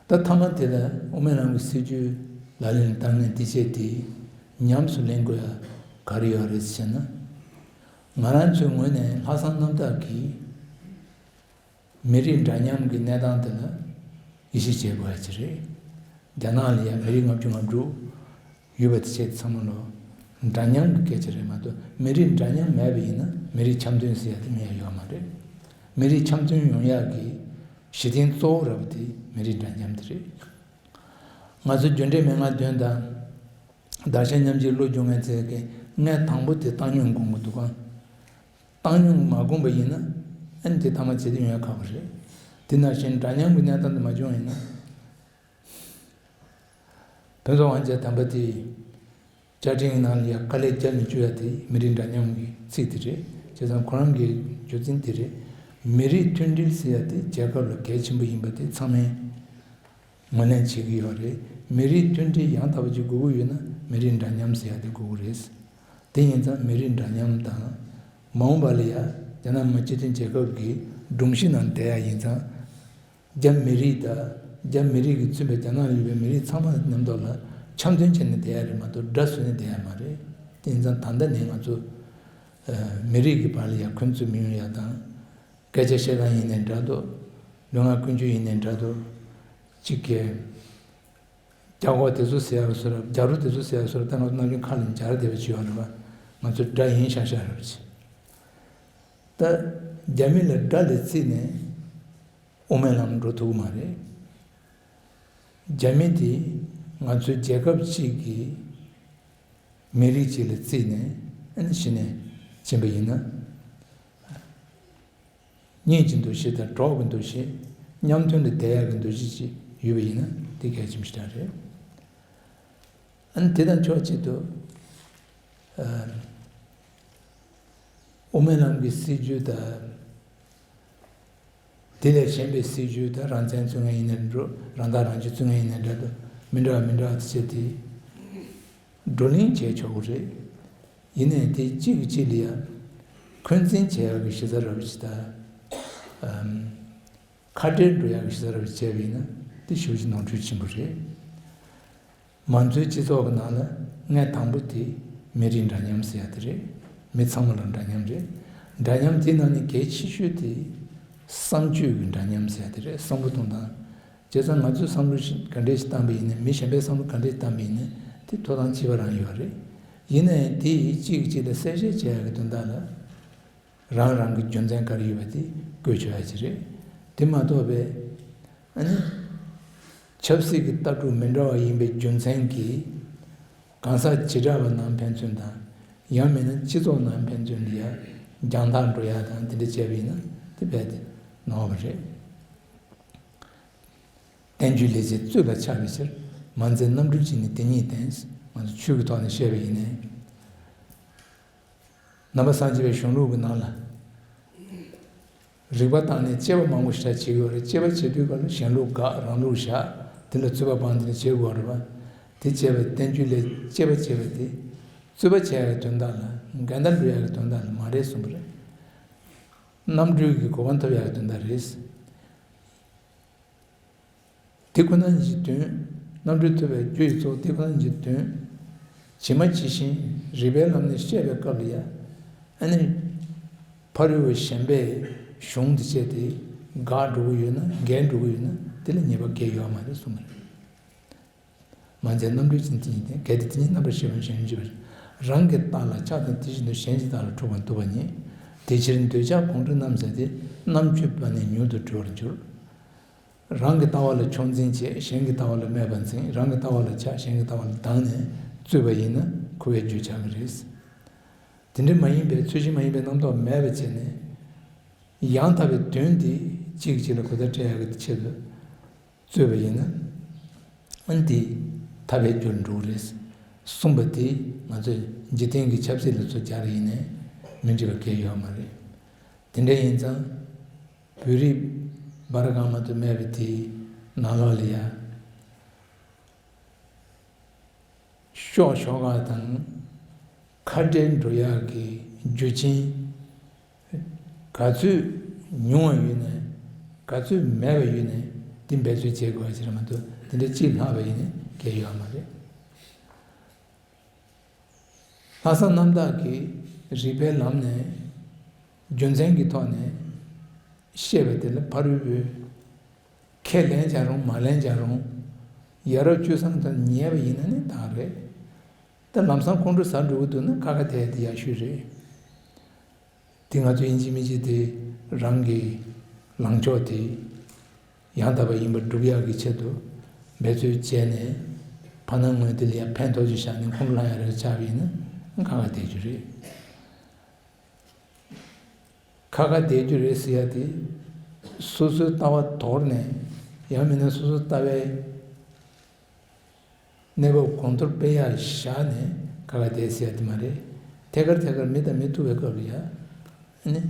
ད་མཐའ་མ་དེ་ལ་དབུ་མའི་ལམ་གྱི་སྲིད་བྱུས་ལག་ལེན་ལ་བསྟར་མཁན་དེ་བྱས་ཏེ་ཉམས་སུ་ལེན་དགོས་ཡ་ག་རེ་ཡོད་རེད་ཟེར་ན། ང་རང་ཚོའི་ངོས་ནས་ལྷག་བསམ་རྣམ་དག་གིས་མི་རིགས་འདྲ་མཉམ་གྱི་གནས་སྟངས་དེ་ལ་ཡིད་ཆེས་བྱེད་དགོས་ཡ་ཅིག་རེད། རྒྱ་ནག་ལ་ཡང་མི་རིགས་ལྔ་བཅུ་ང་དྲུག་ཡོད་པ་དེ་བྱས་ཚང་མ་ལོ་འདྲ་མཉམ་གྱི་སྐད་ཆ་རེད་མ་གཏོགས། མི་རིགས་འདྲ་མཉམ་མེད་པ་ཡིན་ན་མི་རིགས་འཆམ་མཐུན་ཟེར་ཡ་དེ་མེད་ཡ་ཡོད་མ་རེད། མི་རིགས་འཆམ་མཐུན་ཡོང་ཡག་གི་གཞི་རྟེན་གཙོ་བོ་ར་བ་དེ་མི་རིགས་འདྲ་མཉམ་དེ་རེད། ང་ཚོ་རྒྱུ་འབྲས་མན་ངག་བདུན་དང་བདག་གཞན་མཉམ་བརྗེའི་བློ་སྦྱོང་མཁན་ཚོས་ཀྱི་ངས་དང་པོ་དེ་བཏང་སྙོམས་སྒོམ་གྱི་འདུག་ག་བཏང་སྙོམས་མ་བསྒོམས་པ་ཡིན་ན་ཨ་ནི་དེ་ཐ་མ་ཇེ་བདེ་ཡོང་ཡ་ཁག་པོ་རེད། དེ་ནང་བཞིན་འདྲ་མཉམ་གྱི་གནས་སྟངས་དེ་མ་བྱུང་བ་ཡིན་ན། ཕུན་ཚོགས་དབང་རྒྱལ་དམ་པ་དེས་བཅའ་ཁྲིམས་ནང་ལ་ཡ་དཀའ་ལས་རྒྱབ་ནས་བཅུག་ཡ་དེ་མི་རིགས་འདྲ་མཉམ་གྱི་ཚིག་དེ་རེད། བྱས་ཙང་ཁོ་རང་གི་རྒྱུ་མཚན་དེ་རེད། མི་རིགས་མཐུན་སྒྲིལ་ཟེར་ཡ་དེ་རྒྱལ་ཁབ་ལ་གལ་ཆེན་པོ་ཡིན་པ་དེ་ཚང་མས་ངོས་ལེན་བྱེད་ཀྱི་ཡོད་རེད། མི་རིགས་མཐུན་སྒྲིལ་ཡང་དག་པ་ཅིག་དགོས་ཀྱི་ཡོད་ན་མི་རིགས་འདྲ་མཉམ་ཟེར་ཡ་དེ་དགོས་ཀྱི་རེད། དེ་ཡིན་ཙང་མི་རིགས་འདྲ་མཉམ་དང་། མ་འོངས་པ་ལ་ཡ་རྒྱ་ནག་མི་དམངས་སྤྱི་མཐུན་རྒྱལ་ཁབ་ཀྱི་སྒྲོམ་གཞི་ནང་བསྡད་ཡ་ཡིན་ཙང་། རྒྱ་མི་རིགས་དང་རྒྱ་མི་རིགས་ཀྱིས་མཚོན་པའི་རྒྱ་ནག་ལ་ཡོད་པའི་མི་རིགས་ཚང་མ་མཉམ་དུ་ལ་འཆམ་མཐུན་བྱས་ནས་བསྡད་ཡ་རེད་མ་གཏོགས་དགྲ་བཟོས་ནས་བསྡད་ཡ་མ་རེད། དེ་ཡིན་ཙང་ད་ལྟ་ནས་ང་ཚོ་མི་རིགས་ཀྱི་བར་ལ་ཡ་འཁོན་རྩོད་མི་ཡོང་ཡ་དང་། སྐད་ཆ་བཤད་སྟངས་ཡིན་ནའི་འདྲ་འདུག་ལུས་ངག་ཀུན་སྤྱོད་ཡིན་ནའི་འདྲ་འདུག་གཅིག་གིས་རྒྱ་གོག་དེ་ཚོ་ཟེར་ཡ་བཟོ་འདྲ། རྒྱ་རུ་དེ་ཚོ་ཟེར་ཡ་བཟོ་འདྲ། ད་ང་ཚོ་ནམ་རྒྱུན་ཁ་ལ་འཇར་བསྡད་པ་ཅིག་ཡོད་རེད་པ། ང་ཚོ་དགྲ་ཡིན་ཤག་ཤག་རེད་པ་ཅིག་ད་རྒྱ་མི་ལ་དགྲ་ལ་བརྩིས་ནས་དབུ་མའི་ལམ་འགྲོ་ཐུབ་ཀྱི་མ་རེད། རྒྱ་མི་དེ་ང་ཚོའི་རྒྱལ་ཁབ་གཅིག་གི་མི་རིགས་གཅིག་ལ་བརྩིས་ནས་ཨ་ནི་གཞི་ནས་ཕྱིན་པ་ཡིན་ན། གཉིས་ཀྱི་འདུ་ཤེས་དང་གྲོགས་ཀྱི་འདུ་ཤེས། མཉམ་མཐུན་དུ་བསྡད་ཡག་གི་འདུ་ཤེས་ཅིག་ཡོད་པ་ཡིན་ན་དེ་གལ་ཆེན་པོ་ཞེ་དྲག་རེད། ཨ་ནི་དེ་དང་ཕྱོགས་གཅིག་ཏུ་ཨ་དབུ་མའི་ལམ་གྱི་སྲིད་བྱུས་དང་། དེ་ལས་གཞན་པའི་སྲིད་བྱུས་དང་རང་བཙན་བཙུགས་མཁན་ཡིན་ནའི་འདྲ། རང་ཐག་རང་གཅོད་བཙུགས་མཁན་ཡིན་ནའི་འདྲ་འདུག་མི་འདྲ་བ་མི་འདྲ་བ་དེ་བྱས་ཏེ་བགྲོ་གླེང་བྱས་ཆོག་གི་རེད། ཡིན་ནའི་དེ་གཅིག་གིས་གཅིག་ལ་ཡ་འཁོན་འཛིན་བྱེད་ཡག་གི་གཞི་རྩ་ར་བ་ཞིག་དང་། ཨམ། ཁ་བྲལ་འགྲོ་ཡག་གི་གཞི་རྩ་ར་བ་བྱས་པ་ཡིན་ན་དེ་ཞེ་པོ་ཅིག་ནོར་འཁྲུལ་ཆེན་པོ་རེད། ང་ཚོའི་སྤྱི་ཚོགས་ཀྱི་ནང་ལ་ལྔ་དང་པོ་དེ་མི་རིགས་འདྲ་མཉམ་ཟེར་ཡ་དེ་རེད། མི་ཚང་མ་ལ་འདྲ་མཉམ་རེད། འདྲ་མཉམ་དེའི་ནང་ནས་གལ་ཆེ་ཤོས་དེ་བསམ་སྤྱོད་ཀྱི་འདྲ་མཉམ་ཟེར་ཡ་དེ་རེད། བསམ་བློ་གཏོང་སྟངས། བྱས་ཙང་ང་ཚོས་བསམ་བློ་ཞིག་ག་འདྲས་ཞིག་བཏང་པ་ཡིན་ན། མི་གཞན་པས་བསམ་བློ་ག་འདྲས་བཏང་པ་ཡིན་ན་དེ་ཐོབ་ཐང་གཅིག་པ་རང་ཡོད་རེད། ཡིན་ན་ཡང་དེ་ཡིས་གཅིག་གིས་གཅིག་ལ་གསལ་བཤད་བྱེད་ཡ་གི་དོན་དག་ལ། རང་རང་གི་རྒྱུ་མཚན་ག་རེ་ཡོད་པ་དེ་བཀོད་ཆོག་ཡ་ཅིག་རེད། དེ་མ་གཏོགས་པའི་ཨ་ནི་ཆབ་སྲིད་ཀྱི་ལྟ་གྲུབ་མི་འདྲ་བ་ཡིན་པའི་རྒྱུ་མཚན་གྱིས་གང་ཟག་བྱེ་བྲག་པ་ནང་ཕན་ཚུན་དང་། ཡང་མིན་ན་སྤྱི་ཚོགས་ནང་ཕན་ཚུན་ལ་ཡ་རྒྱང་ཐག་འགྲོ་ཡ་དང་དེ་འདྲ་བྱས་པ་ཡིན་ན་དེ་རྦད་དེ་ནོར་བ་རེད། བསྟན་བཅོས་ལས་བྱེད་རྩོད་པ་ཆགས་པའི་ཕྱིར། མ་འཛེམ་རྣམ་འགྲེལ་གྱིས་ནི་དེ་ཉིད་བསྟན། ང་ཚོ་ཆོས་ཀྱི་ཐོག་ནས་བཤད་པ་ཡིན་ནའི། ནང་པ་སངས་རྒྱས་པའི་གཞུང་ལུགས་ཀྱི་ནང་ལ། རིགས་པ་བཏང་ནས་དཔྱད་པ་མང་པོ་ཞེ་དྲག་བྱེད་དགོས་རེད། དཔྱད་པ་བྱེད་དུས་སྐབས་ལ་གཞན་ལུགས་དགག་རང་ལུགས་བཞག་དེ་ལ་རྩོད་པ་སྤངས་ཏེ་ནས་བྱེད་དགོས་རེད་པ། དེ་བྱས་པའི་བསྟན་བཅོས་ལས་དཔྱད་པ་བྱས་པ་དེ། རྩོད་པ་བྱེད་ཡག་གི་དོན་དག་ལ། འགལ་ཟླ་འགྲོ་ཡག་གི་དོན་དག་ལ་མ་རེད་གསུངས་པ་རེད། རྣམ་གྲོལ་གྱི་གོ་འཕང་ཐོབ་ཡག་གི་དོན་དག་རེད། དེ་ཁོ་ན་ཉིད་ཀྱི་དོན། རྣམ་གྲོལ་ཐོབ་པའི་རྒྱུ་ཡི་གཙོ་བོ་དེ་ཁོ་ན་ཉིད་ཀྱི་དོན། ཇི་མ་ཇི་བཞིན་རིགས་པའི་ལམ་ནས་བཤད་པའི་སྐབས་ལ་ཡང་། ཨ་ནི། ཕ་རོལ་པོ་གཞན་པའི་གཞུང་དེ་བྱས་ཏེ་འགལ་འགྲོ་གི་ཡོད་ན། འགལ་འགྲོ་གི་ཡོད་ན་དེ་ལ་ཉེས་པ་གང་ཡང་ཡོད་མ་རེད་གསུངས་པ་རེད། མ་འཛེམ་རྣམ་གྲོལ་གྱིས་ནི་དེ་ཉིད་བསྟན། གལ་ཏེ་དེ་ཉིད་རྣམ་པར་ཤེས་པ་གཞན་གྱིས་མི་འགྲུབ་པར། རང་གི་རྟགས་ལ་ཆགས་དང་དེ་བཞིན་དུ་གཞན་གྱི་རྟགས་ལ་འཁྲུལ་པ་འདུ་བ་ཉིད། དེ་ཕྱིར་འདོད་ཆགས་གོང་འཁྲུལ་རྣམ་ཟད་དེ། རྣམ་དཔྱོད་པ་ནི་མྱུར་དུ་གྲོལ་བར་འགྱུར། རང་གི་ལྟ་བ་ལ་ཕྱོགས་འཛིན་བྱས། གཞན་གྱི་ལྟ་བ་ལ་སྨད་པ་འཛིན། རང་གི་ལྟ་བ་ལ་ཆགས། གཞན་གྱི་ལྟ་བ་ལ་སྡང་ནས་རྩོད་པ་ཡིན་ན་འཁོར་བའི་རྒྱུ་ཆགས་ཀྱི་རེད། དེ་འདྲ་མ་ཡིན་པའི་ཚུལ་བཞིན་མ་ཡིན་པའི་རྣམ་རྟོག་མེད་པ་བྱས་ནས། ཡང་དག་པའི་དོན་དེ་གཅིག་གིས་གཅིག་ལ་གོ་བརྡ་སྤྲད་ཡག་གི་ཆེད་དུ་རྩོད་པ་ཡིན་ན། ཨ་ནི་དེ་ཐར་པའི་རྒྱུར་འགྲོ་གི་རེད། གསུངས་པ་དེ་ང་ཚོས་འཇིག་རྟེན་གྱི་ཆབ་སྲིད་ལ་ཚུར་སྦྱར་ཡིན་ནའི་མི་འགྲིག་པ་གང་ཡང་ཡོད་མ་རེད། དེ་འདྲ་ཡིན་ཙང་། བོད་རིགས་སྦར་གང་མ་གཏོགས་མེད་པའི་དེའི་ནང་ལོགས་ལ་ཡ། ཤོག་ཤོག་ཁག་དང་ཁ་བྲལ་འགྲོ་ཡག་གི་རྒྱུ་རྐྱེན་ག་ཚོད་ཉུང་བ་ཡོད་ནའི། ག་ཚོད་མེད་པ་ཡོད་ནའི་དེ་འབད་རྩོལ་བྱེད་དགོས་པ་ཞིག་རེད་མ་གཏོགས་དེ་འདྲ་གཅིག་ལྷག་པ་ཡིན་ནའི་གང་ཡང་ཡོད་མ་རེད། ལྷག་བསམ་རྣམ་དག་གིས་རིགས་པའི་ལམ་ནས་རྒྱུ་མཚན་གྱི་ཐོག་ནས་བཤད་པ་དེ་ལ་ཕ་རོལ་པོས་ཁས་ལེན་བྱ་རུང་མ་ལེན་བྱ་རུང་། ཡ་རབས་སྤྱོད་བཟང་དང་ཉེ་བ་ཡིན་ན་ནི་ཐང་རེད། ད་ལམ་སང་ཁོང་ཁྲོ་ཟ་འགྲོ་གི་འདུག་ན་ཁ་ཁ་བསྡད་དེ་ཡག་ཤོས་རེད། དེ་ང་ཚོ་ཡིན་གཅིག་མིན་གཅིག་དེ་རང་གི་ལངས་ཕྱོགས་དེ་ཡང་དག་པ་ཡིན་པར་སྒྲུབ་ཡག་གི་ཆེད་དུ་འབད་རྩོལ་བྱས་ནས། ཕ་ནང་ངོས་དེ་ལ་ཡང་ཕན་ཐོགས་ཆེ་བཞག་ནས་ཁོང་ཁྲོ་ལངས་ཡག་རེ་ཆགས་པ་ཡིན་ན་ཁ་ཁ་བསྡད་རྒྱུ་རེད། ཁ་ཁ་བསྡད་རྒྱུ་རེད་ཟེར་ཡ་དེ། སོ་སོའི་ལྟ་བ་དོར་ནས། ཡང་མིན་ན་སོ་སོའི་ལྟ་བའི་གནས་བབ་གོང་མཐོར་སྤེལ་ཡ་བཞག་ནས་ཁ་ཁ་བསྡད་ཟེར་ཡ་དེ་མ་རེད། ཐད་ཀར་ཐད་ཀར་མི་དང་མི་ཐུག་པའི་སྐབས་ལ་ཡ། ནི།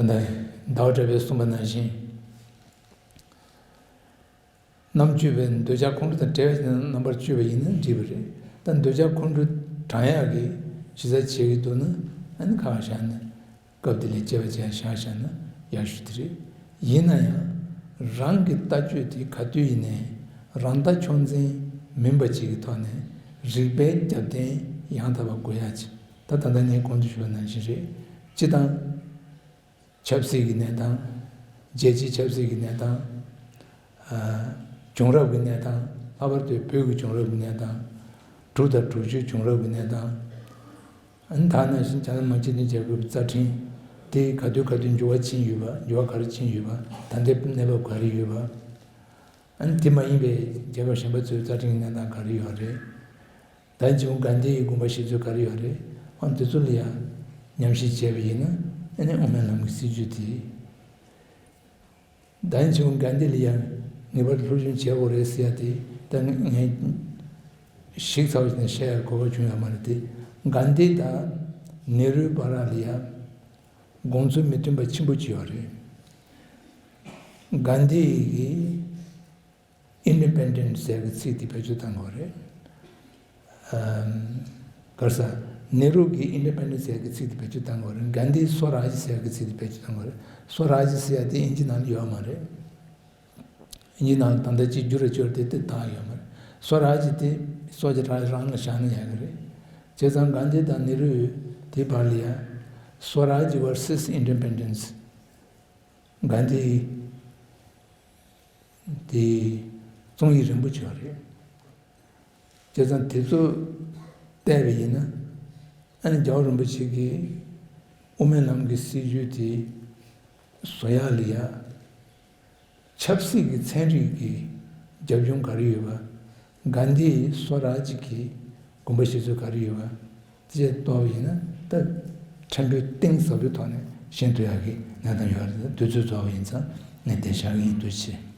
ཨ། ད་ལྟ་ཟླ་བ་གྲགས་པས་གསུངས་པ་ནང་བཞིན། རྣམ་དཔྱོད་པས་འདོད་ཆགས་ཁོང་ཁྲོ་དང་བྲལ་བའི་རྣམ་པར་དཔྱོད་པ་ཡིན་ན་འགྲིག་པ་རེད། ད་འདོད་ཆགས་ཁོང་ཁྲོ་དྲང་ཡག་གི་ཞིབ་ཚགས་བྱེད་ཀྱི་འདུག་ན། ཨ་ནི་ཁ་བཞག་ན། སྐབས་དེ་ལ་དཔྱད་པ་བྱས་བཞག་བཞག་ན་ཡག་ཤོས་དེ་རེད། ཡིན་ན་ཡང་། རང་གི་ལྟ་སྤྱོད་དེ་ག་དུས་ཡིན་ནའི་རང་ལྟ་ཕྱོགས་འཛིན་མིན་པ་ཅིག་གི་ཐོག་ནས་རིགས་པའི་རྒྱབ་རྟེན་ཡང་དག་པ་དགོས་ཡག་ཅིག་ད་ད་ལྟ་ངས་གོང་དུ་ཞུས་པ་ནང་བཞིན་རེད། སྤྱི་དང་། ཆབ་སྲིད་ཀྱི་གནས་སྟངས། རྒྱལ་སྤྱིའི་ཆབ་སྲིད་ཀྱི་གནས་སྟངས། ཨ། བྱུང་རབས་ཀྱི་གནས་སྟངས། ལྷག་པར་དུ་བོད་ཀྱི་བྱུང་རབས་ཀྱི་གནས་སྟངས། འབྲུག་དང་འབྲུག་ཆུའི་བྱུང་རབས་ཀྱི་གནས་སྟངས། ཨ་ནི་ད་ནང་བཞིན་རྒྱ་ནག་མང་སྤྱི་མཐུན་རྒྱལ་ཁབ་ཀྱི་རྩ་ཁྲིམས་དེ་ག་དུས་ག་དུས་འགྱུར་བ་ཕྱིན་ཡོད་པ། འགྱུར་བ་ག་རེ་ཕྱིན་ཡོད་པ། ད་ལྟའི་གནས་བབ་ག་རེ་ཡོད་པ། ཨ་ནི་དེ་མ་ཡིན་པའི་རྒྱལ་ཁབ་གཞན་པ་ཚོའི་རྩ་ཁྲིམས་ཀྱི་གནས་སྟངས་ག་རེ་ཡོད་རེད། ད་ཅིང་གྷན་དྷི་ཡི་དགོངས་པ་བཞེས་ཚུལ་ག་རེ་ཡོད་རེད། ཨ་ནི་དེ་ཚོ་ལ་ཡང་ཉམས་ཞིབ་བྱས་པ་ཡིན་ན། ཨ་ནི་དབུ་མའི་ལམ་གྱི་སྲིད་བྱུས་དེ། ད་ཅིང་གྷན་དྷི་ལ་ཡང་ངེས་པར་སློབ་སྦྱོང་བྱེད་དགོས་རེད་ཟེར་ཡ་དེ་ད་ངས་ཞིབ་ཚགས་པོ་བྱས་ནས་བཤད་ཡ་གོ་སྐབས་བྱུང་ཡོད་མ་རེད་དེ། གྷན་དྷི་དང་ནེ་རུའི་བར་ལ་ཡང་དགོངས་ཚུལ་མི་མཐུན་པ་ཆེན་པོ་ཅིག་ཡོད་རེད། གྷན་དྷི་གིས། ཨིན་ཌི་པེན་ཌེན་ཊི་ཟེར་གྱི་ཚིག་དེ་བེད་སྤྱོད་བཏང་དགོས་རེད། ཨམ། ག་རེ་ཟེར། ནེ་རུ་གིས་ཨིན་ཌི་པེན་ཌེན་ཊི་ཟེར་གྱི་ཚིག་དེ་བེད་སྤྱོད་བཏང་དགོས་རེད། གྷན་དྷིས་སོ་རཱཇ་ཟེར་གྱི་ཚིག་དེ་བེད་སྤྱོད་བཏང་དགོས་རེད། སོ་རཱཇ་ཟེར་ཡ་དེ་ཨིན་ཇི་ནང་ལ་ཡོད་མ་རེད། ཨིན་ཇི་ནང་ལ་ད་ལྟ་ཅིག་བསྒྱུར་ར་བཅོས་དེ་དེ་དག་ཡོད་མ་རེད། སོ་རཱཇ་དེ་སོ་རཱཇ་རང་ལ་བཞག་ན་ཡག་གི་རེད། བྱས་ཙང་གྷན་དྷི་དང་ནེ་རུ་དེ་བར་ལ་ཡ། སོ་རཱཇ་ཝར་སེས་ཨིན་ཌི་པེན་ཌེན་ཊི། གྷན་དྷི་དེ་རྩོམ་ཡིག་རིང་པོ་ཅིག་ཡོད་རེད། བྱས་ཙང་དེ་ཚོ་བལྟས་པ་ཡིན་ན། ཨ་ནི་རྒྱལ་བ་རིན་པོ་ཆེ་གིས་དབུ་མའི་ལམ་གྱི་སྲིད་བྱུས་དེ་བཟོ་ཡག་ལ་ཡ། ཆབ་སྲིད་ཀྱི་ཚན་རིག་གི་རྒྱབ་ལྗོངས་ག་རེ་ཡོད་པ། གྷན་དྷིའི་སོ་རཱཇ་གི་དགོངས་པ་བཞེས་ཚུལ་ག་རེ་ཡོད་པ། དེ་རྟོགས་པ་ཡིན་ན་ད་ཕྲན་བུ་གཏིང་ཟབ་པོའི་ཐོག་ནས་ཤེས་ཐུབ་ཡག་གི་གནས་སྟངས་ཡོད་རེད། དུས་ཚོད་རྫོགས་པ་ཡིན་ཙང་ངས་དེ་བཞག་གི་ཡིན། ཐུགས་རྗེ་ཆེ།